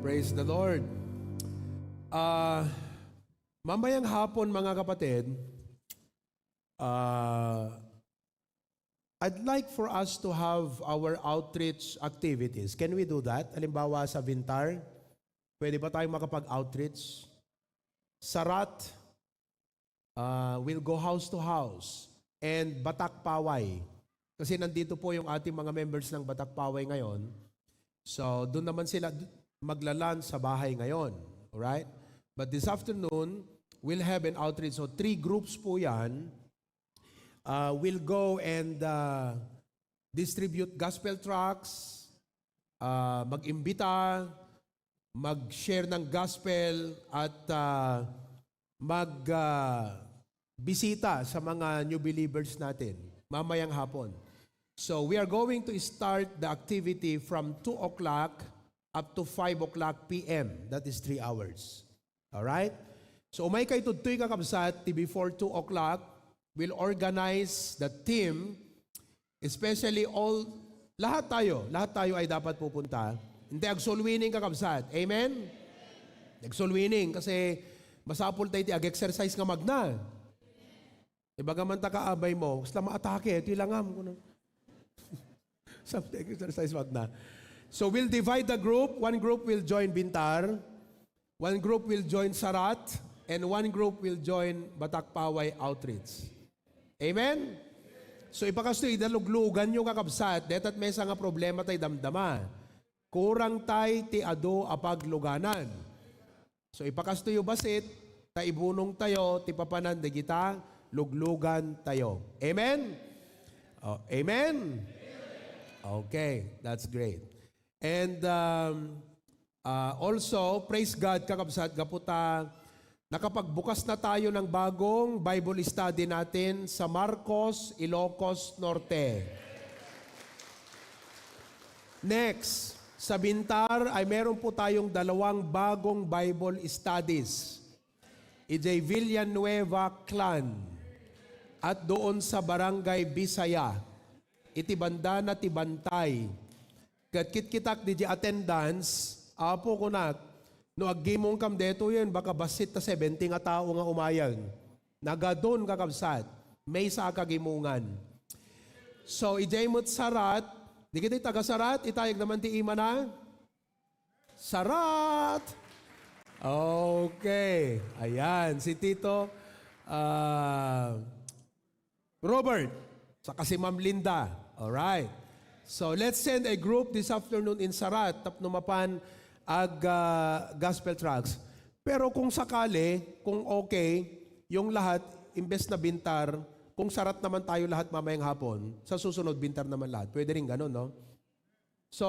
Praise the Lord. Ah, mamayang hapon, mga kapatid, ah, I'd like for us to have our outreach activities. Can we do that? Halimbawa, sa Vintar, pwede ba tayong makapag-outreach? Sarat, uh, will go house to house, and Batak Paway. Kasi nandito po yung ating mga members ng Batak Paway ngayon. So, doon naman sila d- maglalan sa bahay ngayon. Alright? But this afternoon, we'll have an outreach. So, three groups po yan. Uh, we'll go and uh, distribute gospel tracts, uh, mag-imbita, mag-share ng gospel, at uh, mag uh, bisita sa mga new believers natin mamayang hapon. So we are going to start the activity from two o'clock up to five o'clock p m. That is three hours. Alright? So umay kay tudtoy, kakabsat, ti before two o'clock, we'll organize the team, especially all, lahat tayo, lahat tayo ay dapat pupunta. Hindi, ag-soul winning, kakabsat. Amen? Ag-soul winning kasi masapul tayo ti ag-exercise nga magna. Ibaga man ta kaabay mo, basta maatake, iti langam, kuno. Something exercise, wag na. So we'll divide the group. One group will join Bintar, one group will join Sarat, and one group will join Batak Paway Outreach. Amen? So ipakastoy, ida luglugan nyo, kakabsat, detat mesa nga problema tay damdama. Kurang tay ti adu a pagluganan. So ipakastoyo bassit, ta ibunong tayo ti papanan dagita luglugan tayo. Amen? Oh, amen? Okay, that's great. And um, uh, also, praise God, kakabsat, gapu ta nakapagbukas na tayo ng bagong Bible study natin sa Marcos, Ilocos Norte. Next, sa Bintar ay meron po tayong dalawang bagong Bible studies. Idiay Villanueva Clan at doon sa Barangay Bisaya, iti banda na ti Bantay. Ket kitkitak di attendance, Apo, kunak, no aggimongkam detoyen, baka bassit ta seventy nga tao nga umayag. Nagadun, kakabsat, maysa a kagimongan. So, idiay met Sarat, di kita taga Sarat, itayag naman ti imana. Sarat! Okay. Ayan, si Tito, ah, Robert, saka si Ma'am Linda. Alright. So, let's send a group this afternoon in Sarat tapno mapan ag, ah, gospel tracts. Pero kung sakali, kung okay, yung lahat, imbes na Bintar, kung Sarat naman tayo lahat mamayang hapon, sa susunod, Bintar naman lahat. Pwede rin ganun, no? So,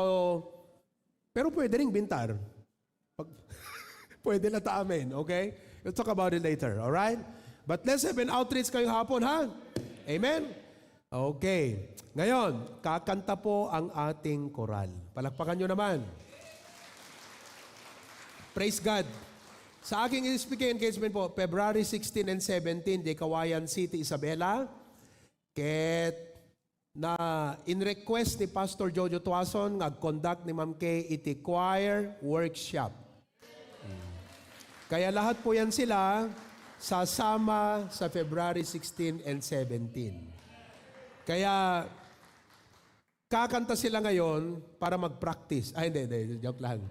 pero pwede rin Bintar. Pag, pwede na ta, amen. Okay? We'll talk about it later. Alright? But let's have an outreach kayo hapon, ha? Amen? Okay. Ngayon, kakanta po ang ating koral. Palakpakan nyo naman. Praise God. Sa aking speaking engagement po, February sixteen and seventeen, di Kawayan City, Isabela. Ket na in-request ni Pastor Jojo Tuason nga ag-conduct ni Ma'am Kay iti choir workshop. Mm. Kaya lahat po yan sila sasama sa February sixteen and seventeen. Kaya kakanta sila ngayon para mag-practice. Ay, hindi, hindi. Joke lang.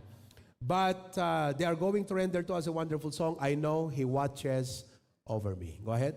But uh, they are going to render to us a wonderful song, I Know He Watches Over Me. Go ahead.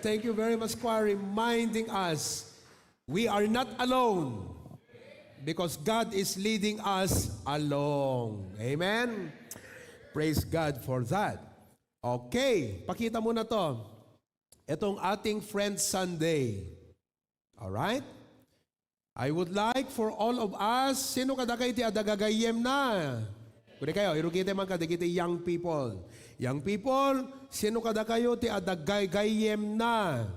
Thank you very much, choir, reminding us we are not alone because God is leading us along. Amen? Praise God for that. Okay, pakita mo na to. Itong ating Friends Sunday. Alright? I would like for all of us, sino kadakayo ti adda gagayyemna? Kundi kayo, irukite man kadagiti young people. Young people, sino kadakayo ti adda gagayyemna?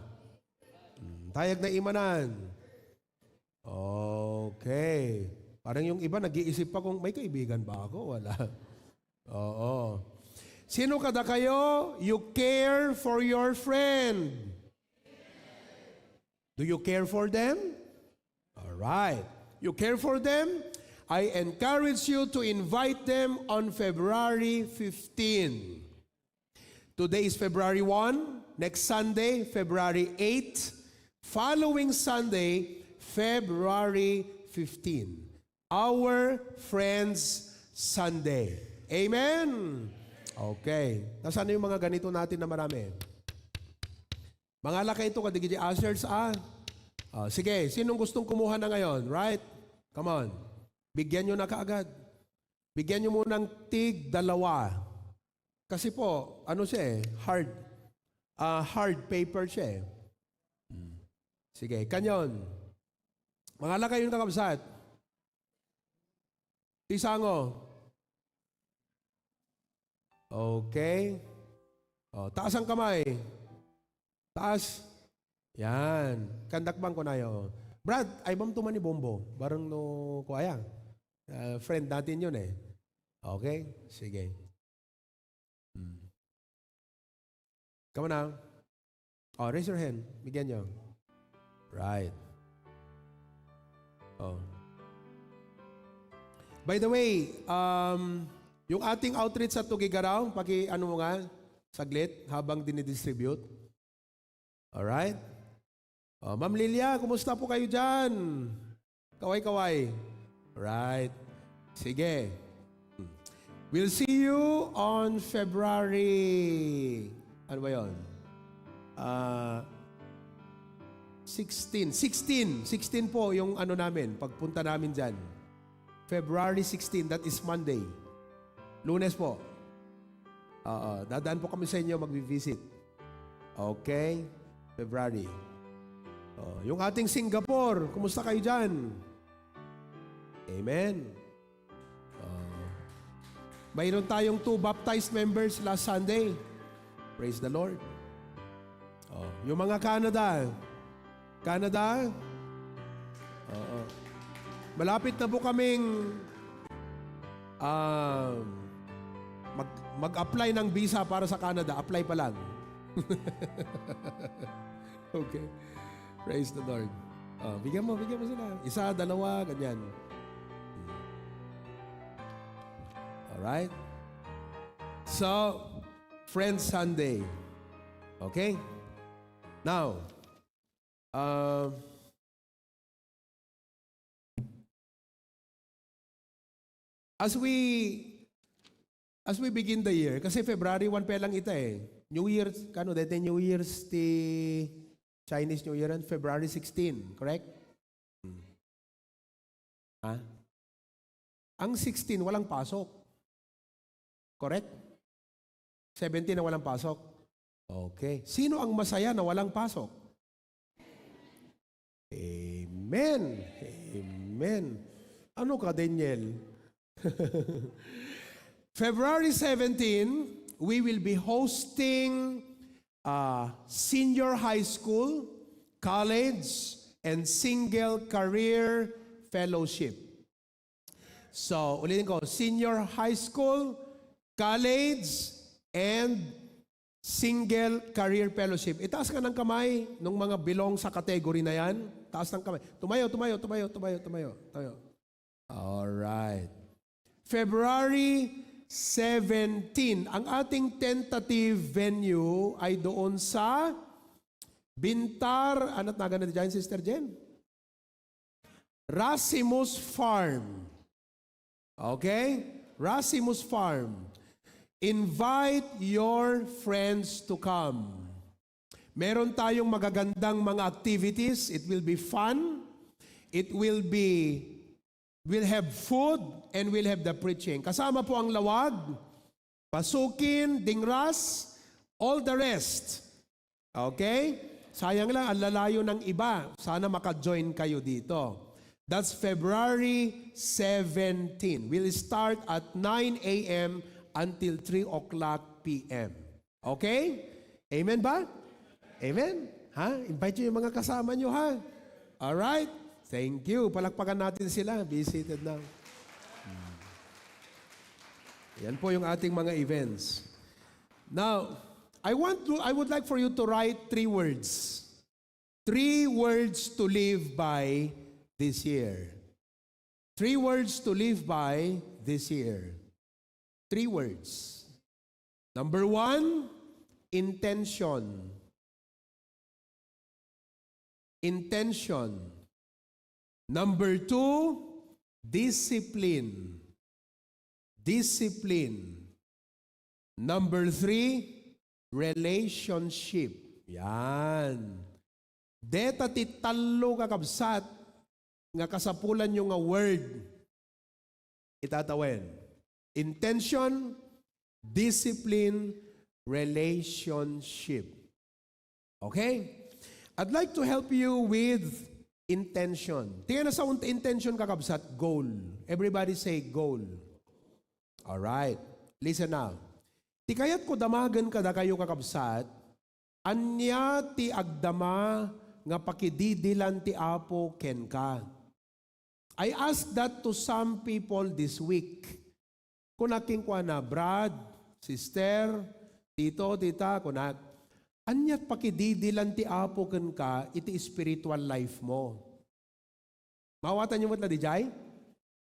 Hmm, tayag na imanan. Okay. Parang yung iba nag-iisip pa kung may kaibigan ba ako? Wala. Oo. Sino kadakayo, you care for your friend? Do you care for them? All right. You care for them? I encourage you to invite them on February fifteen. Today is February one. Next Sunday, February eight. Following Sunday, February fifteen. Our Friends Sunday. Amen? Okay. Nasaan na yung mga ganito natin na marami? Mangala kayo ito, kadagiti ushers, ah. Ah, sige, sinong gustong kumuha na ngayon, right? Come on. Bigyan nyo na kaagad. Bigyan nyo munang tig dalawa. Kasi po, ano siya eh, hard. Ah, hard paper siya eh. Hmm. Sige, kanyon. Mangala kayo ng kakabsat. Ti sango. Okay. Oh, taas ang kamay. Taas. Yan. Kandak bang kunayo. Brad, ay bam tuman ni Bombo. Barang no kuaya. Ah, friend natin yun eh. Okay? Sige. Hmm. Come on now. Oh, raise your hand. Bigyan nyo. Right. Oh. By the way, um, yung ating outreach sa Tugigaraw, paki ano mo nga, saglit, habang dinidistribute. Alright? Oh, Ma'am Lilia, kumusta po kayo dyan? Kaway-kaway. Right. Sige. We'll see you on February, ano ba yun? Ah, sixteen. Sixteen. Sixteen po yung ano namin, pagpunta namin dyan. February sixteen, that is Monday. Lunes po. Oo, dadaan po kami sa inyo, magbi-visit. Okay? February. Oh, yung ating Singapore, kumusta kayo dyan? Amen. Oh, mayroon tayong two baptized members last Sunday. Praise the Lord. Oh, yung mga Canada, Canada? Oo. Malapit na po kaming, ah, mag-, mag-apply ng visa para sa Canada. Apply pa lang. Okay. Praise the Lord. Oh, bigyan mo, bigyan mo sila. Isa, dalawa, ganyan. Alright? So, Friends Sunday. Okay? Now, uh, as we as we begin the year, kasi February one pa lang ita eh. New Year, kano, dete New Year's ti Chinese New Year, and February sixteen, correct? Hmm. Ha? Ang sixteen, walang pasok. Correct? Seventeen na walang pasok. Okay. Sino ang masaya na walang pasok? Amen. Amen. Ano ka, Daniel? February seventeen, we will be hosting, uh, senior high school, college, and single career fellowship. So, ulitin ko, senior high school, college, and single career fellowship. Itaas nga ng kamay nung mga belong sa category na yan. Taas ng kamay. Tumayo, tumayo, tumayo, tumayo, tumayo. Tayo. Alright. February seventeen. Ang ating tentative venue ay doon sa Bintar. Anat nagan na dyan, Sister Jen? Rasimus Farm. Okay? Rasimus Farm. Invite your friends to come. Meron tayong magagandang mga activities. It will be fun. It will be, we'll have food and we'll have the preaching. Kasama po ang lawag, pasukin, dingras, all the rest. Okay? Sayang lang, ang lalayo ng iba. Sana maka-join kayo dito. That's February seventeen. We'll start at nine a m until three o'clock p m. Okay? Amen ba? Amen? Ha? Invite nyo yung mga kasama nyo, ha? Alright? Thank you. Palakpakan natin sila. Be seated now. Hmm. Yan po yung ating mga events. Now, I want to, I would like for you to write three words. Three words to live by this year. Three words to live by this year. Three words. Number one, intention. Intention. Number two, discipline. Discipline. Number three, relationship. Yan. Deta ti tallo, kakabsat, nga kasapulanyo nga word. Itatawen. Intention, discipline, relationship. Okay? I'd like to help you with intention. Ti kayatmo nga intention, kakabsat, goal. Everybody say goal. All right. Listen now. Ti kayatko damagen kadakayo, kakabsat, ania ti agdama nga pakididilan ti Apo kenka? I asked that to some people this week. Kunak kenkuana, "Brad, sister, tito, tita," kunak, "Aniat pakididilan ti Apo kenka iti spiritual life mo?" Maawatanyo met la diay?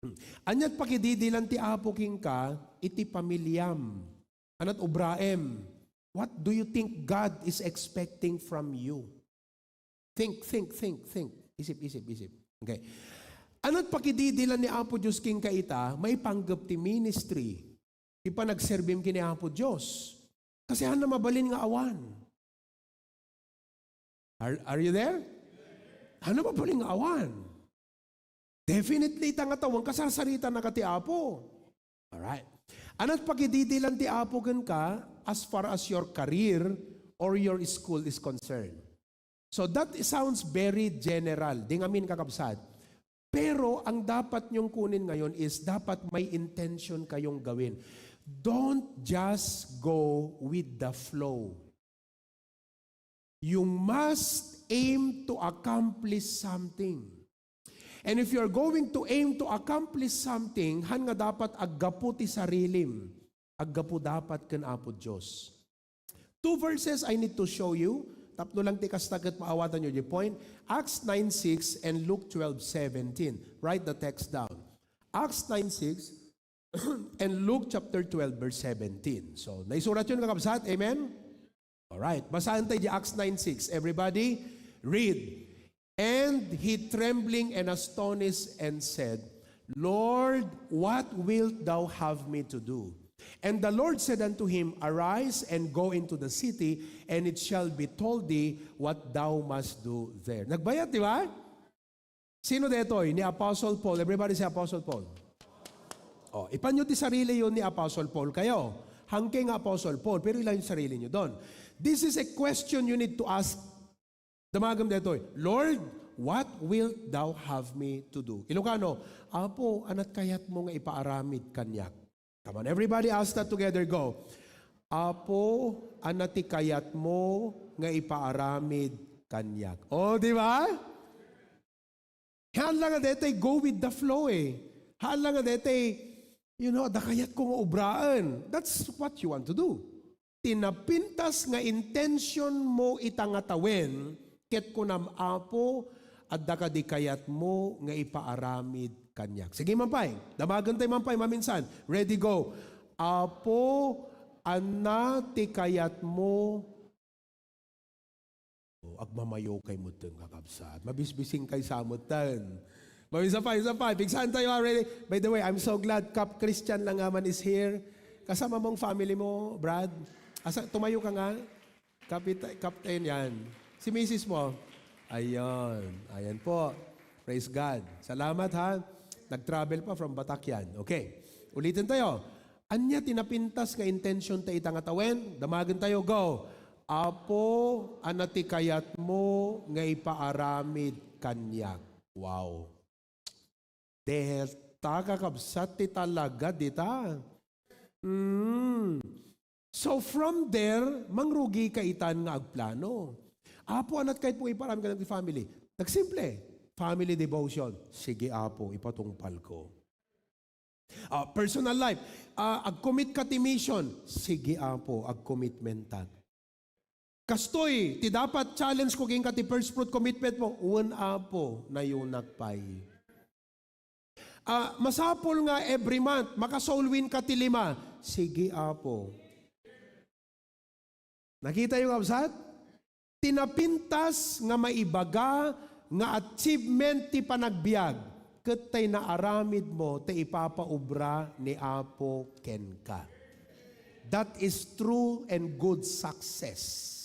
Hmm. "Aniat pakididilan ti Apo kenka iti pamiliam? Aniat obraem? What do you think God is expecting from you?" Think, think, think, think. Isip, isip, isip. Okay. Aniat pakididilan ni Apo Dios kenka ita, maipanggep ti ministry, ti panagserbim ken ni Apo Dios? Kasi haanna mabalin nga awan. Are, are you there? Haanna mabalin nga awan. Definitely, ita nga tawen, kasarsaritana ka ti Apo. Alright. Aniat pakididilan ti Apo kenka as far as your career or your school is concerned? So that sounds very general. Di ngamin, kakabsat. Pero ang dapat niyong kunin ngayon is dapat may intention kayong gawin. Don't just go with the flow. You must aim to accomplish something. And if you're going to aim to accomplish something, haan nga dapat aggapu ti sarilim, aggapu dapat ken Apo Dios. Two verses I need to show you. Tapno lang ti kasta ket maawatanyo diay point. Acts nine six and Luke twelve seventeen. Write the text down. Acts nine six and Luke chapter twelve, verse seventeen. So, naisuratyon, kakabsat? Amen? All right. Basaentayo diay Acts nine six. Everybody, read. "And he, trembling and astonished, and said, 'Lord, what wilt thou have me to do?' And the Lord said unto him, 'Arise and go into the city, and it shall be told thee what thou must do there.'" Nagbayat, di ba? Sino detoy? Ni Apostle Paul. Everybody say, "Apostle Paul." Oh, ipanyo ti sariliyo ni Apostle Paul kayo. Hangke nga Apostle Paul, pero ilanyo ti sariliyo don. This is a question you need to ask. Damagem detoy, "Lord, what wilt thou have me to do?" Ilocano, "Apo, aniat kayatmo nga ipaaramid kaniak?" Come on, everybody, ask that together. Go. "Apo, ania ti kayatmo nga ipaaramid kaniak?" Oh, di ba? Haan la nga detoy go with the flow, eh. Haan la nga detoy, you know, "Adda kayatko nga obraen." That's what you want to do. Ti napintas nga intention mo ita nga tawen, ket kunam, "Apo, adda kadi kayatmo nga ipaaramid kaniak?" Sige man pay. Damagentayo man pay maminsan. Ready, go. "Apo, ania ti kayatmo?" Oh, agmamayokay metten, kakabsat. Mabisbisingkay sa metten. Mabisa pa, isa pa. Pigsaentayo, ah, ready? By the way, I'm so glad Cap Christian Langaman is here. Kasama mo ang family mo, Brad? Asa, tumayo ka nga. Kapit-, Captain yan. Si misis mo? Ayun. Ayan po. Praise God. Salamat, ha. Nag-travel pa from Batak yan. Okay. Ulitin tayo. Ania ti napintas nga intention ta ita nga tawen? Damagen tayo. Go. Apo, ania ti kayatmo nga ipaaramid kaniak? Wow. Deta, kakabsat, ti talaga dita. Mm. So from there, mangrugika itan nga agplano. Apo, ania ti kayatmo nga ipaaramid kaniak ti family? Nagsimple, family devotion. Sige, Apo, ipatungpal ko. Ah, personal life, ah, agcommit ka ti mission. Sige, Apo, agcommitmentak. Kastoy, ti dapat challenge ko kenka ti first fruit commitment mo. Wen, Apo, nayunak pay. Ah, masapul nga every month, maka-soul win ka ti lima. Sige, Apo. Nakita yo, kabsat? Ti napintas nga maibaga nga achievement ti panagbiag, ket tay naaramid mo ti ipapaubra ni Apo kenka. That is true and good success.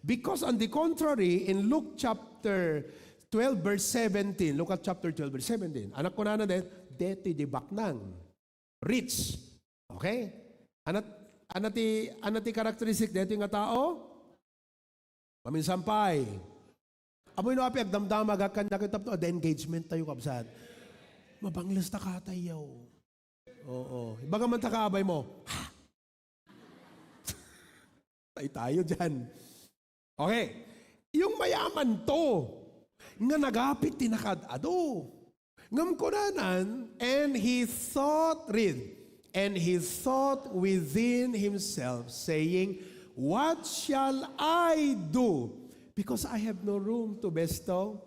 Because on the contrary, in Luke chapter twelve, verse seventeen, look at chapter twelve, verse seventeen. Anak, kunana den, deti di baknang. Rich. Okay? Anat, anat ti, anat ti characteristic detoy nga tao? Maminsan pay. Amoy no api agdamdamag a kaniak tapno, adda engagement tayo, kabsat. Mabangles ta katayo. Oo. Ibaga man ta kaabay mo, "Ha?" Tay tayo dyan. Okay. Yung mayaman to, nga nagapit ti nakaad-ado. Ngem kunanan, and he thought, read, and he thought within himself, saying, "What shall I do? Because I have no room to bestow."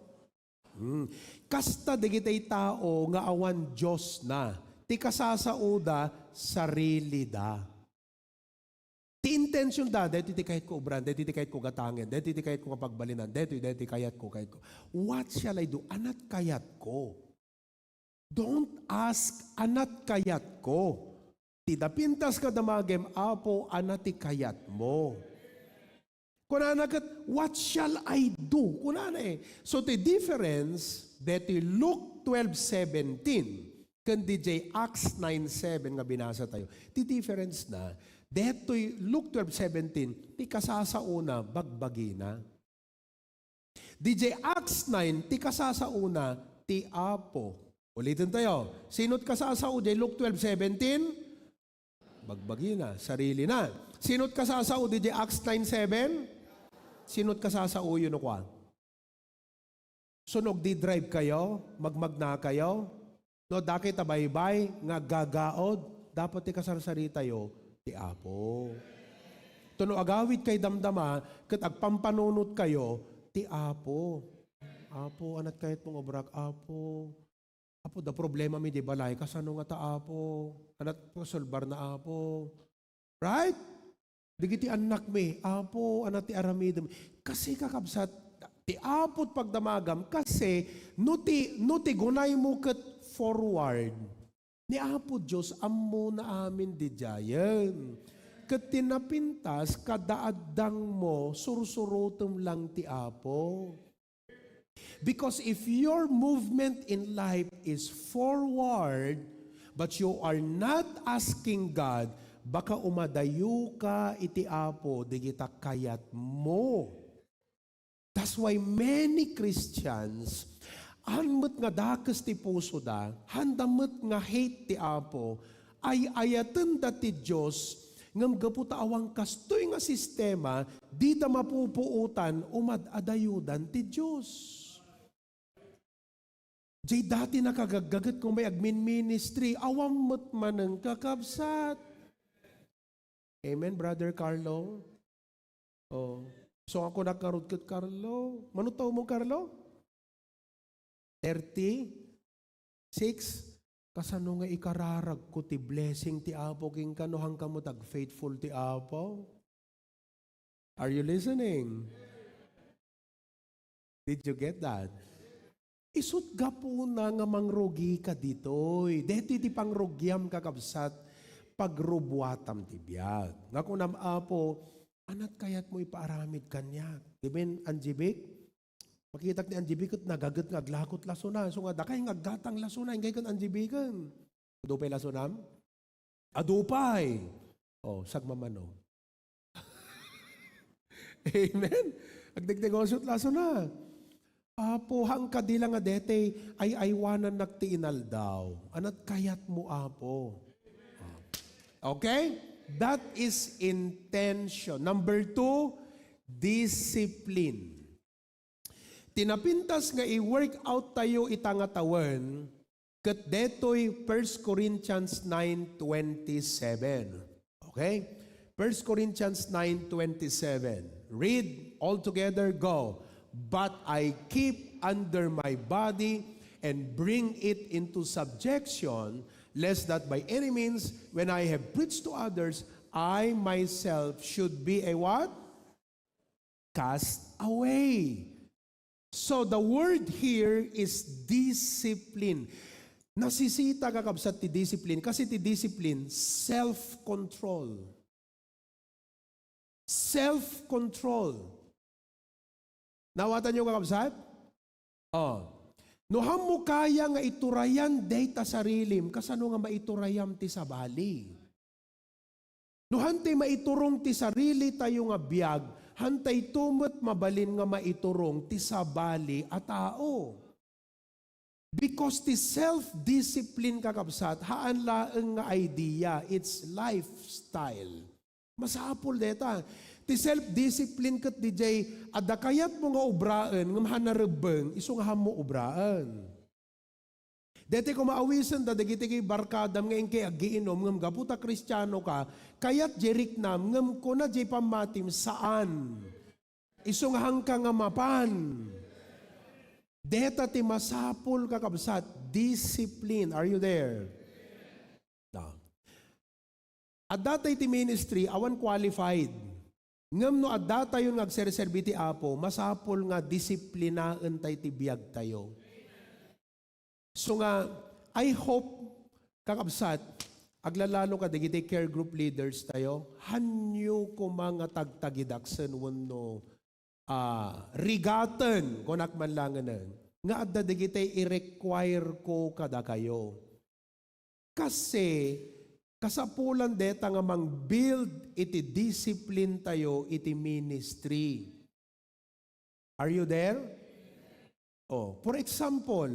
Hmm. Kasta dagiti tao nga awan Dios na, ti kasasaoda, sarili da. Ti intention da, daytoy ti kayatko ubran, daytoy ti kayatko gatangen, daytoy ti kayatko nga pagbalinan, daytoy, daytoy kayatko, kayatko. What shall I do? Anat kayatko? Don't ask, "Anat kayatko?" Ti napintas nga damagem, "Apo, anat ti kayatmo?" Kunana ket, "What shall I do?" Kunana eh. So, ti difference, deti Luke twelve seventeen, ken D J Acts nine seven nga binasa tayo. Ti difference na, detoy Luke twelve seventeen, ti kasasaona, bagbagina. D J Acts nine, ti kasasaona, ti Apo. Ulitin tayo. Sino't kasasao, J Luke twelve seventeen? Bagbagina, sarili na. Sino't kasasao, D J Acts nine seven? Sino't kasasao, yun, kwa? So, no agdi-drive kayo, magmagna kayo, no, dakay ta baybay nga gagaod, dapat ti kasarsaritayo, ti Apo. To no agawid kay damdama, ket agpampanunot kayo, ti Apo. Apo, anat kayatmo nga obrak, Apo. Apo, da problema mi di balay, kasano nga ta, Apo? Anat pasolbar na, Apo? Right? Digiti annakmi, Apo, anat ti aramidem? Kasi, kakabsat, ti Apo't pagdamagam, kasi no ti, no ti gunaymo ket forward, ni Apo Dios ammona amin didiayen. Ket ti napintas, kada addangmo, sursurotem lang ti Apo. Because if your movement in life is forward, but you are not asking God, baka umadayoka iti Apo dagita kayatmo. That's why many Christians, han met nga dakes ti pusoda, han da met nga hate ti Apo, ay-ayatenda ti Dios, ngem gapu ta awan kastoy nga sistema, dida mapupuotan, umad-adayodan ti Dios. Jay dati nakagaggaget ko may agmin-ministry, awan met manen, kakabsat. Amen, Brother Carlo? Oh. So, ako nakarod ket Carlo. Mano taw mo, Carlo? Thirty-six? Kasano nga ikararagko ti blessing ti Apo kenka no han kamo tag faithful ti Apo? Are you listening? Did you get that? Isut gapuna nga mangrugika ditoy. Detoy ti pangrugiam, kakabsat, pagrubuatam ti biag. Nga kunam, Apo, Anat kayat mo ipaaramid kaniak? Di ba, Angie Vic? Makitak ni Angie Vic ket nagaget nga aglakot lasuna. So nga, dakay nga aggatang lasuna, inggay ken Angie Vic ken. Adu pay lasunam? Adu pay. Oh, sagmamano. Amen? Agdegnegosyot lasuna. Apo, haan kadi la nga detoy ay-aywanannak ti inaldaw. Anat kayat mo, Apo? Okay? That is intention. Number two, discipline. Ti napintas nga i-work out tayo ita nga tawen, ket detoy First Corinthians nine twenty-seven. Okay? First Corinthians nine twenty-seven. Read all together, go. "But I keep under my body and bring it into subjection, lest that by any means, when I have preached to others, I myself should be a" what? "Cast away." So the word here is discipline. Nasisita, kakabsat, ti discipline. Kasi ti discipline, self-control. Self-control. Nawatanyo, kakabsat? Oh. No, haan mo kaya nga iturayan dayta sarilim, kasano nga maiturayam ti sabali? No, haan ti maiturong ti sarili tayo nga biag, haan tay to met mabalin nga maiturong ti sabali a tao. Because ti self-discipline, kakabsat, haan laeng nga idea, it's lifestyle. Masapul deta. Ti self-discipline ket diay adda kayatmo nga obraen ngem haan narebbeng, isu nga haanmo obraen. Deti koma awisen da dagiti barkadam nga inkay aggiinom ngem gapu ta Kristiano ka, kayat diay riknam ngem kuna diay pammatim, saan. Isu nga haanka nga mapan. Deta ti masapul, kakabsat, discipline. Are you there? No. Adda tay ti ministry, awan qualified. Ngem no adda tayon nga agserserbi ti Apo, masapul nga disiplinaen tay ti biag tayo. So nga, I hope, kakabsat, aglalalo ka dagiti care group leaders tayo, hanyo koma nga tagtagidaksen wenno, ah, rigaten, kunak man langen, nga adda dagiti i-require ko kadakayo. Kasi, kasapulan deta nga mang-build iti discipline tayo iti ministry. Are you there? Oh, for example,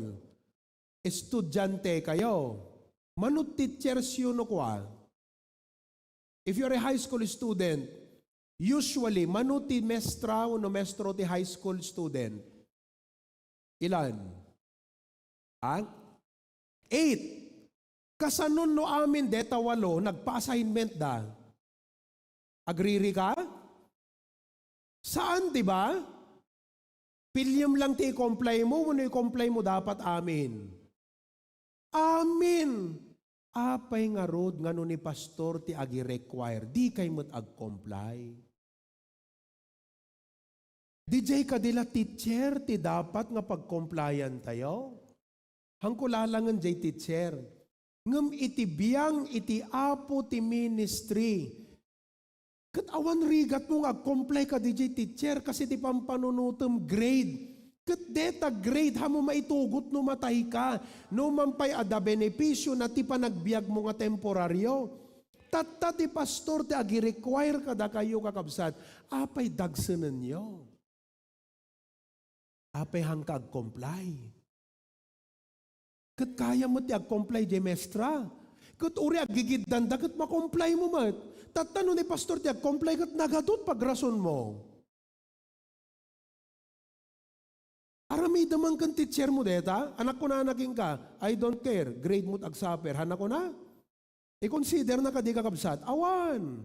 estudyante kayo. Mano teachers yo no kua? If you're a high school student, usually, mano ti mestra wenno mestro ti high school student? Ilan? Ha? Eight. Kasanon no amin deta walo, nagpa-assignment da? Agriri ka? Saan, di ba? Piliem lang ti i-comply mo, wenno i-comply mo dapat amin? Amin! Apay ngarud nga no ni pastor ti agi-require, dikay met ag-comply? Diay kadi la teacher ti dapat nga pag-complian tayo? Hanko lalangen diay teacher. Ngem iti biang iti Apo ti ministry, ket awan rigatmo nga ag-comply ka diay teacher kasi ti pampanunotem grade. Ket deta grade, haanmo maitugot no matay ka. No man pay adda benepisio na ti panagbiagmo nga temporario. Tatta ti pastor ti agi-require kadakayo, kakabsat, apay dagsenenyo? Apay haanka ag-comply? Ket kayam met ti ag-comply diay mestra. Ket uray aggigiddanda ket ma-comply mo met. Tatta no ni pastor ti ag-comply ket nagadut pagrasonmo. Aramidem man ken teacher mo deta, haan a kunana kenka, "I don't care, grade mo't agsuffer." Haan a kuna? I-consider na kadi, kakabsat? Awan.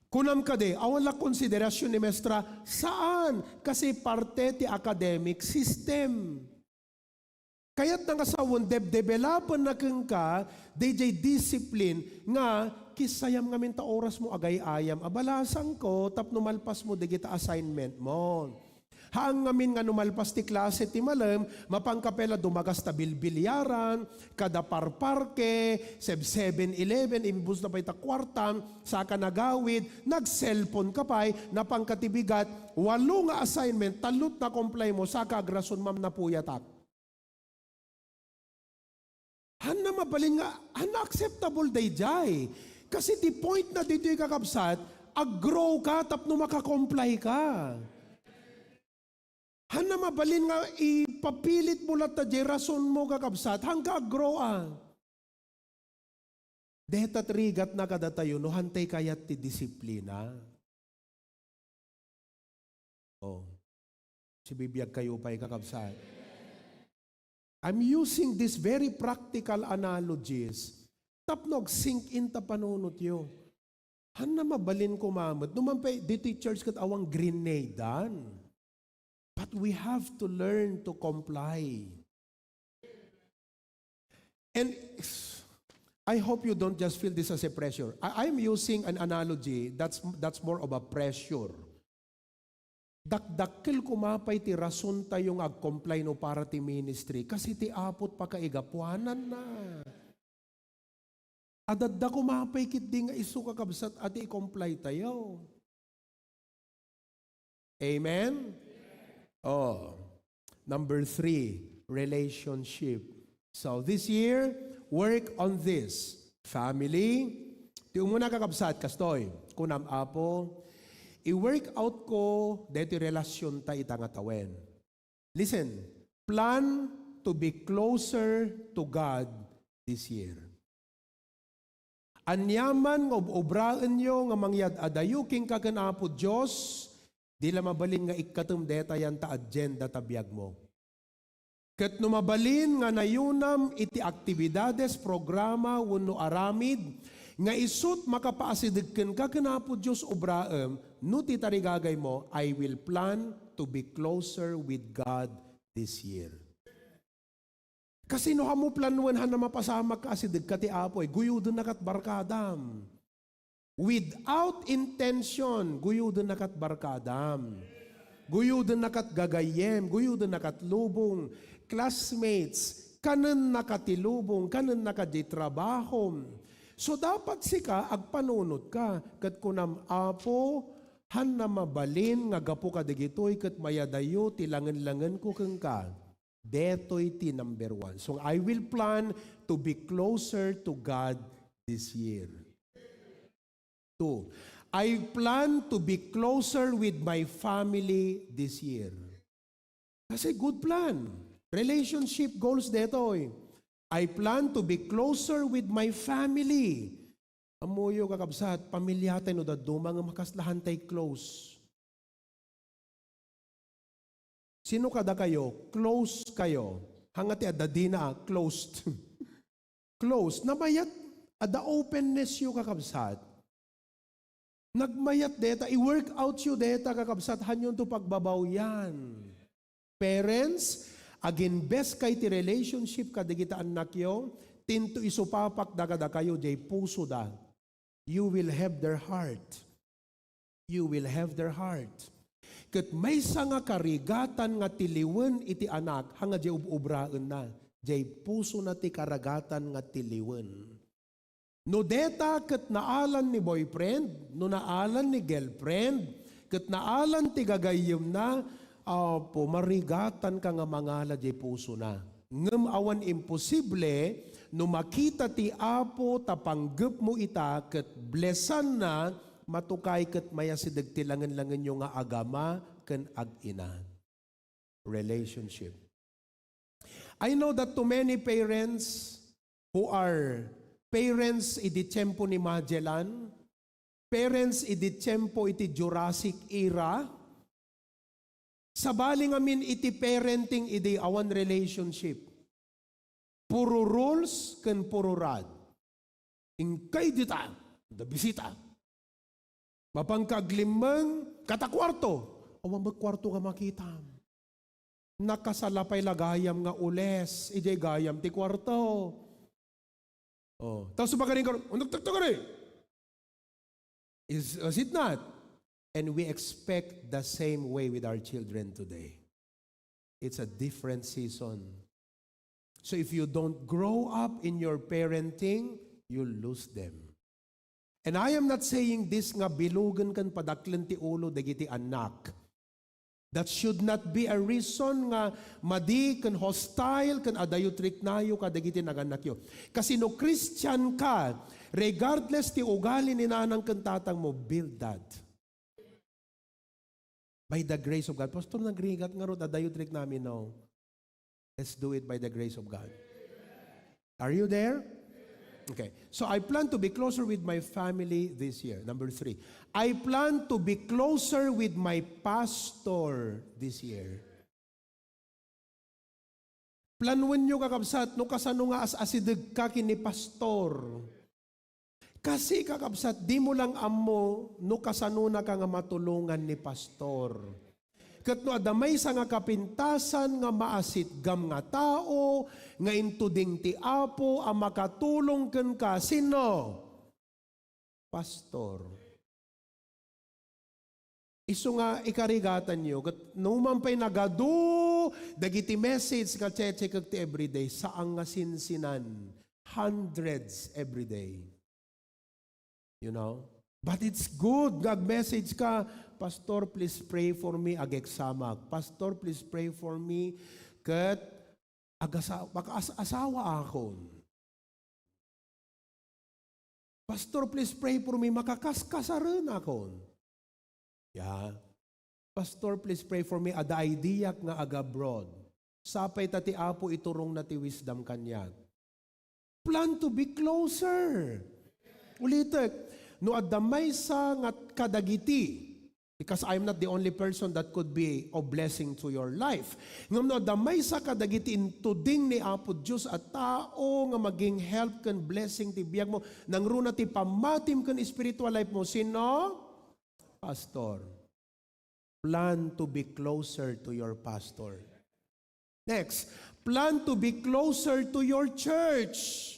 Kunam kadi, awan la konsiderasyon ni mestra? Saan, kasi parte ti academic system. Kayatna nga sawen, debdevelopna kenka daydiay discipline nga kisayam ngamin ta oras mo agay-ayam a balasangko tapno malpas mo dagiti assignment mo. Haan ngamin nga no malpas ti klase ti malem, mapanka pay la dumagas ta bilbiliaran, kada parparke, seb-, Seven Eleven, imbus na pay ta kuarta, saka nagawid, nag-cellphone ka pay, napanka ti bigat, walo nga assignment, tallo ti na-comply mo, saka agrason, "Ma'am, napuyatak." Hanna mabalin nga, hanna acceptable dayjay. Kasi ti point na ditoy, kakabsat, ag-grow ka tapno maka-comply ka. Hanna mabalin nga ipapilit mo latta jay rason mo, kakabsat, hanka ag-grow a. Deta ti rigatna kadatayo no hantay kayat ti disiplina. Oh. Sibibiag kayo pay, kakabsat. I'm using these very practical analogies tapno ag-sink in ta panunotyo. Hanna mabalin koma met. No man pay, ditoy church ket awan grenadean. But we have to learn to comply. And I hope you don't just feel this as a pressure. I, I'm using an analogy that's, that's more of a pressure. Dakdakkel koma pay ti rason tayo nga ag-comply no para ti ministry, kasi ti Apo ti pakaigapuananna. Adda koma pay ketdi nga isu, kakabsat, a ti i-comply tayo. Amen? Oh. Number three, relationship. So this year, work on this. Family. Ti umuna, kakabsat, kastoy, kunam, "Apo, i-work out ko deti relasyonta ita nga tawen." Listen, plan to be closer to God this year. Aniaman nga ob-obraenyo nga mangyad-adayo kenka ken Apo Dios, di la mabalin nga ikkatem detayan ta agenda ta biagmo. Ket no mabalin nga nayunam iti aktibidades, programa, wenno aramid nga isut' makapaasideg kenka ken Apo Dios, obraem, no ti tarigagaymo, "I will plan to be closer with God this year." Kasi no ammo planwen, hanna mapasamak ka, asidegka ti Apo, eh, guyudenna kat barkadam. Without intention, guyudenna kat barkadam. Guyudenna kat gagayyem, guyudenna kat lubong, classmates, kanenna kat ti lubong, kanenna kat di trabahom. So, dapat sika, agpanunot ka, ket kunam, "Apo, hanna mabalin nga gapu kadagitoy ket mayadayo ti langen-langenko kenka." Detoy ti number one. So, I will plan to be closer to God this year. Two, I plan to be closer with my family this year. That's a good plan. Relationship goals detoy. I plan to be closer with my family. Ammoyo, kakabsat, pamilya tayo no dadduma nga makaslahan tayo close. Sino kadakayo? Close kayo. Hanga ti adda dina, ah, closed. Close. Namayat, adda openness yo, kakabsat. Nagmayat deta, i-work out yo deta, kakabsat, hanyonto pagbabawyan. Parents, aginbest kay ti relationship kadagita annakyo, tinto isupapakda kadakayo jay pusoda. You will have their heart. You will have their heart. Ket maysa nga karigatan nga tiliwen iti anak, hanga jay ub-ubraenna, jay pusona ti karagatan nga tiliwen. No deta ket naalan ni boyfriend, no naalan ni girlfriend, ket naalan ti gagayyemna, Apo, marigatanka nga mangala jay pusona. Ngem awan imposible no makita ti Apo ta panggepmo ita ket blesanna, matukay ket mayasideg ti langen-langenyo nga agama ken ag-ina. Relationship. I know that to many parents who are parents idi tiempo ni Magellan, parents idi tiempo iti Jurassic era, sabali ngamin iti parenting idi awan relationship. Puro rules ken puro rad. Inkay dita, da bisita. Mapanka aglimmeng, kata kuarto. Awan met kuarto nga makitam. Nakasala pay la gayam nga ules, idiay gayam ti kuarto. Oh, tapos baka rin, "Unag tagtagari." Is, is it not? And we expect the same way with our children today. It's a different season. So if you don't grow up in your parenting, you'll lose them. And I am not saying this nga bilugen ken padaklen ti ulo dagiti annak. That should not be a reason nga madi ken hostile ken adayo ti riknayo kadagiti nagannakyo. Kasi no Christian ka, regardless ti ugali ni nanang ken tatangmo, build that. By the grace of God. Pastor, nagrigat ngarud, adayo ti riknami, no. Let's do it by the grace of God. Are you there? Okay. So I plan to be closer with my family this year. Number three, I plan to be closer with my pastor this year. Planuenyo, kakabsat, no kasano nga as-asideg ka ken ni pastor. Kasi, kakabsat, dimo lang ammo no kasanonaka nga matulongan ni pastor. Ket no adda maysa nga kapintasan nga maasitgam nga tao nga intuding ti Apo a makatulong kenka, sino? Pastor. Isu nga ikarigatanyo, ket no man pay nagadu dagiti message nga check-checkek ti everyday, saan nga sinsinan, hundreds everyday. You know? But it's good nga ag-message ka, "Pastor, please pray for me, ag-examak. Pastor, please pray for me, ket agasa-, makaas-asawa akon." "Pastor, please pray for me, makakaskasaren akon." Yeah. "Pastor, please pray for me, adda ideak nga ag-abroad. Sapay ta ti Apo iturongna ti wisdom kaniak." Plan to be closer. Ulitek, no adda maysa nga kadagiti, because I'm not the only person that could be of blessing to your life. Ngem no adda maysa kadagiti intuding ni Apo Dios a tao nga maging help ken blessing ti biag mo, nangruna ti pammatim ken spiritual life mo, sino? Pastor. Plan to be closer to your pastor. Next, plan to be closer to your church.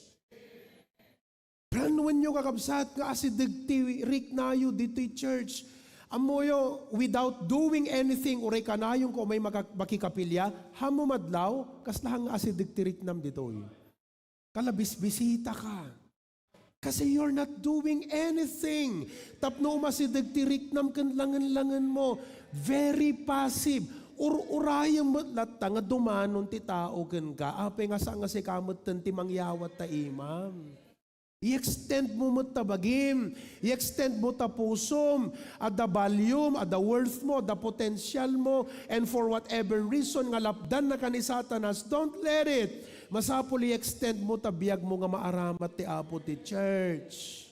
Planuenyo, kakabsat, nga asideg ti riknayo ditoy church. Ammoyo, without doing anything, uray kanayon ko may maka-, makikapilya, hammo madlaw, kasla nga asideg ti riknam ditoy. Kalabisbisita ka. Kasi you're not doing anything. Tapno umasideg ti riknam ken langen-langen mo. Very passive. Ur-urayem met latta nga dumanon ti tao kenka. Apay nga saan nga sika metten ti mangyawat ta imam. I-extend mo met ta bagim. I-extend mo ta pusom. Adda valuem, adda worth mo, adda potential mo. And for whatever reason nga lapdannaka ni Satanas, don't let it. Masapul i-extend mo ta biag mo nga maaramat ti Apo ti church.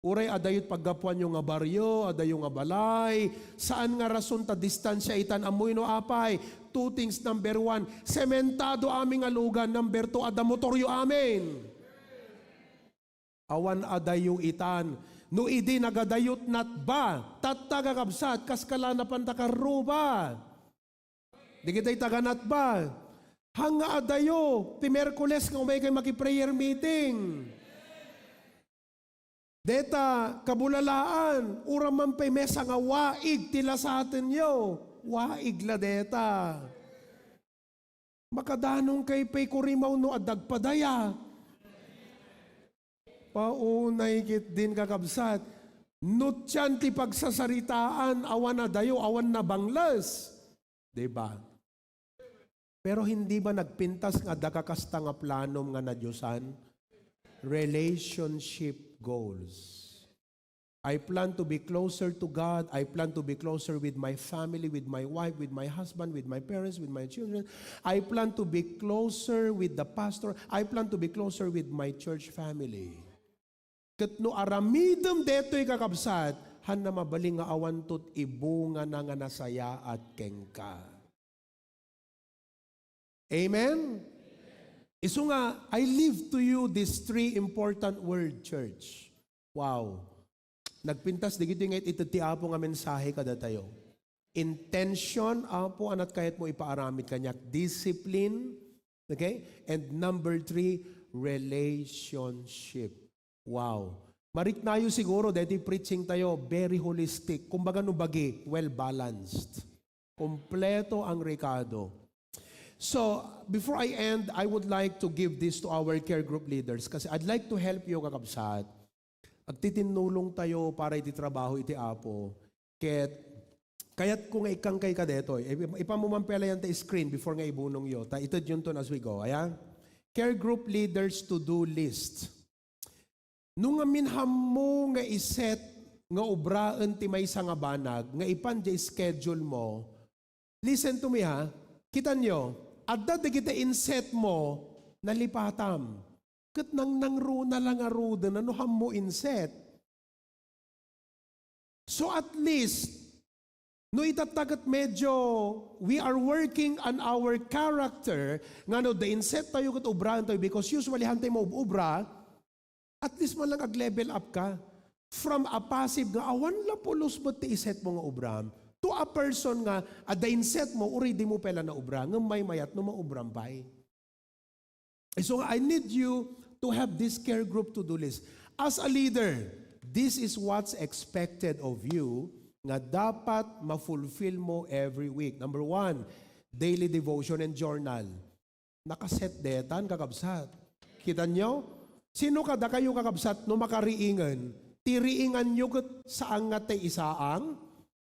Uray adayo ti paggapuanyo nga barrio, adayo nga balay, saan nga rason ta distansia itan. Ammoyo no apay? Two things. Number one, sementado amin nga lugan. Number two, adda motoryo amin. Awan adayo itan. No idi nagadayot natba, tatta, kakabsat, kas kala napanta karruba. Dagiti taga natba, hanga adayo ti Miyerkules nga umaykay maki-prayer meeting. Deta, kabulalaan, uray man pay maysa nga waig ti lasatenyo, waig la deta. Makadanonkay pay kurimaw no adda agpadaya. Paunay ketdin, kakabsat. Nutian ti pagsasaritaan, awan adayo, awan nabangles. Di ba? Pero hindi ba nagpintas nga adda ka kasta nga planom nga nadiosan? Relationship goals. I plan to be closer to God. I plan to be closer with my family, with my wife, with my husband, with my parents, with my children. I plan to be closer with the pastor. I plan to be closer with my church family. Ket no aramidem daytoy, kakabsat, haanna mabalin nga awanto ti ibungana nga nasayaat kenka. Amen? Isu nga, I leave to you these three important word, church. Wow. Nagpintas dagitoy nga it-, ited ti Apo nga mensahe kadatayo. Intention, Apo, anat kayatmo ipaaramid kaniak. Discipline. Okay? And number three, relationship. Wow. Mariknayo siguro, deti preaching tayo, very holistic. Kumbaga no bagi, well-balanced. Kompleto ang rekado. So, before I end, I would like to give this to our care group leaders kasi I'd like to help you, kakabsat. Agtitinnulong tayo para iti trabaho iti Apo. Ket kayatko nga ikkangkay kadetoy. Ip-, ipamuman pela yan ta screen before nga ibunong yo. Ta itedyon ton as we go. Aya? Care group leaders to-do list. No ngamin hammo nga iset nga obraen ti maysa nga banag nga ipan diay schedule mo, listen to me ha, kitanyo, adda dagiti inset mo, nalipatam. Ket nangnangruna la ngaruden no hammo inset. So at least, no itatta ket medyo we are working on our character, nga no, da inset tayo ket obraen tayo, because usually, hantay maub-obra, at least man lang ag-level up ka. From a passive nga, awan la pulos met ti iset mo nga obram, to a person nga, adda inset mo, uray di mo pela naobra, ngem maymayat no maobram pay. So I need you to have this care group to-do list. As a leader, this is what's expected of you nga dapat ma-fulfill mo every week. Number one, daily devotion and journal. Nakaset detan, kakabsat. Kitanyo? Sino kadakayo, kakabsat, no makariingen? Ti riinganyo ket saan nga tay isaang?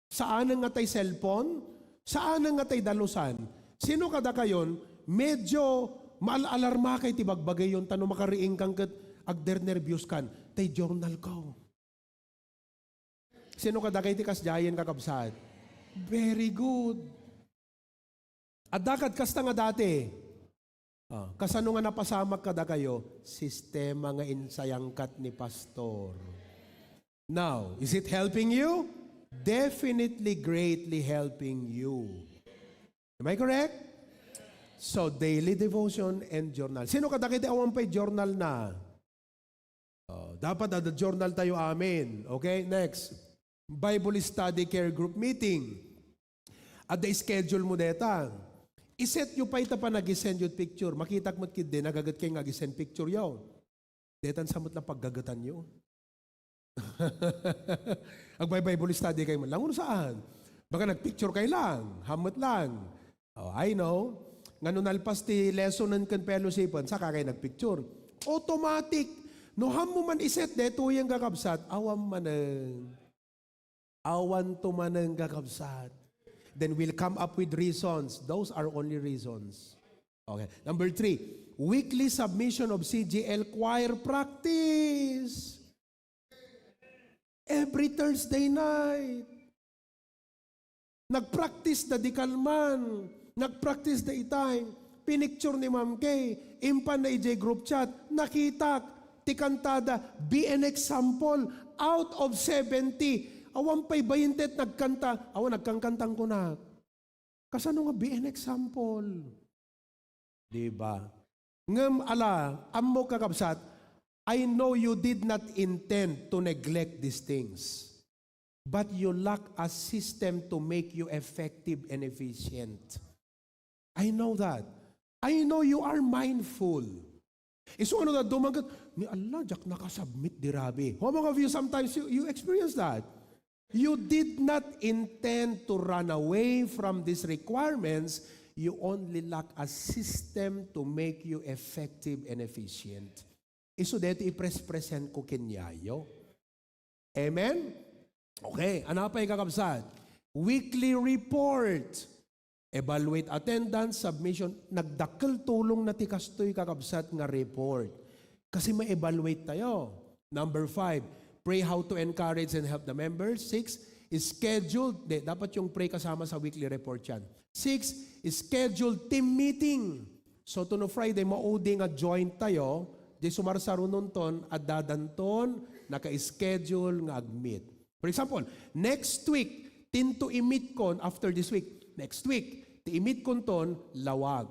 Saanen nga tay cellphone? Saanen nga tay dalusan? Sino kadakayon, medyo maal-alarmakay ti bagbagayyon, ta no makariingkan ket agdernerbioskan, tay journal ko. Sino kadakay ti kasdiayen, kakabsat? Very good. Adda kad kasta nga dati. Ah, kasano nga napasamak kadakayo? Sistema nga insayangkat ni pastor. Now, is it helping you? Definitely greatly helping you. Am I correct? So, daily devotion and journal. Sino kadakay ti awan pay journal na? Oh, dapat ada journal tayo amin. Okay, next. Bible study care group meeting. Adda schedule mo deta. Iset yo pay ta panag-send yo picture. Makitak met kiddi, nagaget kay nga ag-send picture yo. Detan sa met lang paggagetan yo. Agbay Bible study kay man lang. Uno saan? Baka nagpicture kay lang. Hammet lang. Oh, I know. Nga no nalpas ti lessonen ken fellowshipen, saka kay nagpicture. Automatic. No hammo man iset, detoyen kakabsat, awan manen. Awan to manen kakabsat. Then we'll come up with reasons. Those are only reasons. Okay. Number three, weekly submission of C G L choir practice. Every Thursday night. Nagpractice da di kalman. Nagpractice da itay. Pinicture ni Ma'am Kay. Impan na ijay group chat. Nakitak. Ti kantada. Be an example. Out of seventy. Awan pay baintet nagkanta. Awan nagkankantang kunak. Kasano nga be an example? Di ba? Ngem ala, ammo kakabsat, I know you did not intend to neglect these things, but you lack a system to make you effective and efficient. I know that. I know you are mindful. Isu ano da dumangkat, ni Allah, jak nakasubmit di rabi. How many of you sometimes you, you experience that? You did not intend to run away from these requirements. You only lack a system to make you effective and efficient. Isu deti i-present ko kenyayo. Amen? Okay, ano pay kakabsat? Weekly report. Evaluate attendance, submission. Nagdakkel tulong na ti kastoy kakabsat nga report. Kasi ma-evaluate tayo. Number five, pray how to encourage and help the members. Six, schedule. Di, dapat yung pray kasama sa weekly report yan. Six, schedule team meeting. So, to no Friday, maudi nga joint tayo. Di sumarsarunon ton, addadan ton, naka-schedule nga ag-meet. For example, next week, tinto i-meet kon after this week. Next week, ti i-meet kon ton, Lawag.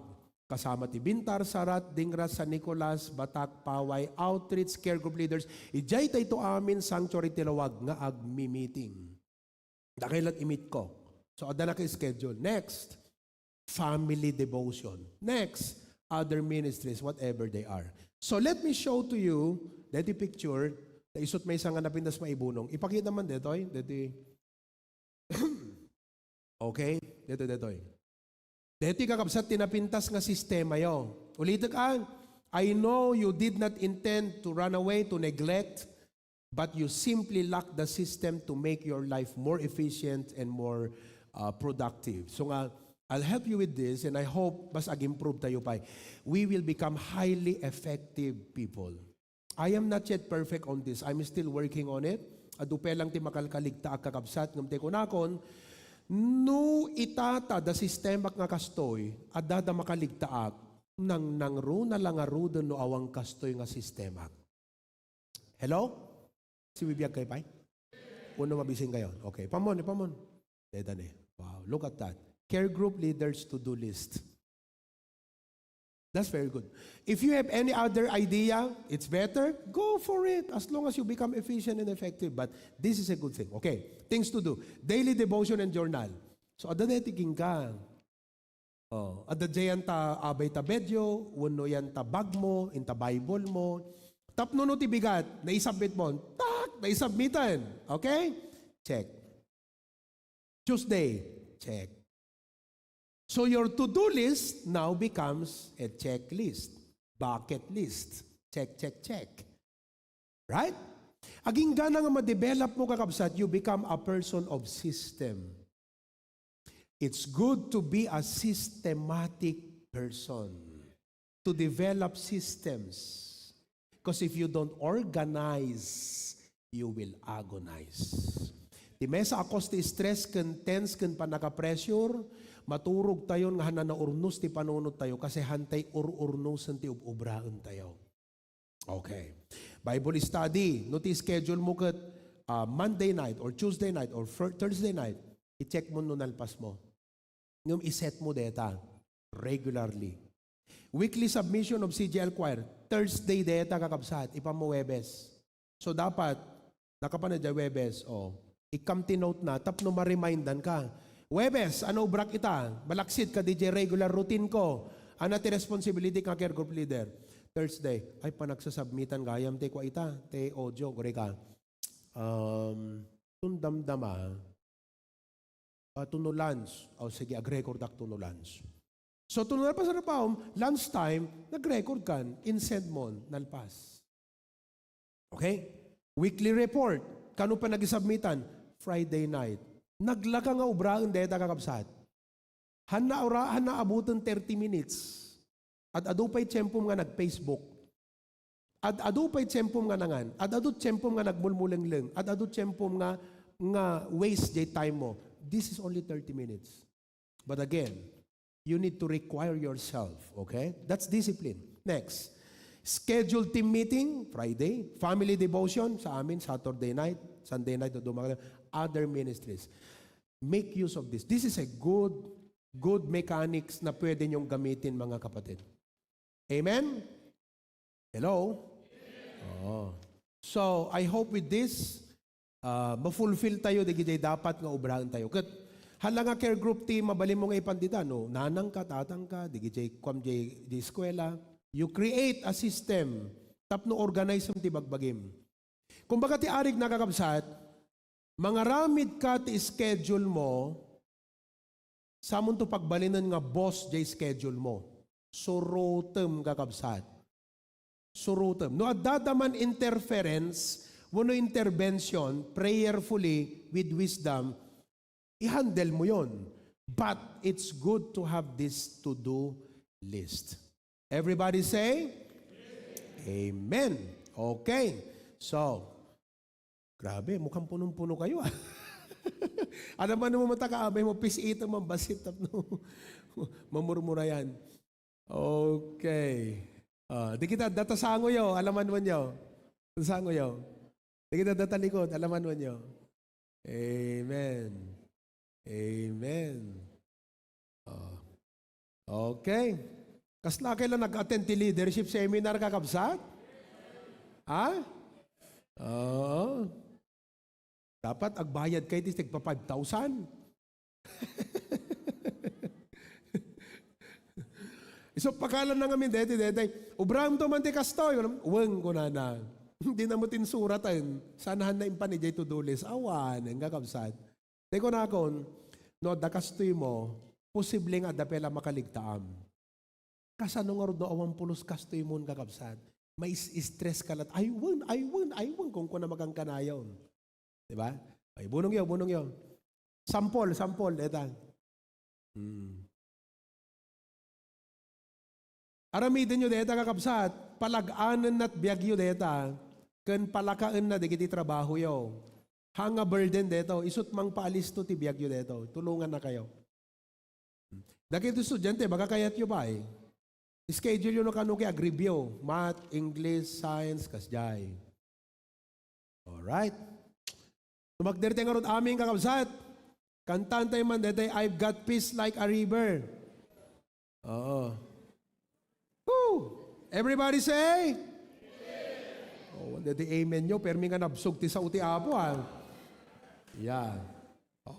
Kasama ti Bintar, Sarat, Dingras, San Nicolas, Batak, Paway, Outreach, Care Group Leaders. Ijay dayto amin sanctuary ti Lawag nga agmi-meeting. Dakay lat i-meet ko. So, adda naka-schedule. Next, family devotion. Next, other ministries, whatever they are. So, let me show to you, deti picture, Ta isut' maysa nga napintas maibunong. Ipakita man detoy, deti. Okay? Detoy, detoy. Deti kakabsat ti napintas nga sistema yo. Ulitek a, I know you did not intend to run away, to neglect, but you simply lack the system to make your life more efficient and more uh, productive. So nga, I'll help you with this, and I hope mas ag-improve tayo pay. We will become highly effective people. I am not yet perfect on this. I'm still working on it. Adu pay lang ti makalkaligtaak, kakabsat, ngem ti kunakon, no itata da sistemak nga kastoy, adda da makaligtaak, nang nangruna la ngaruden no awan kastoy nga sistemak. Hello? Sibibiag kayo pay? Wenno mabising kayo? Okay, pamon, pamon. Deta ni. Wow, look at that. Care group leaders to-do list. That's very good. If you have any other idea, it's better. Go for it. As long as you become efficient and effective. But this is a good thing. Okay. Things to do. Daily devotion and journal. So, adda deti kenka. Oh, adda diay ta abay ta video, wenno yan ta bag mo, inta Bible mo. Tapno no ti bigat, naisubmit mo. Tak! Naisubmitan. Okay? Check. Tuesday, check. So your to-do list now becomes a checklist, bucket list. Check, check, check. Right? Agingga na nga ma-develop mo, kakabsat, you become a person of system. It's good to be a systematic person, to develop systems. Because if you don't organize, you will agonize. Ti maysa a cause ti stress ken tense ken pannakapressure, maturog tayon nga haanna naurnos ti panunot tayo kasi haantay ur-urnosen ti ub-ubraen tayo. Okay. Bible study, no ti schedule mo ket ah, Monday night or Tuesday night or fir- Thursday night, i-check mo no nalpas mo. Ngem i-set mo deta regularly. Weekly submission of C G L choir, Thursday deta, kakabsat, ipan mo Huwebes. So dapat, nakapan na dyan Huwebes, o, ikam ti note na, tapno ma-remindan ka. Huwebes, ano obrak ita? Malaksid ka, D J, regular routine ko. Ana ti responsibility ka care group leader. Thursday, ay, panagsasubmitan gayam ti kua ita, ti audio, guri ka. Um, tun damdama, ah, tuno lunch. O, sige, ag-recordak tuno lunch. So, tuno nalpas a rapaom, lunch time, nag-record kan, in-send mo, nalpas. Okay? Weekly report. Kano pa nagisubmitan? Friday night. Naglaka nga obraen deta, kakabsat. Hanna ora, hanna abuten thirty minutes. Ad-adu pay tiempom nga nag-Facebook. Ad-adu pay tiempom nga nangan. Ad-adu tiempom nga nagmulmulengleng. Ad-adu tiempom nga, nga waste jay time mo. This is only thirty minutes. But again, you need to require yourself, okay? That's discipline. Next, schedule team meeting, Friday. Family devotion, sa amin, Saturday night, Sunday night, o dumagal, other ministries. Make use of this. This is a good, good mechanics na pwede niyong gamitin, mga kapatid. Amen? Hello? Oo. So, I hope with this, ah, ma-fulfill tayo, dagiti dapat nga obraen tayo. Ket, hala nga care group ti mabalin mo nga ipan dita, no? Nanang ka, tatang ka, dagiti kuam jay, jay eskuela. You create a system tapno organize ti bagbagim. Kumbaga ti arig, nakakabsat, mangaramid ka ti schedule mo, samonto pagbalinen nga boss jay schedule mo. Surotem, kakabsat. Surotem. No adda man interference, wenno intervention, prayerfully, with wisdom, i-handle mo yon. But it's good to have this to-do list. Everybody say, Amen. Okay. So, grabe, mukhang punong-puno kayo, ah. Ano man mo mataka, may mo pis-ito, mambasit, tapno mamurmura yan. Okay. Ah, di kita, data sango yo, alaman mo nyo. Data sango yo. Di kita, data likod, alaman mo nyo. Amen. Amen. Oh. Okay. Kasla kayo lang nag-attend ti leadership seminar, kakabsat? Ha? Oo. Dapat agbayad kayo ti tigpa five thousand. So, pakalan na ngamin, deti, deti. Ubram to man ti kastoy. Weng, kunana. Dina met insuratan. Saan na impan idiay to-do list. Awanen, kakabsat. Ti kunakon, no, adda kastoymo, posible nga adda pay la makaligtaam. Kasano ngarud no awan pulos kastoymon, kakabsat? Mais-stress ka lat, "Ay, wen, ay, wen, ay, wen," kunkuna makankanayon. Di ba? Ay, bunongyo, bunongyo. Sampol, sampol, deta. Hmm. Aramidenyo deta, kakabsat, palag-anenna ti biagyo deta, ken palakaenna dagiti trabahoyo. Haan nga burden deta, isut' mangpaalisto ti biagyo deta. Tulongannakayo. Dagiti estudiante, baga kayatyo pay. Schedule yo no kano kay ag-review. Math, English, science, kasdiay. Alright. Tumakder tayo ngarud amin, kakabsat. Kantaan tayo man, daytay, "I've got peace like a river." Oo. Woo! Everybody say? Oh, daytay amen nyo. Permi nga nabsog ti sao ti Apo, ah. Yeah.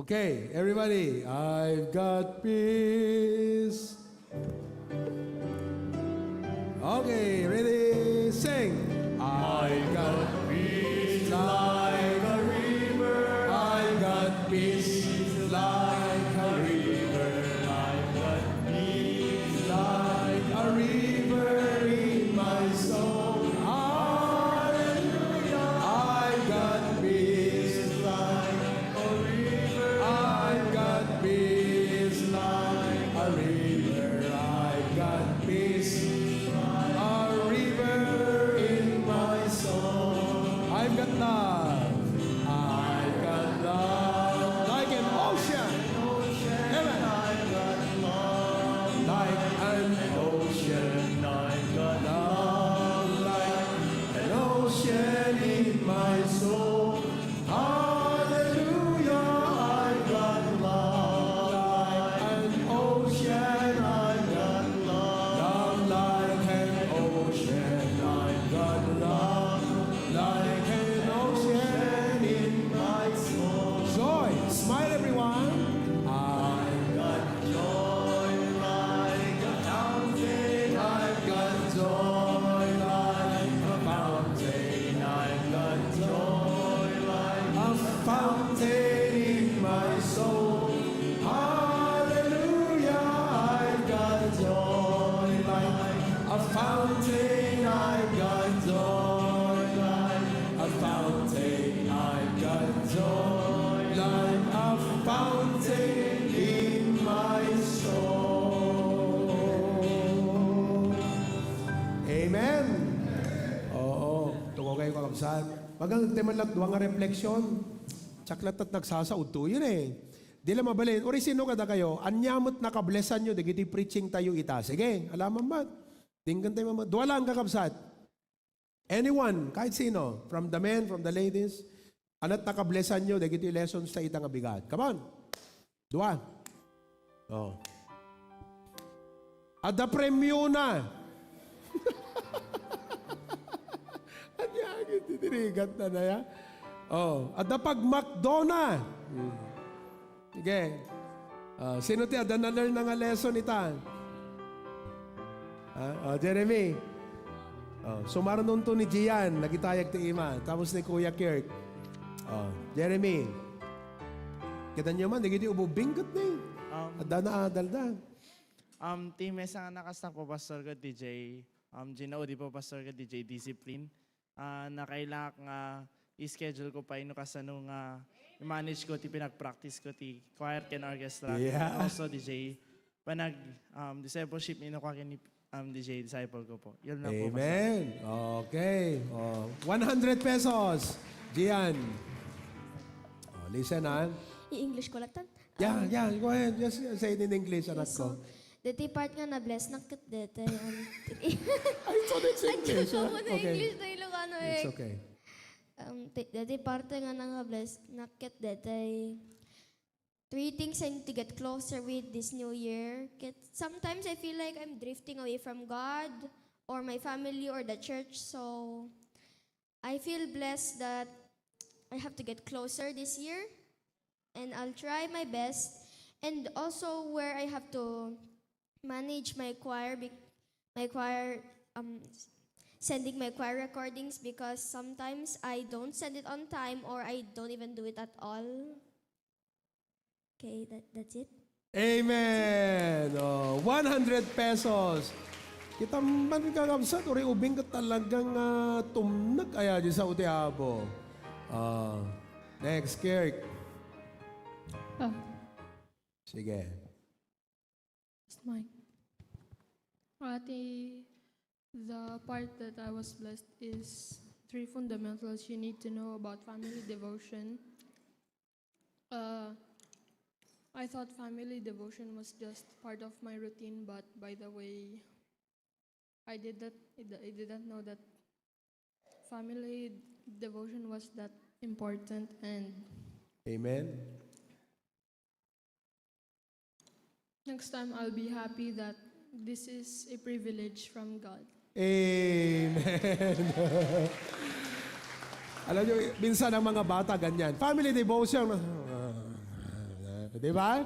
Okay, everybody. I've got peace. Okay, ready, sing. I got peace like a river. I got peace like a river. I got peace like a river in my soul. Hallelujah. I got peace like a river. I got peace like a river. I got peace, a river in my soul. I've got love. I've got love. Like an ocean. Amen. I've got love like an ocean. I've got love like an ocean in my soul. Hallelujah, I've got love like an ocean. I've got love, love like an ocean. I've got love like an ocean in my soul. Joy, smile, everyone. I've got joy like a fountain. I've got joy like a fountain. I've got joy like a fountain in my soul. Hallelujah. I've got joy like a fountain. I've got joy like a fountain. I've got joy like a fountain in my soul. Amen. Oo. Tugaw kayo, kakabsat. Magang ti man lat dua nga reflection. Siak lat nagsasaod to yun eh. Di la mabalin. Uri sino kadakayo, ania met nakablessanyo dagiti preaching tayo ita? Sige, alaman man. Tinggan tayo, mama. Dua lang, kakabsat. Anyone, kahit sino, from the men, from the ladies, ania ti nakablessanyo dagiti lessons ta ita nga bigat? Come on. Dua. Oh. Adda premiona. Ania agid ti rigat na na, ya? Oh, adda pagmakdona. Hmm. Sige. Ah, sino ti adda na-learn na nga lesson ita? Ah, oh, Jeremy. Oh, sumarnonto ni Gian, nagitayag ti ima. Tapos ni Kuya Kirk. Oh, Jeremy. Kita nyo man, dagiti ububing ket ni. Um, adda na adalda. Um, ti mesa nga nakastak po, Pastor, ket D J, um, Gina Udi po, Pastor, ket D J Discipline. Ah, nakailak nga i-schedule ko pay no kasano nga i-manage ko ti pinag-practice ko ti choir ken orchestra. Yeah. Also, D J, panag, um, discipleship ni no ken ni, um, D J, disciple ko po. Yun lang po, Pastor. Amen. Okay. Oh, one hundred pesos. Gian. Oh, listen, ah. I-English ko lang tan. Yeah, yeah, go ahead. Just say it in English, anak ko. So, deti part nga na-bless na ket deti, um, I thought it's English, huh? Okay. English na Ilocano eh. It's okay. Um, ti-, deti parte nga na-bless na ket deti three things I need to get closer with this new year. Ket sometimes I feel like I'm drifting away from God or my family or the church. So I feel blessed that I have to get closer this year, and I'll try my best. And also where I have to manage my choir, bec-, my choir, um, sending my choir recordings because sometimes I don't send it on time or I don't even do it at all. Okay, that, that's it. Amen. Oh, one hundred pesos. Kita man, kakabsat, uri ubing ka talagang ah, tumnag aya di sa utiabo. Ah, next, Kirk. Oh, Sige. it's mine. Ate, the part that I was blessed is three fundamentals you need to know about family devotion. Uh, I thought family devotion was just part of my routine, but by the way, I did that. I didn't know that family devotion was that important, and Amen. Next time, I'll be happy that this is a privilege from God. Amen. Alam niyo, minsan ang mga bata ganyan. Family devotion. Di ba?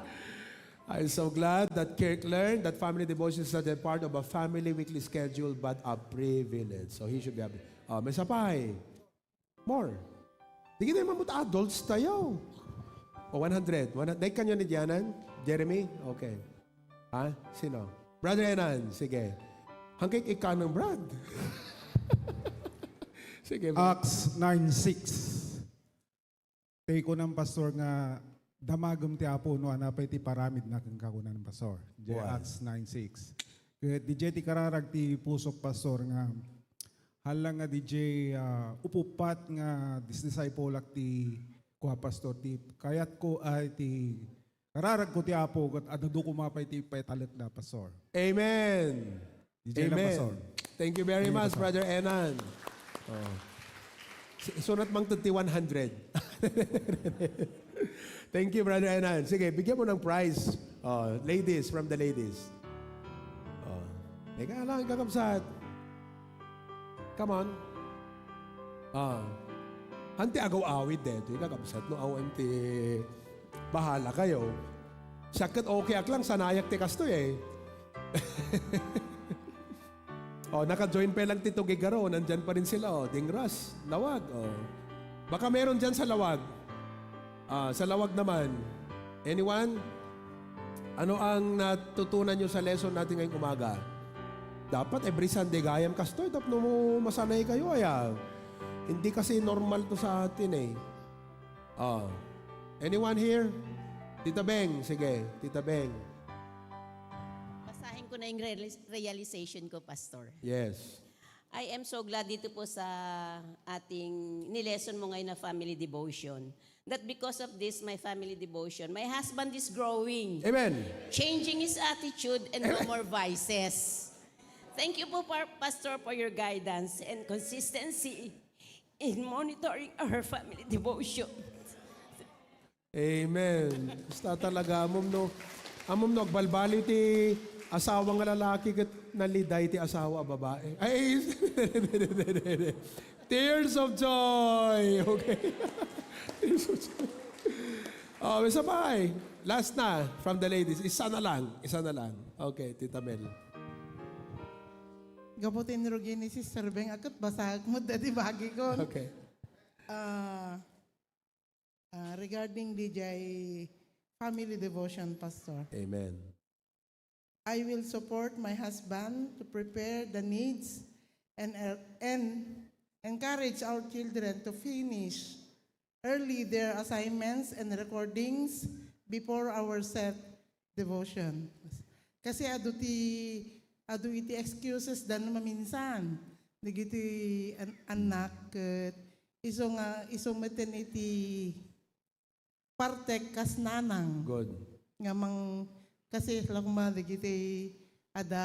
I'm so glad that Kirk learned that family devotion is not a part of a family weekly schedule but a privilege. So he should be happy. Oh, may sapay. More. Di kita mamut adults tayo. O, one hundred. One hundred. Dahil kanyo ni Dianan? Jeremy? Okay. Ha? Sino? Brother Enan. Sige. Hanggang ikaw ng Brad. Sige, Brad. Acts nine six. Tay kunam, Pastor, nga damagem ti Apo no anapay ti paramidna kenka, kunam, Pastor. Diay Wow. Acts nine six. Ket diay ti kararag ti pusok, Pastor, nga hala nga diay ah, upuppat nga disdisciple-ak ti kua, Pastor, ti kayatko ay ti kararagko ti Apo ket adda koma pay ti paitalekna, Pastor. Amen. Diay lang, Amen. Pastor. Thank you very Thank you, much, Pastor. Brother Enan. Oh. Si- Sunat mang ti one hundred. Thank you, Brother Enan. Sige, bigyan mo ng prize. Oh, ladies, from the ladies. Oh. Teka lang, kakabsat. Come on. Ah. Anti agaw-awid dito, kakabsat, no? Awan ti bahala kayo. Siya ket okay ak lang, sanayak ti kastoy eh. Oh, naka-join pa lang ti Tugigaro, nandyan pa rin sila, oh. Dingras, Lawag, oh. Baka meron dyan sa Lawag. Ah, sa Lawag naman. Anyone? Ano ang natutunan nyo sa lesson natin ngayong umaga? Dapat every Sunday gayam kastoy, tapno mo masanay kayo, aya. Hindi kasi normal to sa atin eh. Oh. Anyone here? Tita Beng, sige. Tita Beng. Basahin ko na yung realis- realization ko, Pastor. Yes. I am so glad dito po sa ating nilesson mo ngayon na family devotion. That because of this, my family devotion, my husband is growing. Amen. Changing his attitude and no more vices. Thank you po, Par- Pastor, for your guidance and consistency in monitoring our family devotion. Amen. Basta talaga, amom no, amom no, agbalbaliw ti asawa nga lalaki ket naliday ti asawa a babae. Ay, tears of joy. Okay. Tears of joy. Oh, may isa pa eh. Last na, from the ladies. Isa na lang. Isa na lang. Okay, Tita Mel. Gapu ti inrugi ni Sister Beng, akat basag mo dati bagi ko. Okay. Ah, ah, regarding diay family devotion, Pastor. Amen. I will support my husband to prepare the needs and, and encourage our children to finish early their assignments and recordings before our set devotion. Kasi adu ti adu iti excuses dan maminsan dagiti an- annak ket isu nga isu meten iti partek kas nanang. Good. Nga mang kasi lakma dagiti ada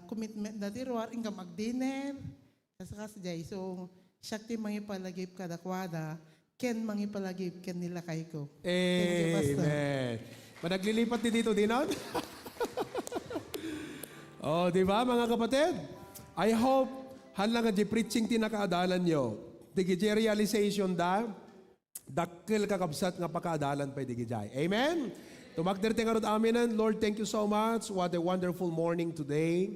commitment na ti ruar inka mag-dinner. Kas kas jay. So, siak ti mangipalagip kadakuada ken mangipalagip ken ni lakayko. Thank you, Pastor. Amen. Managlilipat ti dito, dinon? Oh, di ba, mga kapatid? I hope, hala nga di preaching ti nakaadalan nyo. Dagiti realization da, dakkel kakabsat nga pakaadalan pay dagiti. Amen? Tumakder ti ngarud aminen. Lord, thank you so much. What a wonderful morning today.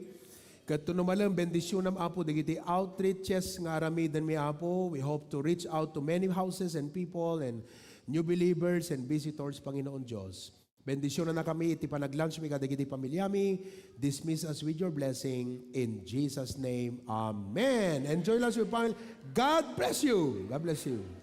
Ket tuno malem, bendisyonam, Apo, dagiti outreaches nga aramidenmi, Apo. We hope to reach out to many houses and people and new believers and visitors, Panginoon Dios. Bendisyonannakami iti panag-lunchmi kadagiti pamilyami. Dismiss us with your blessing. In Jesus' name, amen. Enjoy lunch with family. God bless you. God bless you.